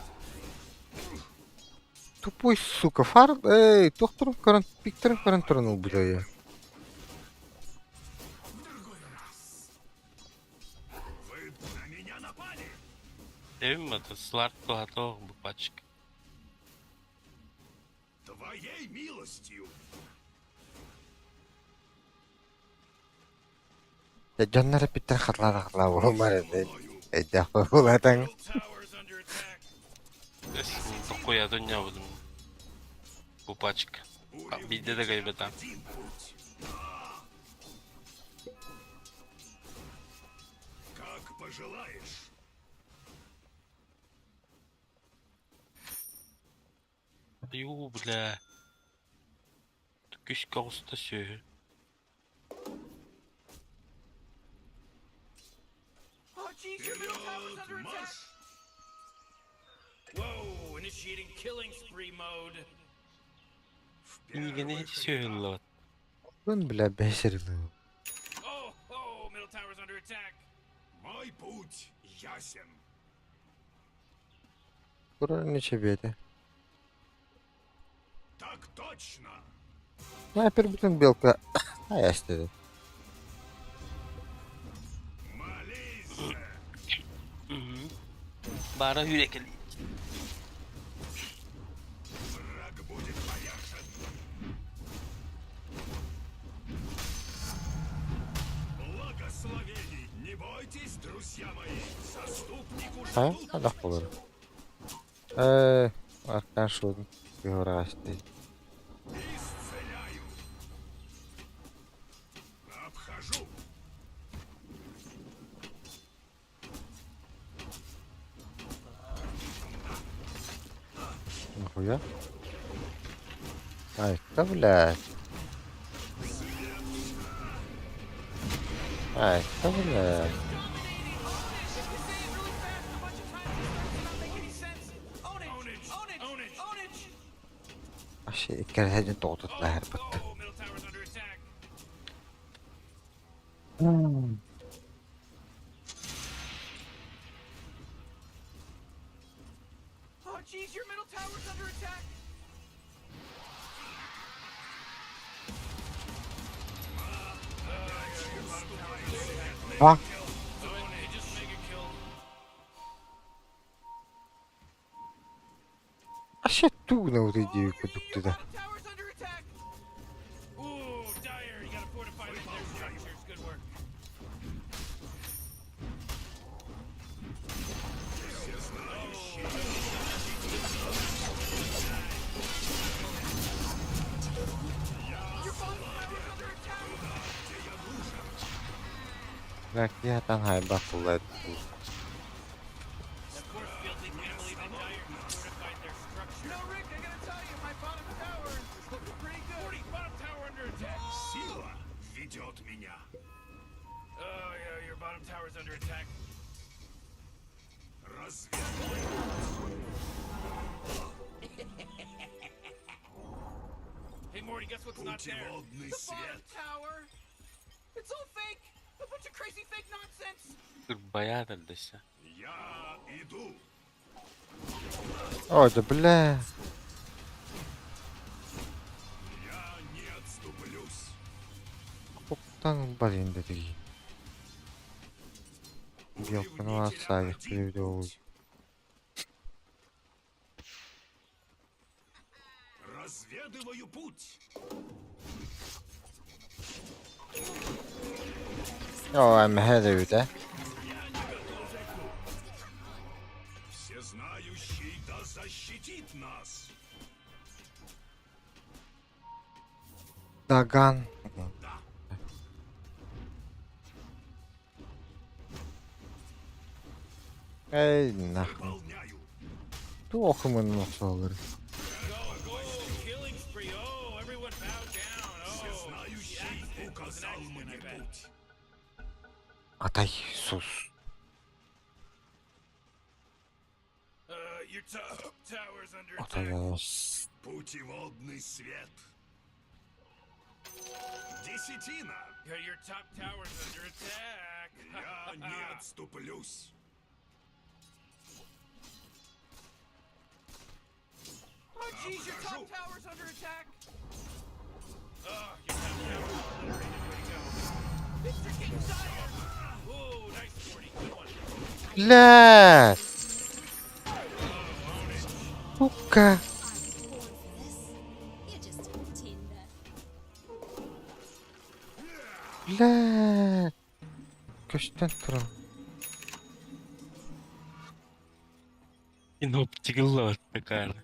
Speaker 2: Тупой сука, фар... Эй, тохторум каран, пиктерим каран туран буда я.
Speaker 3: В другой раз. Вы на меня напали.
Speaker 1: Evim mi atı? Slart tuhato bu paçk.
Speaker 3: Твоей милостью.
Speaker 2: Я жаннары питтер хатлара хатла болмар эди. Эдде булатан.
Speaker 11: Middle tower's under attack.
Speaker 1: Tokuya dünya buldum. Bu paçk. Bizde de kaybeden.
Speaker 3: Один путь. Как пожелаешь.
Speaker 1: Ю, бля. Күш кауста сүйі.
Speaker 12: Oh, jeez, your middle tower's under attack.
Speaker 3: Марш!
Speaker 11: Whoa, initiating killing spree mode.
Speaker 1: Кинигэни
Speaker 3: первых
Speaker 1: сүһүллэбит.
Speaker 2: Күн бля бэсэрилыы.
Speaker 11: Oh, oh, middle tower's under attack.
Speaker 3: Мой путь ясен.
Speaker 2: Турар ничебиэтэ.
Speaker 3: Так точно.
Speaker 2: Снайпер бүтүн белка айас деді.
Speaker 3: Молись же.
Speaker 1: Бара хүрекели.
Speaker 3: Враг будет повержен. Благословений. Не бойтесь, друзья мои. Заступник уже
Speaker 2: Хайа,
Speaker 3: тут.
Speaker 2: хайдах буолар. Ээ, аркан шуудун кыһыраасты.
Speaker 3: Исцеляю. Обхожу.
Speaker 2: Нахуя? Ай, да блядь. Ай, да блядь.
Speaker 12: Dominating. Ownage. If you say it really fast a bunch of times, it starts to not make any sense. Ownage.
Speaker 11: Ownage.
Speaker 12: Ownage.
Speaker 11: Ownage.
Speaker 12: Ownage.
Speaker 2: Вообще, иккэрэ тоҕутутла хэрбэт.
Speaker 11: Oh, middle tower's under attack.
Speaker 12: Oh, jeez, your middle tower's under attack.
Speaker 2: А?
Speaker 11: So it just mega killed.
Speaker 2: Вообще тугна вот идею
Speaker 12: Oh, your
Speaker 2: кудук
Speaker 12: bottom tower's under attack.
Speaker 11: Ooh, Dire, you gotta fortify their structures. Good work.
Speaker 12: Your bottom tower's under attack.
Speaker 2: Ракетан хайба кулет.
Speaker 11: That force field leads me to believe that Dire just fortified their structure.
Speaker 12: You know, Rick, I gotta tell you, my bottom tower is looking pretty good.
Speaker 11: 40, bottom tower under attack.
Speaker 3: Сила ведет меня.
Speaker 11: Oh, yeah, your bottom tower's under attack.
Speaker 3: Разведываю.
Speaker 11: Hey, Morty, guess what's not there?
Speaker 3: Путеводный
Speaker 12: The bottom
Speaker 3: свет.
Speaker 12: tower. It's all fake. A bunch of crazy fake nonsense.
Speaker 1: Bayağı dışı.
Speaker 3: Я иду.
Speaker 2: Ой, да бля.
Speaker 3: Я не отступлюсь.
Speaker 2: Оттан барин дедиги. Белканы атсайык
Speaker 3: Уравнителя
Speaker 2: видео.
Speaker 3: один путь. Разведываю путь.
Speaker 2: О, мэхэ да.
Speaker 3: Всезнающий да защитит нас.
Speaker 2: Даган. Эй, нахуй.
Speaker 3: Выполняю.
Speaker 2: Туохумун мохсолор.
Speaker 11: Go, go, killing spree. Oh, everyone bow down. Oh,
Speaker 3: Всезнающий указал мне путь.
Speaker 2: Атай, сус.
Speaker 11: Your top tower's under
Speaker 2: Атай,
Speaker 11: attack.
Speaker 2: ас.
Speaker 3: Путеводный свет. Десятина.
Speaker 11: Yeah, your top tower's under attack.
Speaker 3: Я не отступлюсь.
Speaker 12: Oh, jeez, your top
Speaker 3: Обхожу.
Speaker 12: tower's under attack.
Speaker 11: Oh, your top tower's obliterated. Way to go.
Speaker 12: It's freaking dire.
Speaker 11: Ooh, nice, Morty. Good one.
Speaker 2: Бля! Сука!
Speaker 13: I was born for this. You're just a pretender.
Speaker 2: Бля! Көстөн туран.
Speaker 1: Инопчигло такая.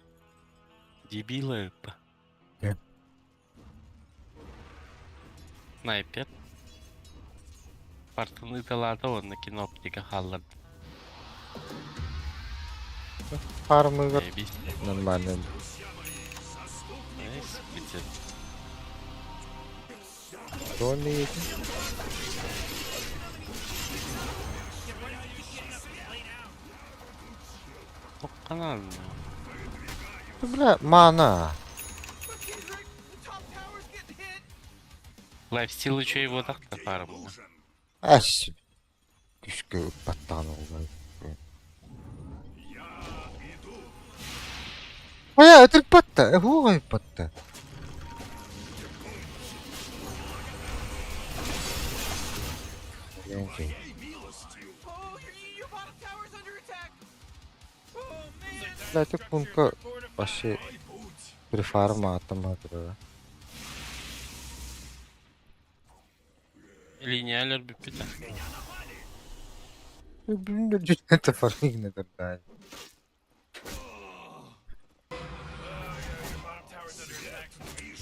Speaker 1: Дебила это.
Speaker 2: Э.
Speaker 1: Снайпер. Партыны талата онна киноптика халлар.
Speaker 2: Фармыгар
Speaker 1: Бейбис.
Speaker 2: нормально.
Speaker 1: Найс, битет.
Speaker 2: Тони.
Speaker 1: Токканан.
Speaker 2: Бля, мана.
Speaker 12: Oh, jeez, Rick,
Speaker 1: Лайфстил үчүгэй буолбатах да фармҥа.
Speaker 2: Эс күүскэ ыппаттаҕын оҕолор. Хайа ытырпатта, эһуох ыппатта. Кстати, пунка вообще префарма атаматыра.
Speaker 1: Линия өлөрбүппүт.
Speaker 2: Это фармигне тогда.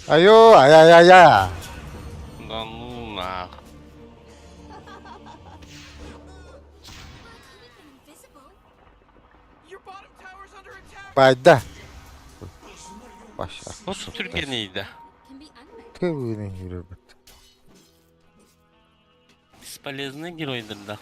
Speaker 2: Айо, ай-ай-ай-ай.
Speaker 1: Да ну нах.
Speaker 2: Байда. Баша.
Speaker 1: Вот түргэнийдэ.
Speaker 2: Төвүнэн жүрөбүт.
Speaker 1: Бесполезный геройдар да.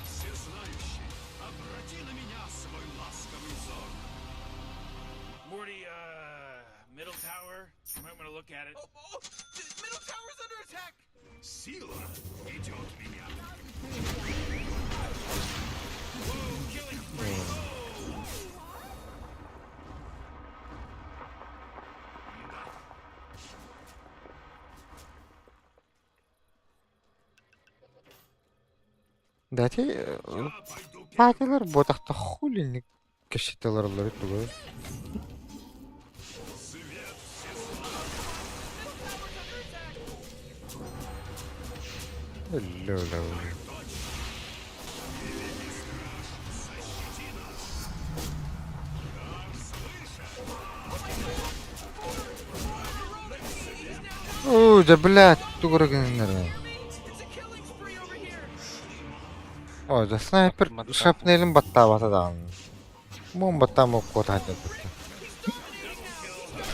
Speaker 3: Всезнающий, обрати на меня свой ласковый взор.
Speaker 11: Morty, middle tower. You might want to look at it.
Speaker 12: Oh, oh, middle tower's under attack.
Speaker 3: Сила ведет меня.
Speaker 2: Дати патилар ботахта хули кэшетелерлери тугу. Лөлө. Оо, да блядь, тугу гыннар. О, да снайпер шрапнелин баттаабата даҕаны. Муҥ баттаам уккуота сылдьыбыт.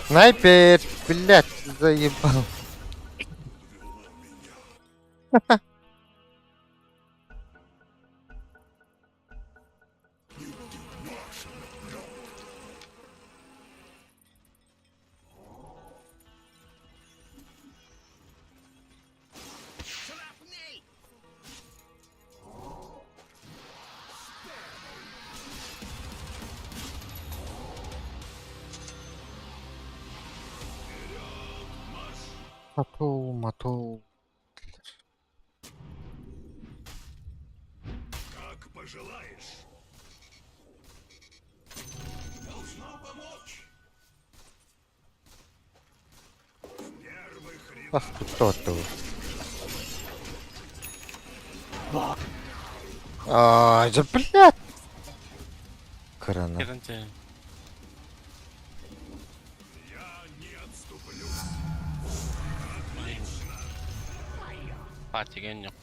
Speaker 2: Снайпер, блядь, заебал. Матул, матул.
Speaker 3: Как пожелаешь. Должно помочь. В первых рядах
Speaker 2: Ах, кто ты? А, да блядь! Крана.
Speaker 1: Керенте.
Speaker 3: я не отступлюсь.
Speaker 1: Патиген yok.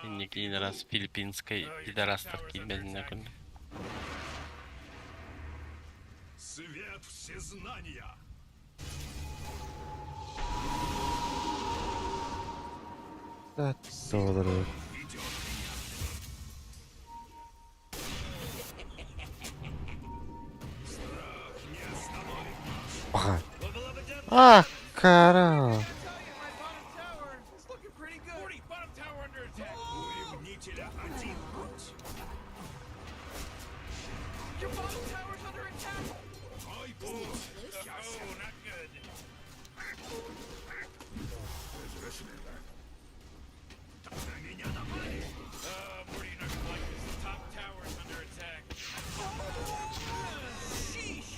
Speaker 1: Инники раз филиппинской пидорастар киирбэтинэ күн.
Speaker 3: Свет всезнания.
Speaker 2: Да, доллары.
Speaker 3: Ведет
Speaker 2: Ага. А, кара.
Speaker 12: It's looking pretty good.
Speaker 11: Morty, bottom tower under attack.
Speaker 3: У ревнителя один путь.
Speaker 12: Your bottom tower's under attack.
Speaker 3: Мой путь.
Speaker 11: Oh, not good.
Speaker 3: На меня напали.
Speaker 11: Morty, you're not gonna like this. The top tower's under attack.
Speaker 12: Sheesh.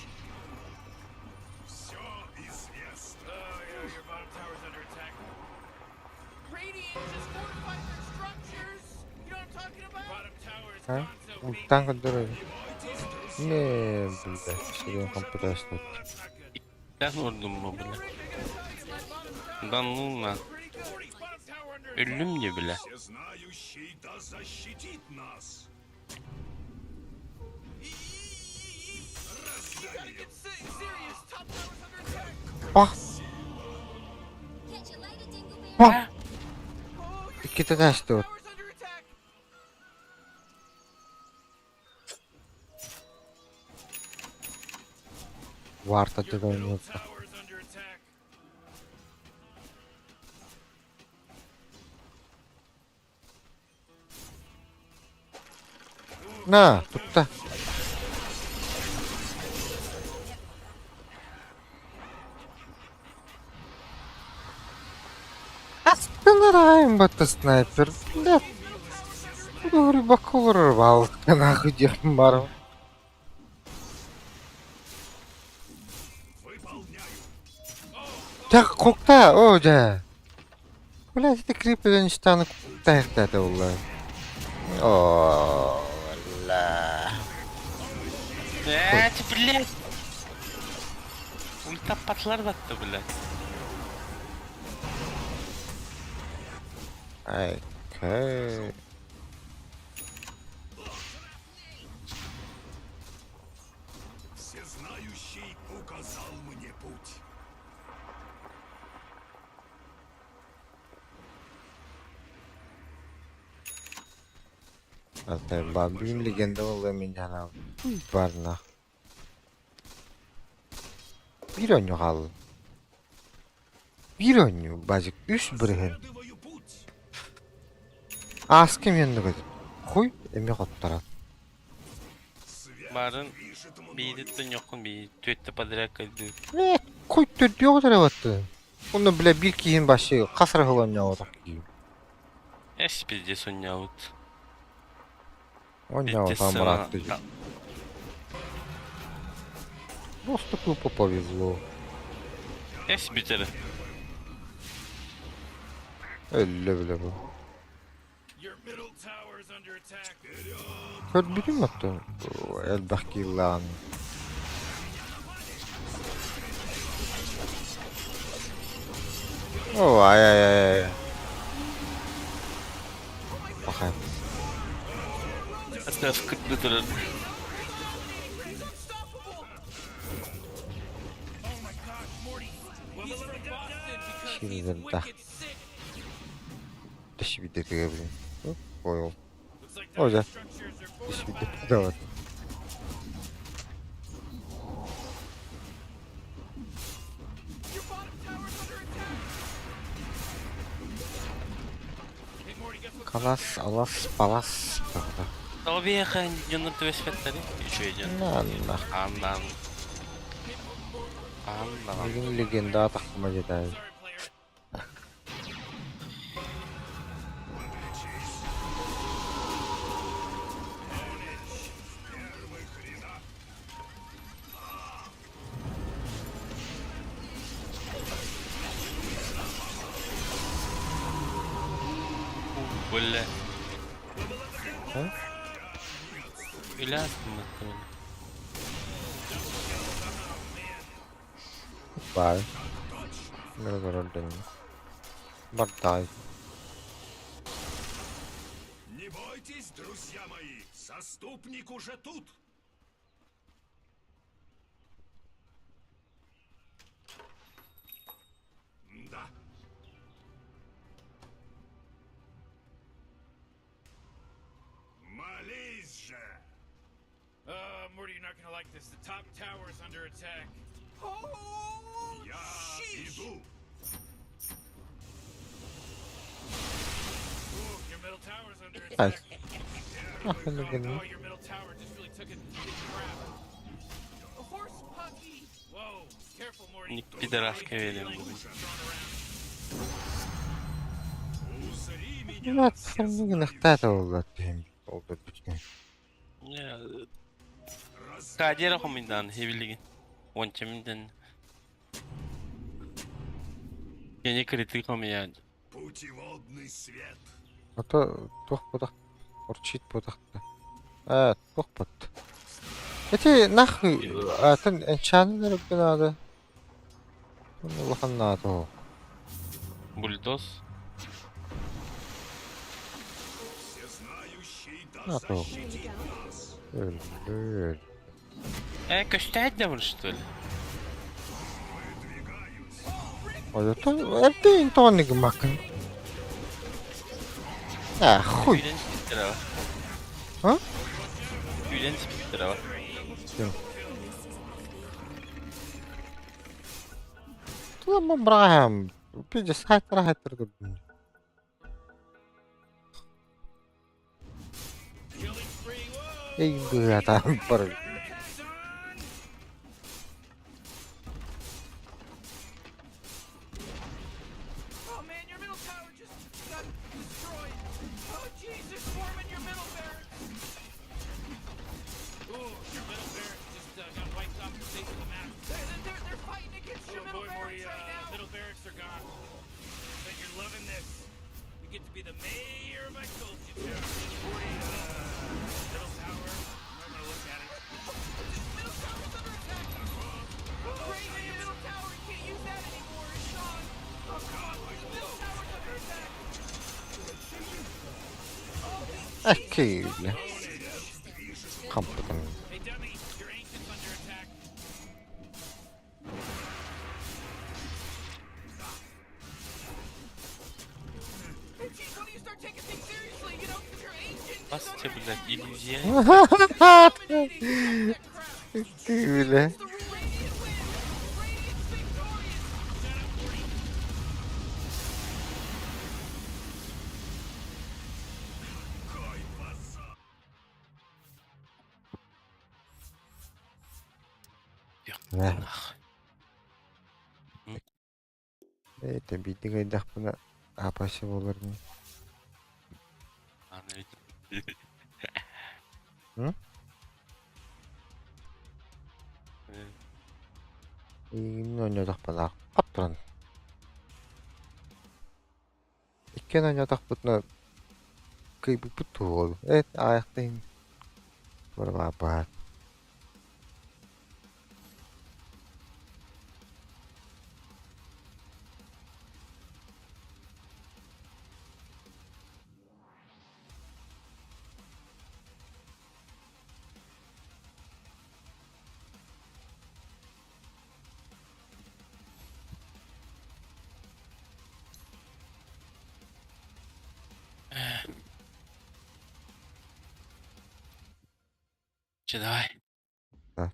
Speaker 3: Все известно.
Speaker 11: Oh, yeah, your bottom tower's under attack.
Speaker 12: Radiant just fortified their structures. You know what I'm talking about?
Speaker 11: Bottom tower is
Speaker 2: А?
Speaker 11: gonzo, baby.
Speaker 2: Ультан көрдөрөр. Не, блядь, сирен компьютер
Speaker 1: Иккитэн урдум бу бля. Да ну на.
Speaker 11: Morty, bottom tower under attack.
Speaker 1: Өллүм дии бля.
Speaker 3: Всезнающий да защитит нас.
Speaker 12: You gotta get serious. Top tower's under attack.
Speaker 2: Бах!
Speaker 13: Catch you later, Dingleberry.
Speaker 2: Бах! Иккитэ таастыбыт.
Speaker 12: Tower's under attack.
Speaker 2: Варта оонньуута. На, тутта. Астынарайым батта снайпер. Бля, рыбак олорор нахуй диэхпин баарым. Так, кукта, о, дьэ. Блядь, это крипелен штаны куктаахтаата буолла. О, ла.
Speaker 1: Блять, блять. Ульта патлар батты, блять.
Speaker 2: Ай, кэй.
Speaker 3: Всезнающий указал мне путь.
Speaker 2: Бүгүн легенда буолла мин санаабар. Барна. Биир оонньуу хаалла. Биир оонньуу, базик үс бырыһын. Ааска эмиэ оннук этим. Хуй эмиэ хотторон.
Speaker 1: Барын биириттэн йоххун бии түөттэ подряд кэлбит.
Speaker 2: Э, хуй төрдүөҕү төрөбөттүн. Онно бля биир киһин башы хас эрэ сыл оонньооботох киһи.
Speaker 1: Эс пиздец оонньообут.
Speaker 2: Оонньообото быраатты. Просто тупо повезло.
Speaker 1: Эс бүтэр.
Speaker 2: Өллө бile bu. Көрбүтүм оттон элбэх кииллааҕын. О, ай ай ай ай. Пахай.
Speaker 1: Астас кытты турар.
Speaker 2: Шилдердах. Тащибидерге блин. Понял. О, да. Тащибидер. Давай. Калас, алас, палас.
Speaker 1: Тоҕо биһиэхэ дьоннор түбэспэттэрий? Үчүгэй дьон.
Speaker 2: Анна.
Speaker 1: Аннан. Аннан.
Speaker 2: Бүгүн легенда тахсыма дьитэй.
Speaker 1: Бля.
Speaker 2: А?
Speaker 1: Үлэ астыммыттым.
Speaker 2: Баар. Мөргөрөлдөн. Бардай.
Speaker 3: Не бойтесь, друзья мои, заступник уже тут. Да. Молись же!
Speaker 11: Uh, Morty, you're not gonna like this. The top tower is under attack.
Speaker 12: Oh,
Speaker 3: Я
Speaker 12: sheesh.
Speaker 3: иду.
Speaker 11: Ooh, your middle tower's under
Speaker 2: Ай.
Speaker 11: attack.
Speaker 2: Ахын
Speaker 11: Oh, your middle tower just really took a big crap.
Speaker 12: Horse pucky.
Speaker 11: Whoa, careful, Morty.
Speaker 1: Ник пидораска верим.
Speaker 3: Узри меня,
Speaker 2: Нахтата болду.
Speaker 1: Кадера хоминдан хебилигин. Онча минден. Яне критик хомиян.
Speaker 3: Путеводный свет.
Speaker 2: Ото туох бодох орчит бодохта. Аа туох бот. Эти нахуй атын энчанын надо. Улахан надо.
Speaker 1: Бульдоз.
Speaker 3: Всезнающий да
Speaker 2: Надо.
Speaker 3: защитит нас.
Speaker 2: Өлөр.
Speaker 1: Э, көстәт да что ли?
Speaker 2: Ото эрдэ тоник макын. Аа хуй.
Speaker 1: Үйден спиттер
Speaker 2: А?
Speaker 1: Үйден спиттер
Speaker 2: Всё. Туламмын быраҕаһам. Пиздец, хайтара хайтара көрдүм. Эй, быһаатаан барар.
Speaker 12: Oh man, your middle tower just got destroyed. Oh jeez, they're swarming your middle barracks.
Speaker 11: Ooh, your middle barracks just got wiped off the face of the map.
Speaker 12: They're, they're, they're fighting against your
Speaker 11: Oh
Speaker 12: middle
Speaker 11: boy,
Speaker 12: barracks
Speaker 11: Morty,
Speaker 12: right now.
Speaker 11: middle barracks are gone. Bet you're loving this. You get to be the mayor of Icoltia Town. Morty, middle tower. I'm not gonna look at it.
Speaker 12: Middle tower's under attack. Great, your middle tower. You can't use that anymore. It's gone.
Speaker 3: Oh god,
Speaker 12: The middle tower's under attack.
Speaker 2: Эккииле. Хампытын.
Speaker 11: Hey, dummy, your ancient's under attack.
Speaker 12: Hey, geez, when do you start taking things seriously? You know, your ancient is
Speaker 1: Басча,
Speaker 12: under
Speaker 1: блядь,
Speaker 12: attack.
Speaker 1: иллюзия.
Speaker 12: Dominating. Stop that crap.
Speaker 2: Эккииле.
Speaker 12: It's the Radiant win. Radiant's victorious.
Speaker 2: Нах. Это биитигайдахпына апашы болар.
Speaker 1: Аны
Speaker 2: М? Игин ойнодохпуна хаппыран. Иккен ойнодохпутуна кыйбыппыт туол. Эт аахтын барбаабаат.
Speaker 1: Че, давай.
Speaker 2: Да.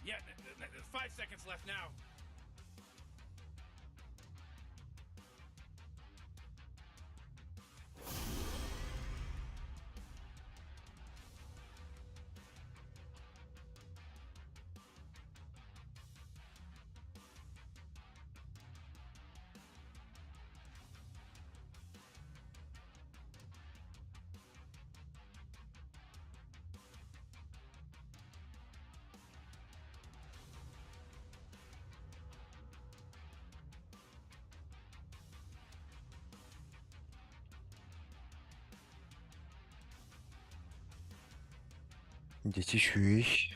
Speaker 11: Yeah, 5 seconds left now.
Speaker 2: Дети шүйш.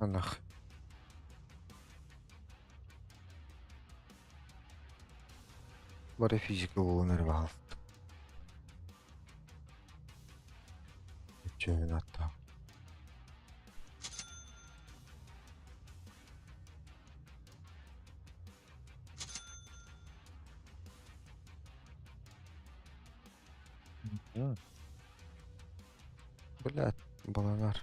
Speaker 2: Анах. Бары физика болон эрбаал. Чөйүн атта. Блядь, баланар.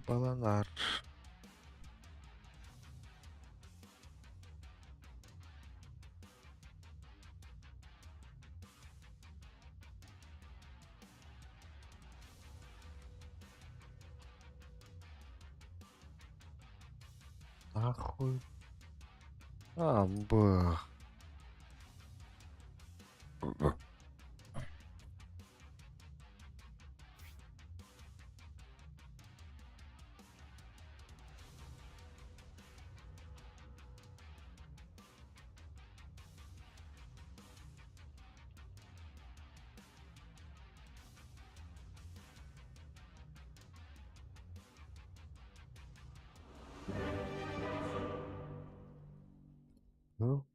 Speaker 2: Баланар. Нахуй. А, бах. Ну,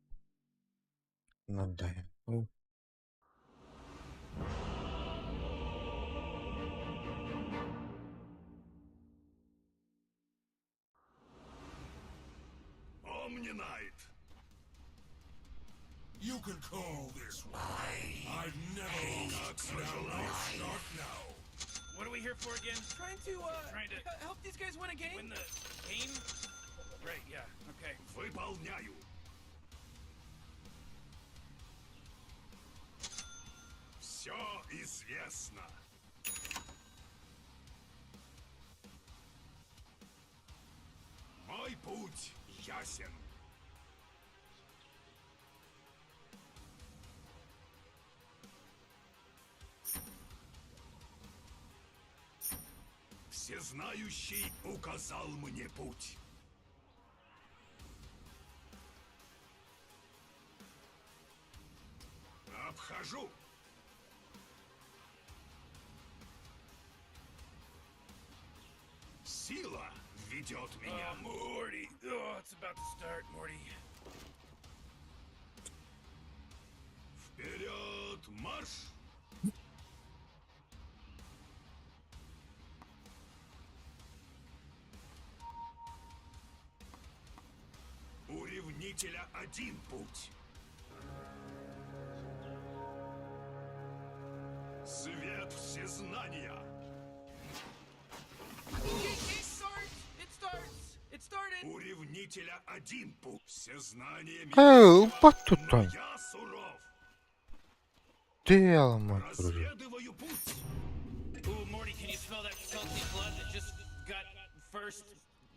Speaker 2: надо. Ну.
Speaker 3: Omnionite. You can call this one. I've never lost. Not now.
Speaker 11: What are we here for again?
Speaker 12: Trying to,
Speaker 11: Trying to
Speaker 12: help these guys win a game?
Speaker 11: win the game? Right, yeah, okay.
Speaker 3: Выполняю. Все известно. Мой путь ясен. Всезнающий указал мне путь. Обхожу. Сила ведет меня.
Speaker 11: Oh, Morty. Oh, it's about to start, Morty.
Speaker 3: Вперед, марш! У ревнителя один путь. Свет всезнания.
Speaker 12: It starts! It starts! It started!
Speaker 3: У ревнителя один путь. Всезнание
Speaker 2: Э, упад
Speaker 3: но
Speaker 2: тут.
Speaker 3: я суров.
Speaker 2: Дело, мать твою.
Speaker 3: Разведываю путь.
Speaker 11: Ooh, Morty, can you smell that salty blood that just got first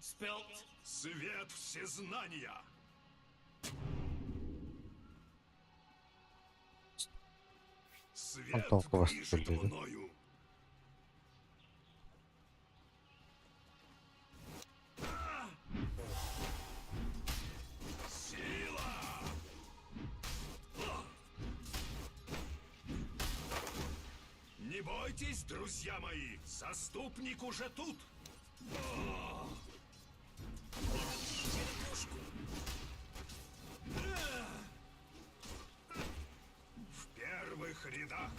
Speaker 11: spilt?
Speaker 3: Свет всезнания. Свет
Speaker 2: Антонка вас
Speaker 3: движет
Speaker 2: теперь, да?
Speaker 3: мною. Сила! Не бойтесь, друзья мои, заступник уже тут. В первых рядах.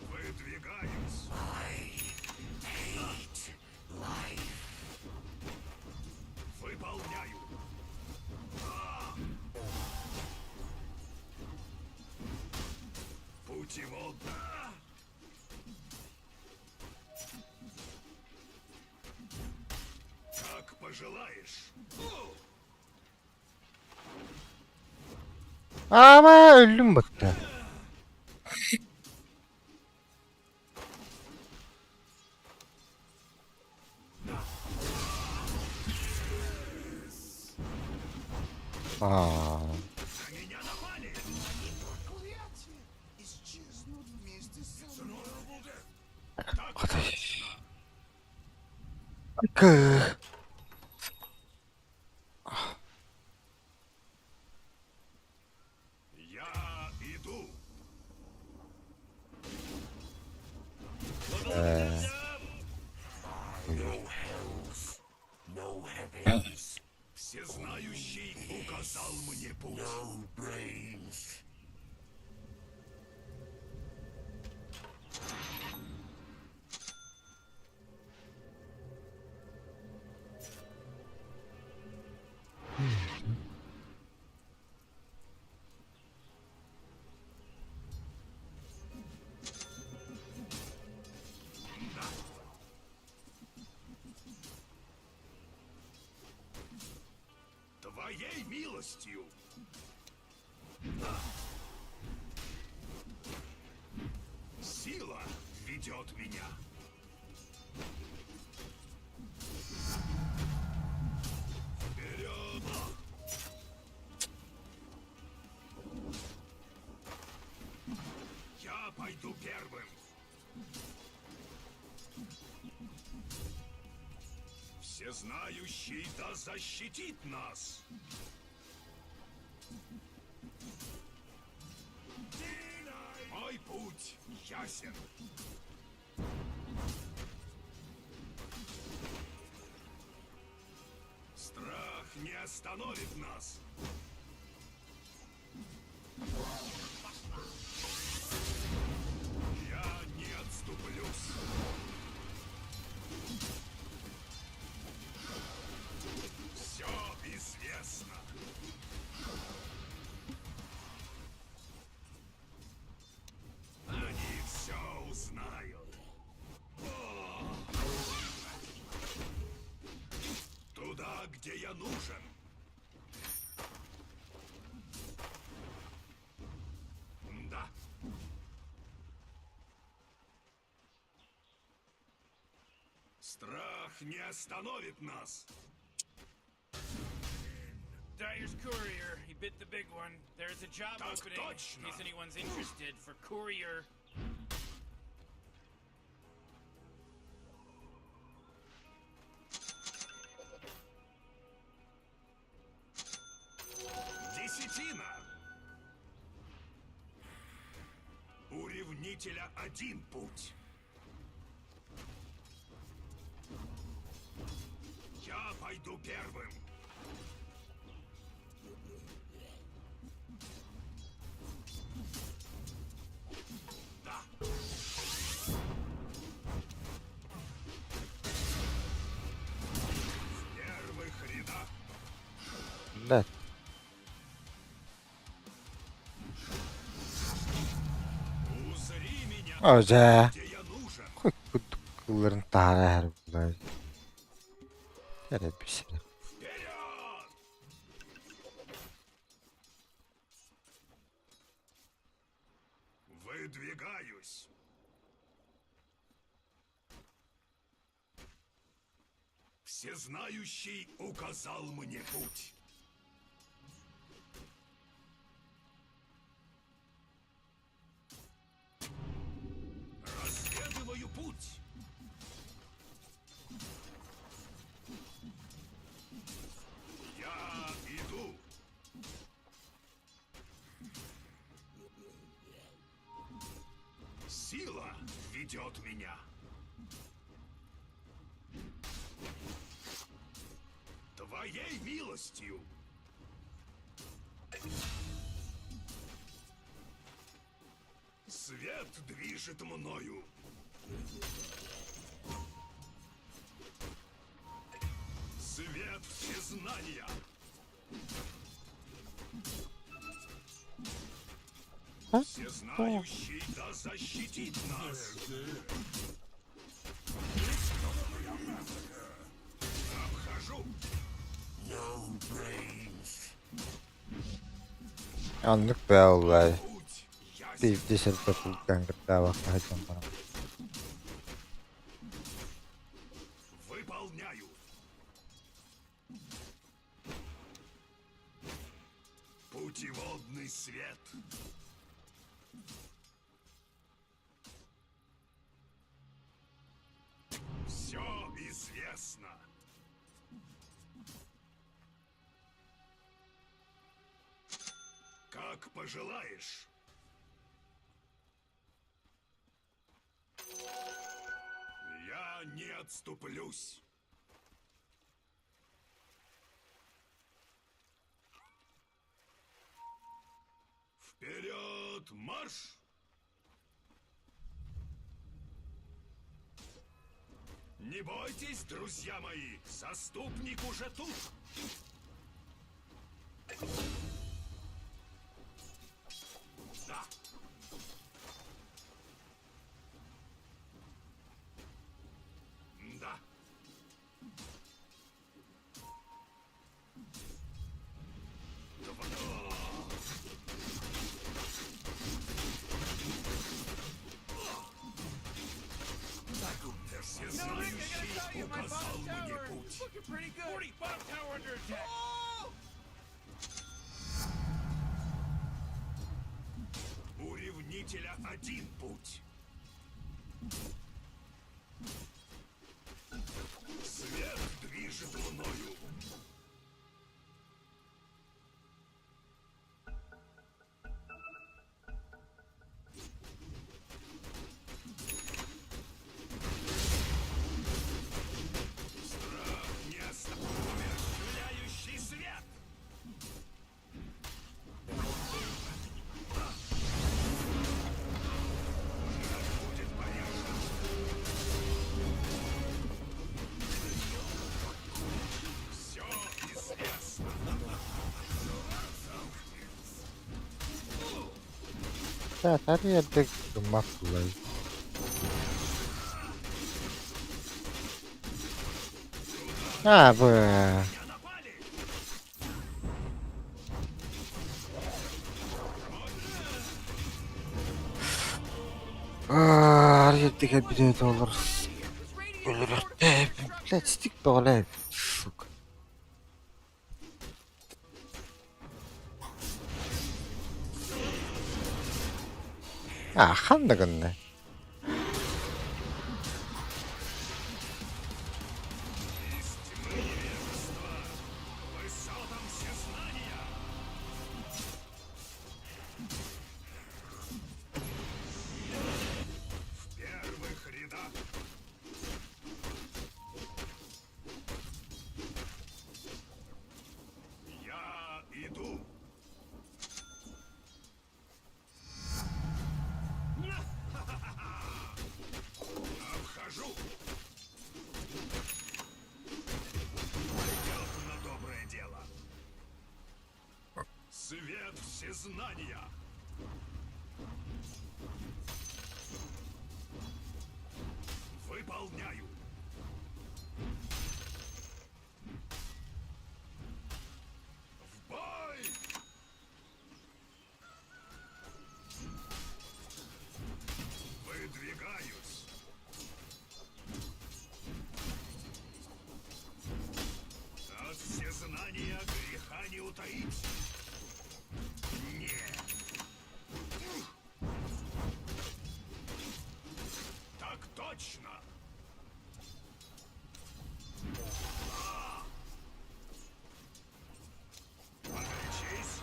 Speaker 3: Выдвигаюсь. Выполняю. А! Путевод. Как пожелаешь.
Speaker 2: Ama öldüm bıktı. Aa,
Speaker 3: На меня напали.
Speaker 2: arkadaş. Kı.
Speaker 3: Я иду. Всезнающий указал мне путь. Твоей милостью. Сила ведет меня. Вперед! Я пойду первым. Всезнающий да защитит нас. Мой путь ясен. Страх не остановит нас. Я не отступлюсь. Все известно. Они все узнают. О! Туда, где я нужен. Да. Страх не остановит нас.
Speaker 11: Dyer's courier. He bit the big one. There's a job
Speaker 3: Так
Speaker 11: opening. In
Speaker 3: точно.
Speaker 11: case anyone's interested for courier.
Speaker 3: Десятина! У ревнителя один путь. Я пойду первым. Да. В первых рядах
Speaker 2: Да.
Speaker 3: узри меня,
Speaker 2: Оже.
Speaker 3: где я нужен.
Speaker 2: Кой кылларын таара һэр булар. Эрэ бисер.
Speaker 3: Вперед! Выдвигаюсь. Всезнающий указал мне путь. Разведываю путь. Я иду. Сила ведет меня. Твоей милостью. Свет движет мною. Свет всезнания. Всезнающий да защитит нас. Обхожу.
Speaker 2: Аннык бэллай.
Speaker 3: Путь ясен.
Speaker 2: Дейп десер топулган кытта бакка бара.
Speaker 3: Выполняю. Путеводный свет. Все известно. Как пожелаешь. Я не отступлюсь. Вперед, марш! Не бойтесь, друзья мои, заступник уже тут. Да. Да.
Speaker 12: Looking pretty good. 40, bottom tower under attack. Oh!
Speaker 3: У ревнителя один путь. Свет движет мною. Страх не остановит. свет! Будет повержен. Все известно.
Speaker 2: Her yerde gımmak kullanıyor. Ha bu. Her yerde bir de olur. Ölürük. Блять, стик бөҕөлөө. Сука. А, ханна гынна.
Speaker 3: Высотам всезнания! В первых рядах. Я иду. Обхожу. Пойдет на доброе дело. Свет всезнания. Выполняю. В бой! Выдвигаюсь. От всезнания греха не утаить. Нет. Так точно. Погорячись.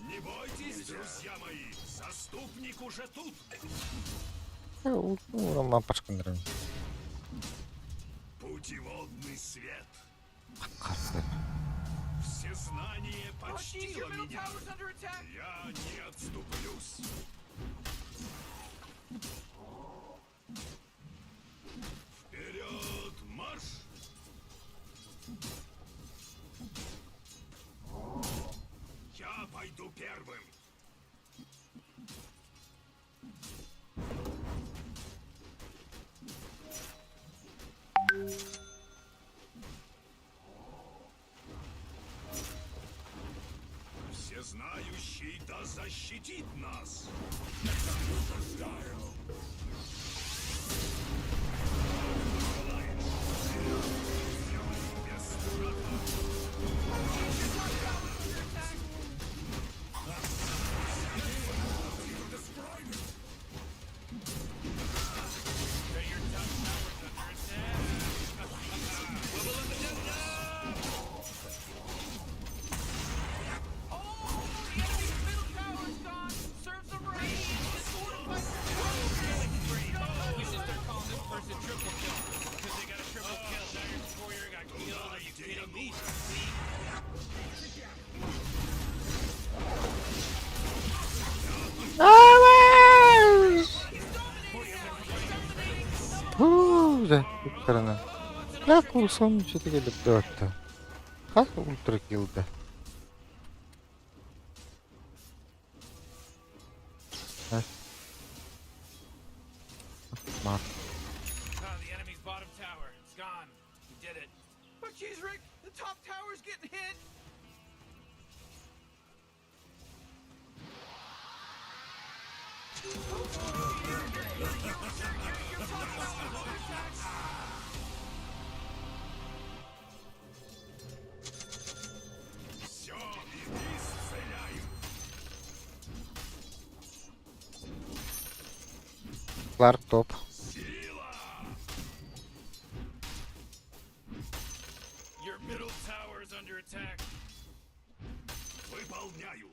Speaker 3: Не бойтесь, друзья мои, заступник уже тут.
Speaker 2: Ураман пашкынырым.
Speaker 3: Путеводный свет.
Speaker 2: Қарсы.
Speaker 3: Всезнание
Speaker 12: Oh, jeez, your
Speaker 3: почтило
Speaker 12: middle
Speaker 3: меня.
Speaker 12: tower's under attack.
Speaker 3: Я не отступлюсь. Вперед, марш! Я пойду первым. Всезнающий да защитит нас. Без страха.
Speaker 12: Oh, the enemy's middle tower's gone. Serves them right. Just fortified
Speaker 11: We should start calling this person triple kill. Because they got a triple kill. Now your warrior got killed. Are you kidding me?
Speaker 2: Пуза, сторона. Как сон все-таки дота. Как ультра килда. Мат.
Speaker 11: Oh, the enemy's bottom tower. It's gone. You did it.
Speaker 12: Oh, jeez, Rick, the top tower's getting hit. Oh, Your top tower's under attack.
Speaker 3: Все, исцеляю.
Speaker 2: Кларк топ.
Speaker 11: Your middle tower is under attack.
Speaker 3: Выполняю.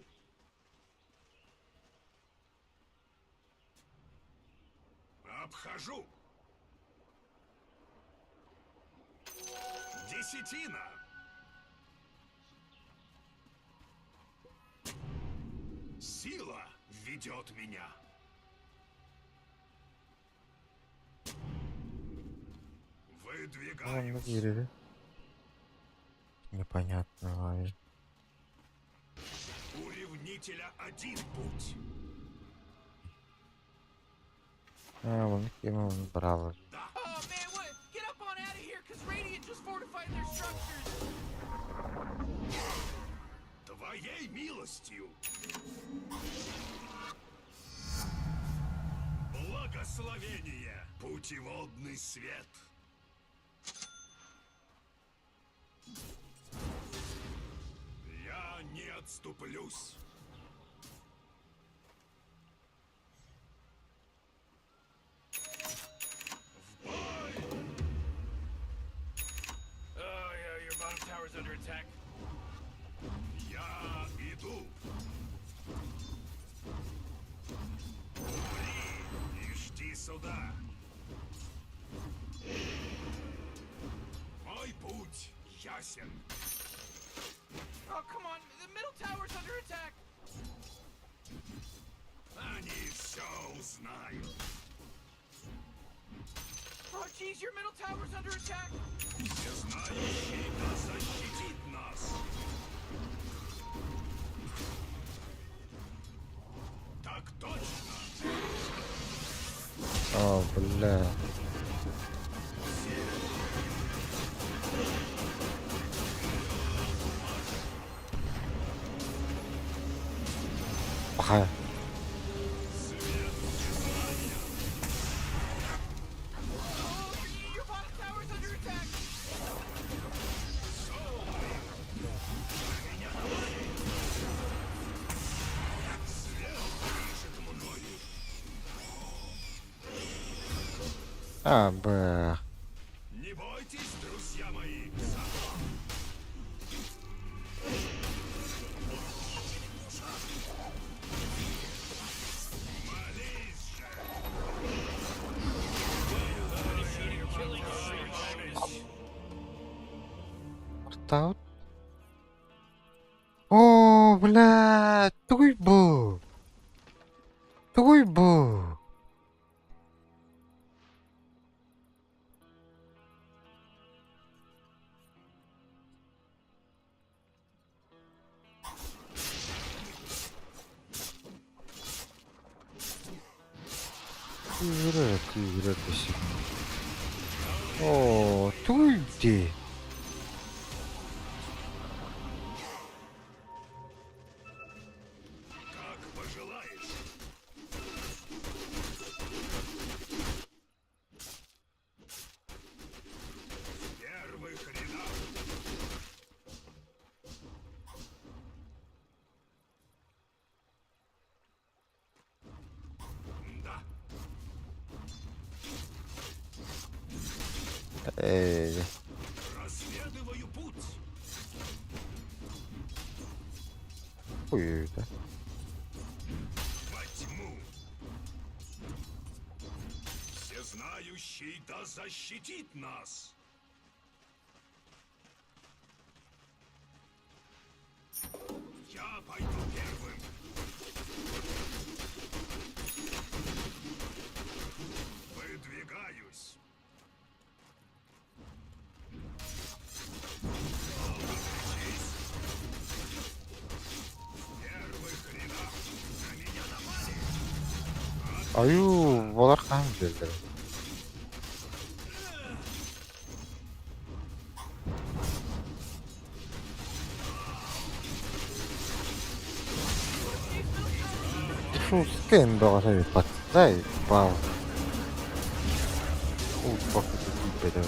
Speaker 3: Обхожу. Десятина. Сила ведет меня.
Speaker 2: Онно
Speaker 3: Выдвигаюсь.
Speaker 2: киирэр. Непонятно.
Speaker 3: У ревнителя один путь.
Speaker 2: Аа, оны ким оны браво.
Speaker 12: Oh man, what? Get up on out of here, cause Radiant just fortified their structures.
Speaker 3: Твоей милостью. Благословение, путеводный свет. Я не отступлюсь. В бой!
Speaker 11: Oh yeah, your bottom tower's under attack.
Speaker 3: Я иду. Умри и жди суда. Мой путь ясен.
Speaker 12: Oh come on, the middle tower's under attack.
Speaker 3: Они все узнают.
Speaker 12: Oh jeez, your middle tower's under attack.
Speaker 3: Всезнающий да защитит нас. Так точно.
Speaker 2: Оо, бля. Пахая.
Speaker 12: Oh, your bottom tower's under attack.
Speaker 2: А, б.
Speaker 3: Не бойтесь, друзья мои.
Speaker 2: Ортаут. Оо, бля, тугуй бу. Тугуй бу. Күүрэр күүрэр дэшиг. Оо, тугуй дии.
Speaker 3: Как пожелаешь. В первых рядах. Да.
Speaker 2: Ээ.
Speaker 3: Разведываю путь.
Speaker 2: Хуй да.
Speaker 3: Во тьму. Всезнающий да защитит нас. Я пойду первым. Выдвигаюсь. Молчись. В первых рядах на меня напали.
Speaker 2: Аю, болар хаан биэрдэ. Шуускен бөҕө баттай бал. Ult тиийбэтэ.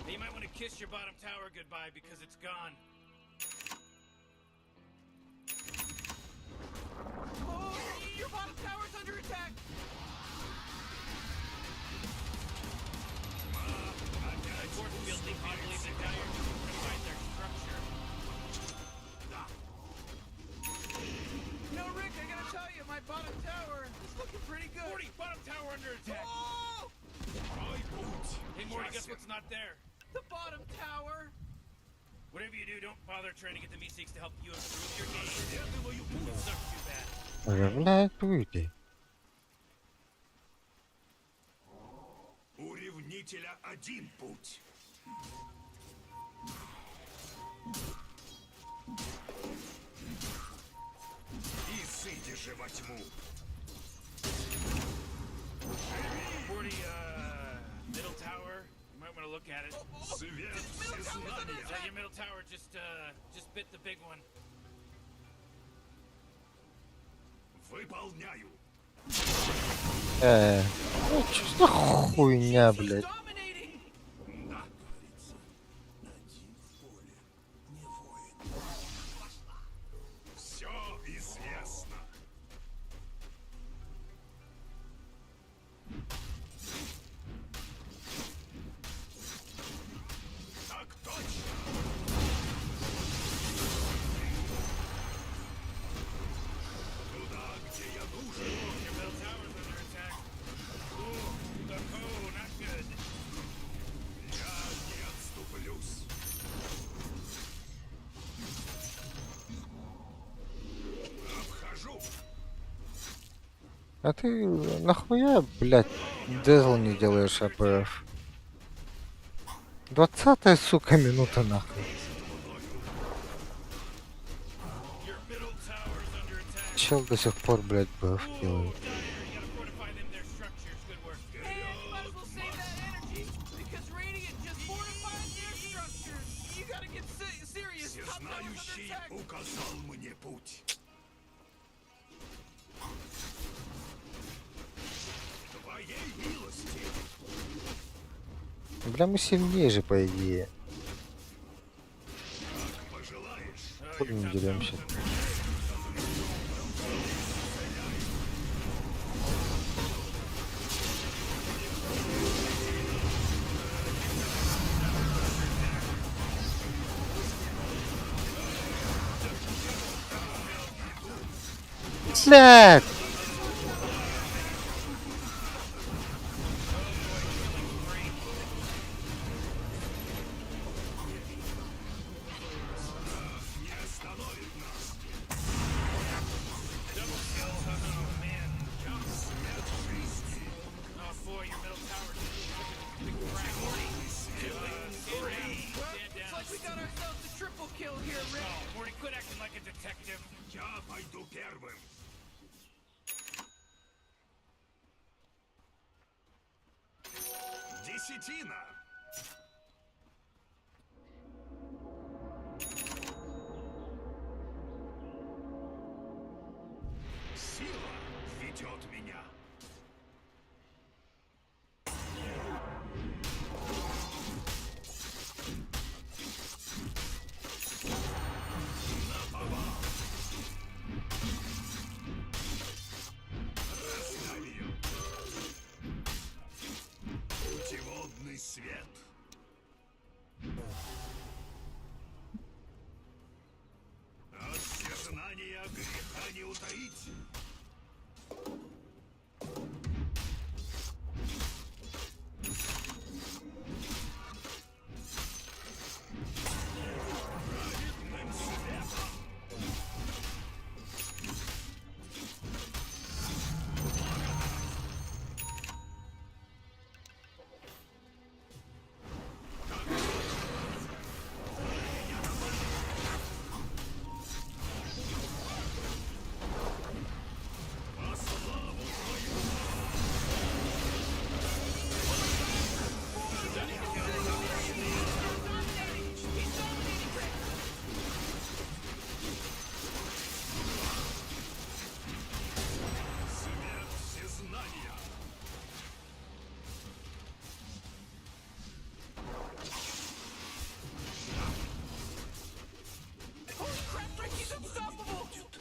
Speaker 11: Hey, you might want to kiss your bottom tower goodbye because it's gone.
Speaker 12: Oh, your bottom tower's under attack.
Speaker 11: Of course, feel they can't believe the Dire just fortified their structure.
Speaker 12: No, Rick, I gotta tell you, my bottom tower is looking pretty good.
Speaker 11: Morty, bottom tower under attack.
Speaker 12: Oh!
Speaker 11: Hey, Morty, guess what's not there?
Speaker 12: The bottom tower.
Speaker 11: Whatever you do, don't bother trying to get the Meeseeks to help you improve your game. It sucks too bad.
Speaker 2: Бля, туйте.
Speaker 3: У ревнителя один путь. И сыди же во тьму.
Speaker 11: Morty, middle tower. You might want to look at it.
Speaker 3: Свет всезнания.
Speaker 11: Yeah, your middle tower just bit the big one.
Speaker 3: Выполняю.
Speaker 2: Ну, чё за хуйня, блядь?
Speaker 3: Все известно. Так точно. Туда, где я нужен.
Speaker 11: Your middle tower's under attack. Ooh, the oh, not good.
Speaker 3: Я не отступлюсь. Обхожу.
Speaker 2: А ты нахуя, блядь, дезл не делаешь АПФ? 20-я, сука, минута нахуй.
Speaker 11: Your middle tower's under attack.
Speaker 2: Чел до сих пор, блядь, БФ делает.
Speaker 11: Dire, you gotta fortify them their structures. Good work.
Speaker 12: And you might as well save that energy because Radiant just fortified their structures. You gotta get serious. Top tower's under
Speaker 3: Всезнающий
Speaker 12: attack.
Speaker 3: указал мне путь. Твоей милости.
Speaker 2: Бля, мы сильнее же, по идее.
Speaker 3: Пожелаешь.
Speaker 2: Хуй не деремся. Блядь!
Speaker 11: Oh boy, your middle tower just took a big crack. Morty, stand
Speaker 12: Looks
Speaker 11: down.
Speaker 12: like we got ourselves a triple kill here, Rick.
Speaker 11: Oh, Morty, quit acting like a detective.
Speaker 3: Я пойду первым. Десятина. Сила ведет меня. Путеводный свет.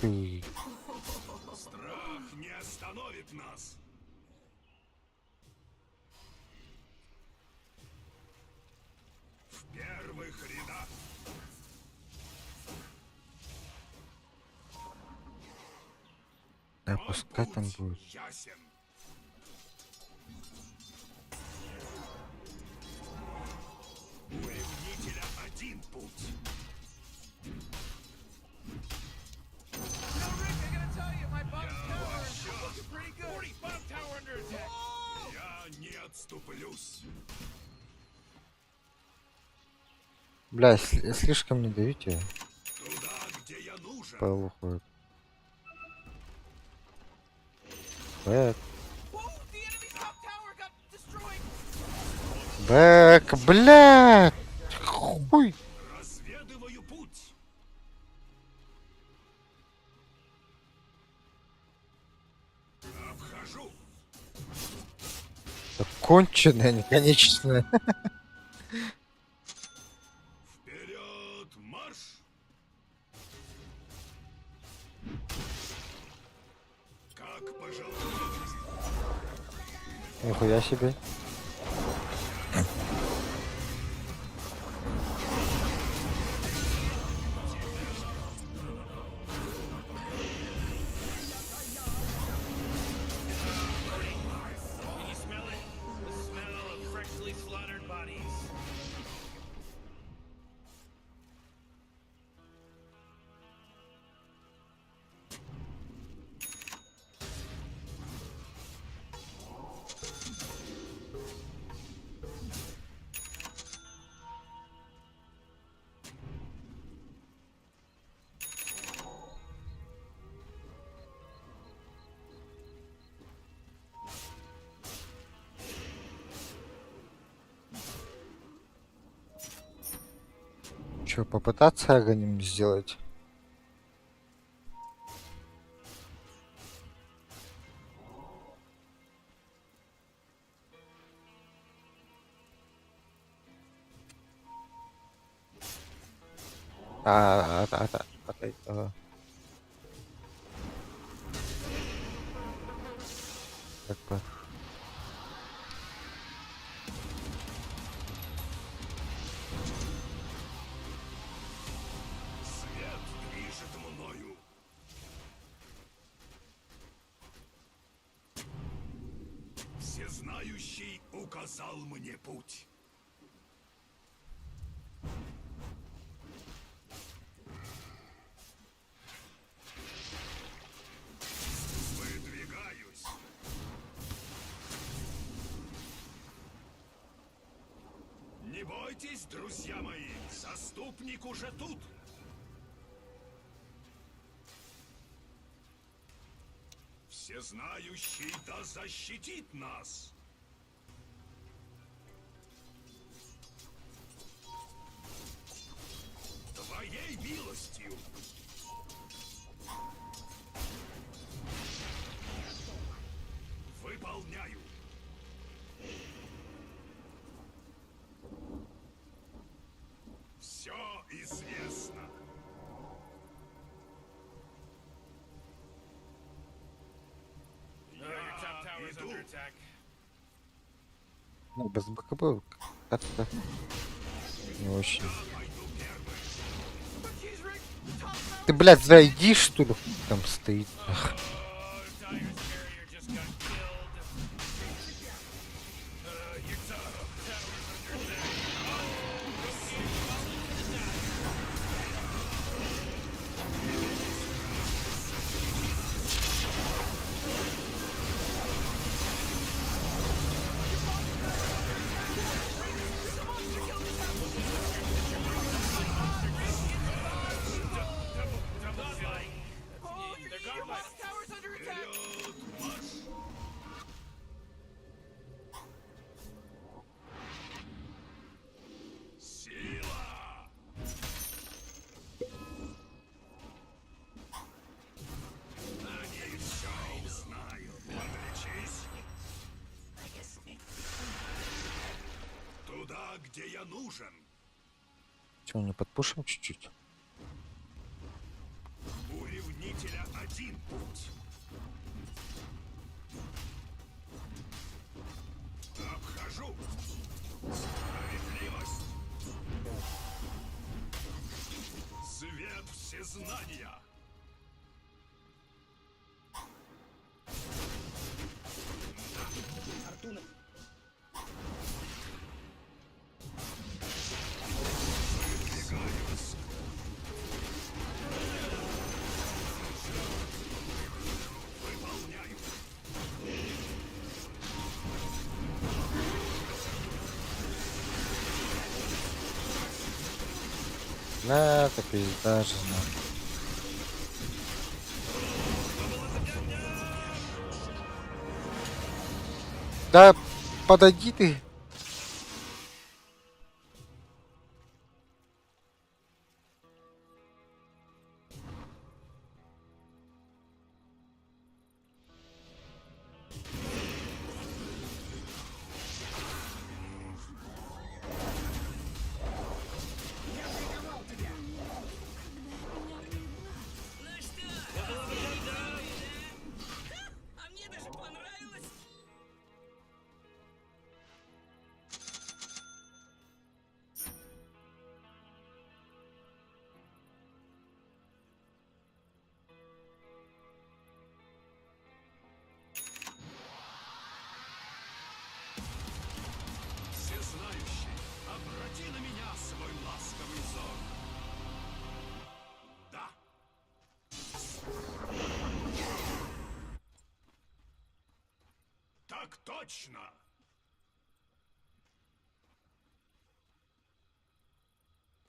Speaker 2: ты.
Speaker 3: Страх не остановит нас. В первых рядах.
Speaker 2: Да
Speaker 3: Мой
Speaker 2: пускай там
Speaker 3: путь
Speaker 2: будет.
Speaker 3: ясен. У ревнителя один путь.
Speaker 12: You know, Rick, I gotta tell you, my bottom tower is looking pretty good.
Speaker 11: 40 bottom tower under attack.
Speaker 3: Я не отступлюсь.
Speaker 2: Бля, слишком не давите.
Speaker 3: Туда, где я нужен.
Speaker 2: Пэл уходит. Back.
Speaker 12: Whoa, the enemy's top tower got destroyed.
Speaker 2: Back, блядь! Хуй!
Speaker 3: Разведываю путь. Обхожу.
Speaker 2: Да конченая, не конечная.
Speaker 3: Вперед, марш! Как пожелаете.
Speaker 2: Нихуя себе.
Speaker 11: Can you smell it? The smell of freshly slaughtered bodies.
Speaker 2: Че, попытаться агоним сделать? А, Как бы.
Speaker 3: Свет движет мною. Всезнающий указал мне путь. Выдвигаюсь. Не бойтесь, друзья мои, заступник уже тут. Всезнающий да защитит нас. Твоей милостью. Выполняю. Все известно.
Speaker 11: Oh, your top tower's
Speaker 3: иду.
Speaker 11: under attack.
Speaker 2: Ну, без БКБ как-то не очень.
Speaker 12: Oh, jeez, Rick, top tower.
Speaker 2: Ты, блядь, зайди, что ли, хуй там стоит. Ах,
Speaker 11: Oh, Dire's carrier just got killed. Your top tower's under attack. Oh, okay, falling to Dire. Double, double kill.
Speaker 12: Oh, your,
Speaker 11: They're
Speaker 12: your
Speaker 11: gone.
Speaker 12: bottom tower's under attack.
Speaker 3: Вперед, марш! Сила! Они все узнают. Отличись! Туда, где я нужен.
Speaker 2: Че, не подпушим чуть-чуть?
Speaker 3: У ревнителя один путь. Обхожу. Справедливость. Свет всезнания. Выдвигаюсь. Выполняю.
Speaker 2: Бля, это пизда же, нахуй. Да подойди ты.
Speaker 12: А мне даже понравилось!
Speaker 3: Всезнающий, обрати на меня свой ласковый взор. Да. Так точно.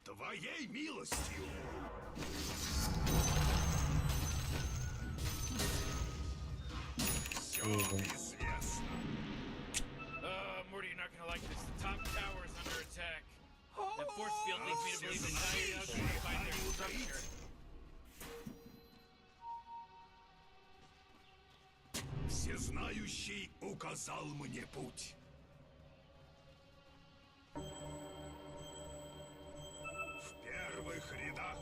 Speaker 3: Твоей милостью. Все известно.
Speaker 11: Morty, you're not gonna like this. The top tower is under attack. That force field leads me to believe that Dire has fortified their structure.
Speaker 3: Всезнающий указал мне путь. В первых рядах.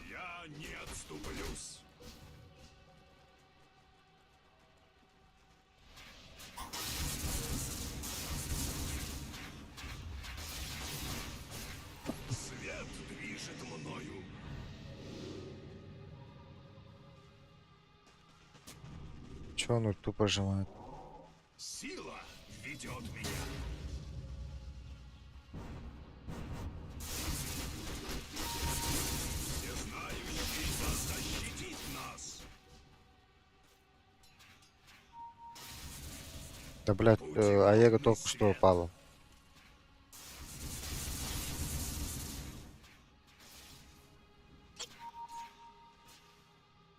Speaker 3: Я не отступлюсь. Свет движет мною.
Speaker 2: Чё он ульту пожимает?
Speaker 3: Сила ведет меня. Всезнающий да защитит нас.
Speaker 2: Да, блядь, Аега только что упала.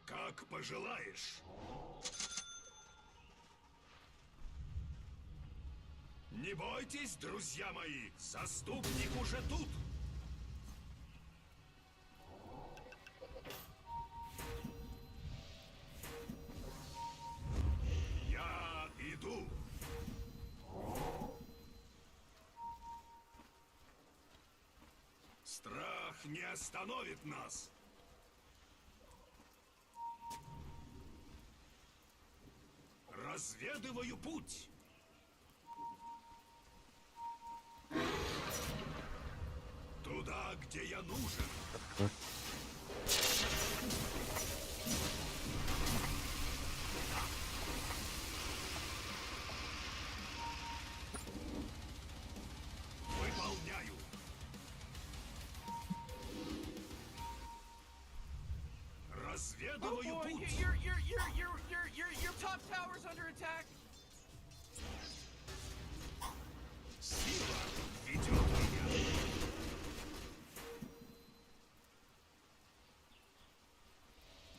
Speaker 3: Как пожелаешь. Не бойтесь, друзья мои, заступник уже тут. Я иду. Страх не остановит нас. Разведываю путь. Туда, где я нужен. Выполняю.
Speaker 11: Oh
Speaker 3: Разведываю
Speaker 12: Boy,
Speaker 3: путь.
Speaker 12: your top tower's under attack!
Speaker 3: Сила ведет меня.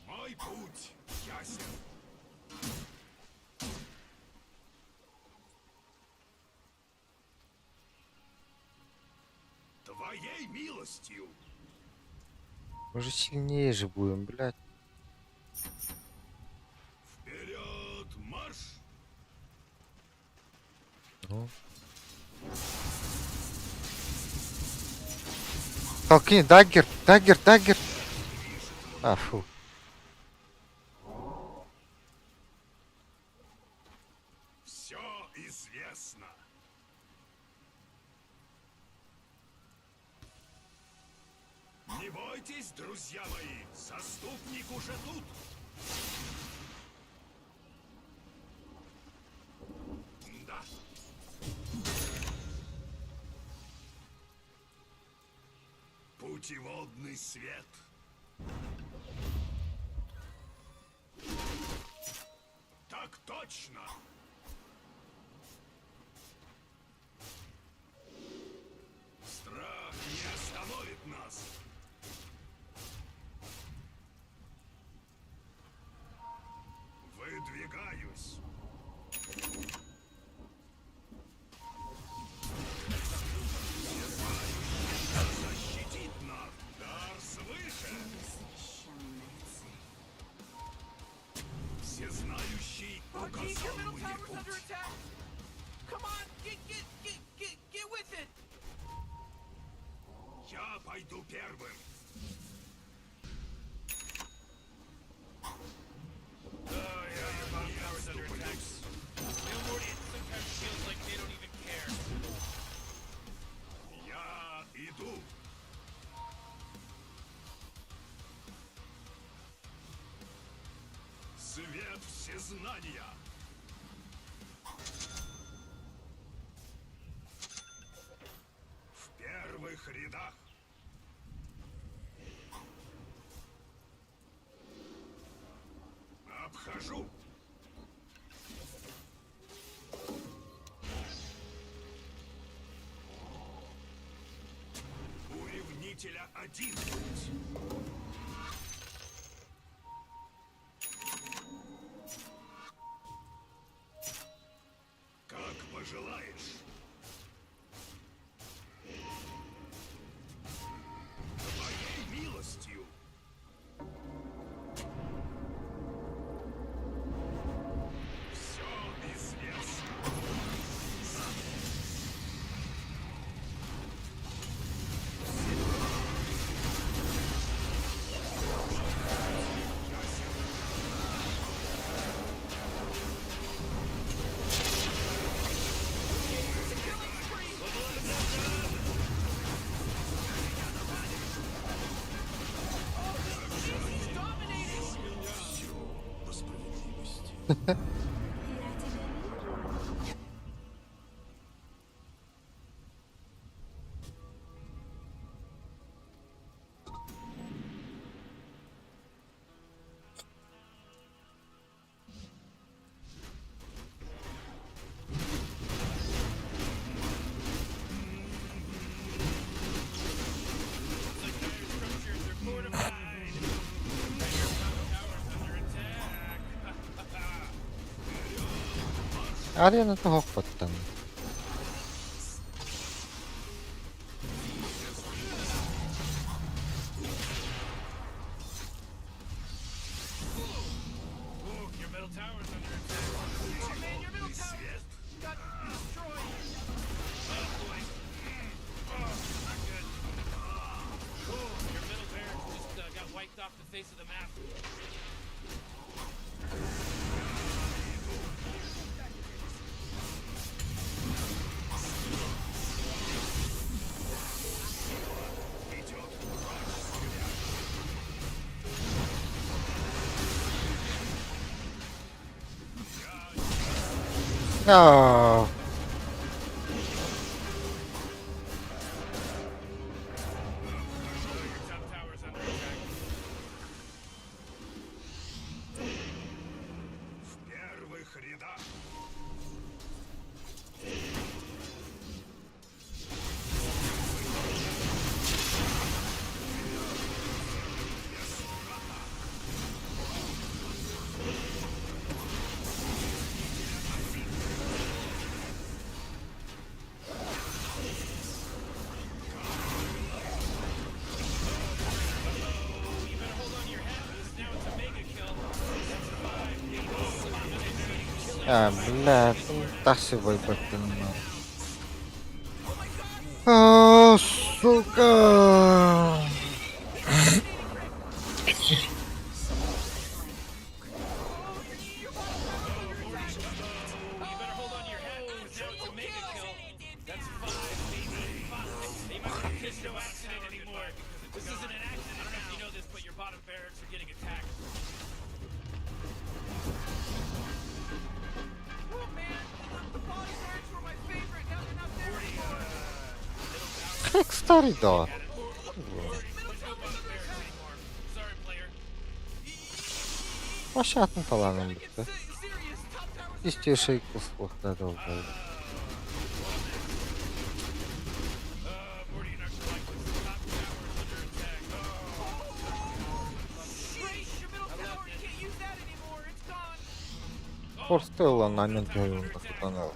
Speaker 3: Мой путь ясен. Твоей милостью.
Speaker 2: Мы же сильнее же будем, блядь.
Speaker 3: Вперед, марш!
Speaker 2: Толкни, даггер, даггер, даггер. А, фу.
Speaker 3: Все известно. Не бойтесь, друзья мои, заступник уже тут. Да. Путеводный свет. Так точно. Страх не остановит нас. Выдвигаюсь. Защитит нас. Дар свыше. Всезнающий
Speaker 12: Oh, geez,
Speaker 3: указал
Speaker 12: your middle
Speaker 3: мне
Speaker 12: tower's under
Speaker 3: путь.
Speaker 12: attack. Come on, get, get, get, get, get with it.
Speaker 3: Я пойду первым.
Speaker 11: Oh, yeah, your bottom tower's under attack. You know, Morty, it sometimes feels like they don't even care.
Speaker 3: Я иду. Свет всезнания. В первых рядах. Обхожу. У ревнителя один путь. Как пожелаешь. Твоей милостью. Все известно. По справедливости.
Speaker 13: Я тебя люблю.
Speaker 11: Looks like dire structures are fortified. Dire top tower's under attack.
Speaker 2: Арена того хваттан.
Speaker 11: Ooh, your middle tower's under attack.
Speaker 12: Oh man, your middle tower just got destroyed.
Speaker 11: Oh boy. Oh, not good. Ooh, your middle barracks just got wiped off the face of the map.
Speaker 2: No.
Speaker 11: Oh, your top tower's under attack.
Speaker 3: В первых рядах.
Speaker 11: Oh, you better hold on to your hat because now it's a mega kill. That's 5, 8, 7, 8, killing
Speaker 2: А, бля. Тахсы бойбаттан. А, сука! Как старый да. Вообще атын талааным бүттэ. Чистейший кусок да был. Force ылан анньан түһэр тутан ыл.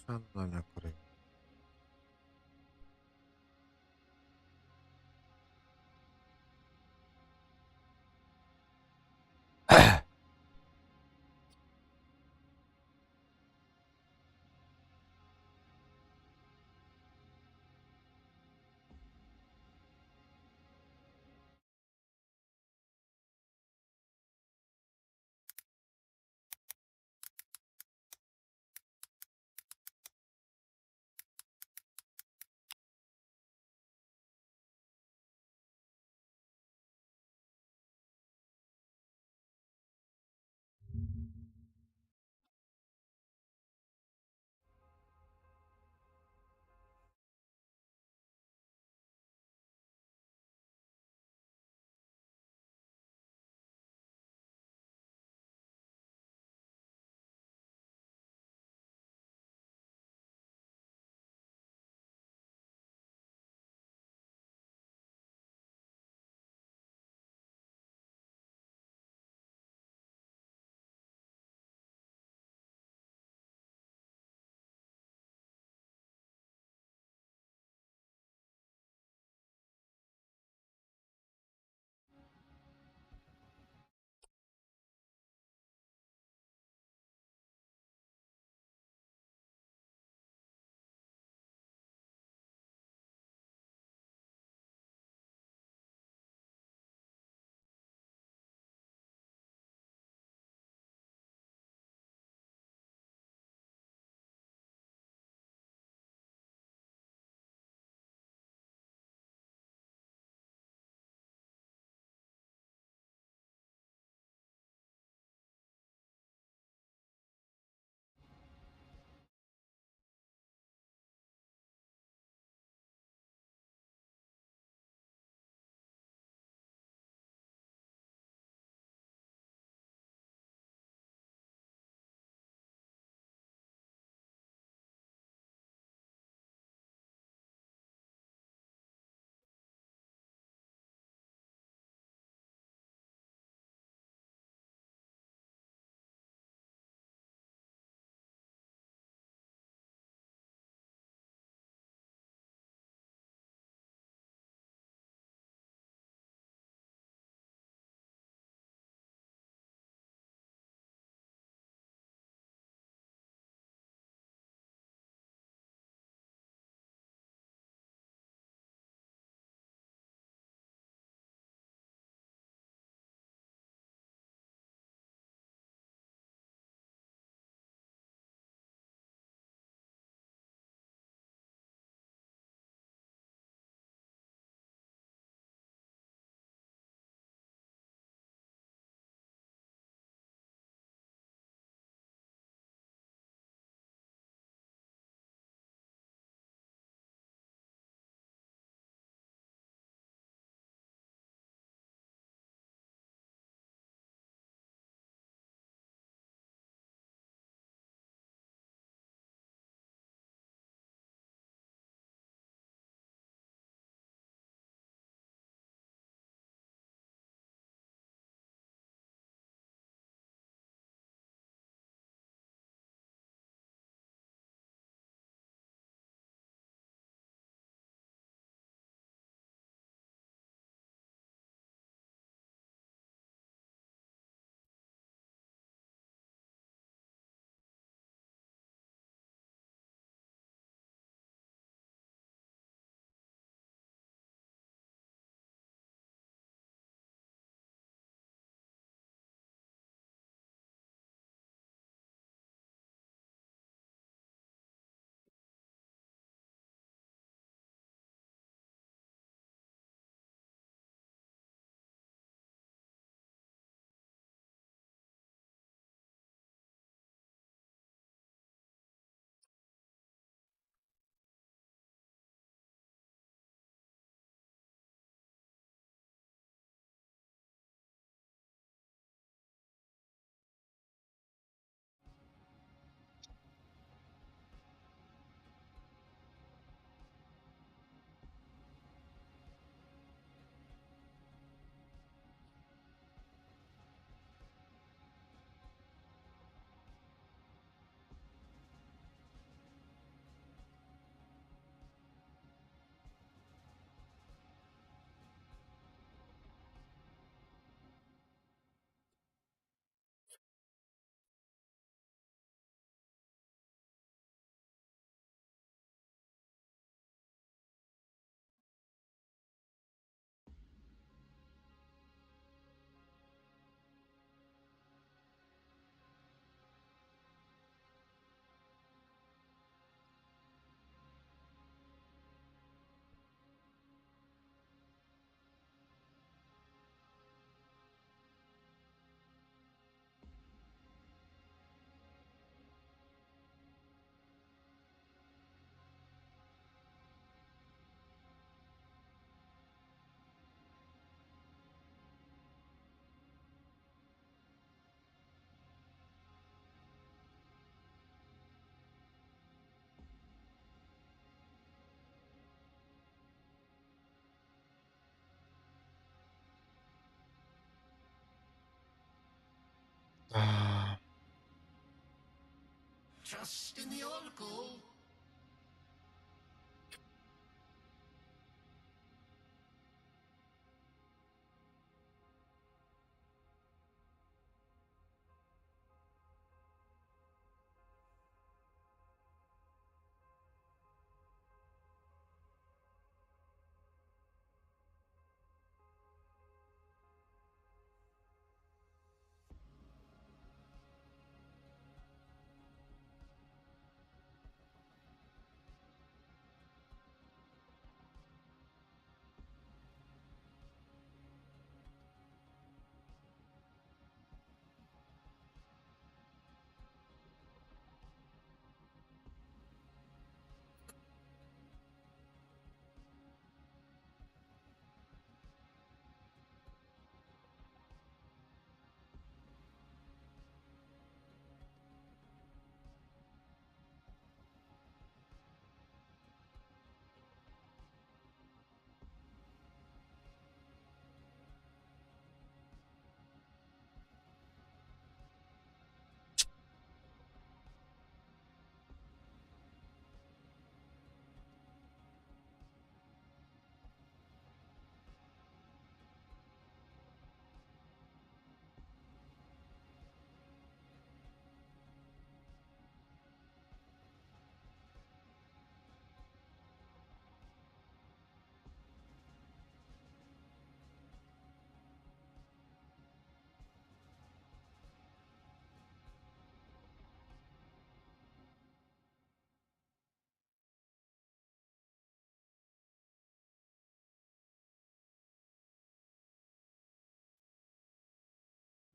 Speaker 2: Санна көрей.
Speaker 3: Trust in the Oracle.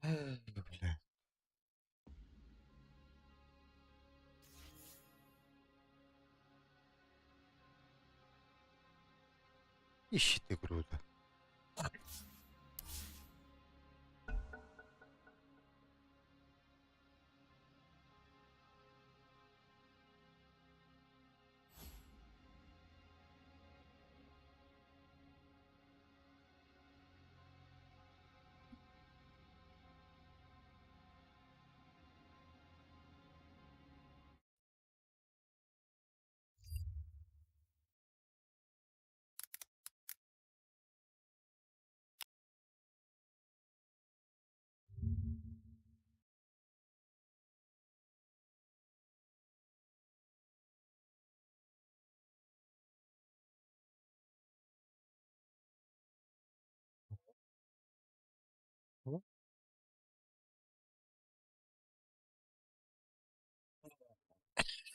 Speaker 2: Бля. Ищет игру, да.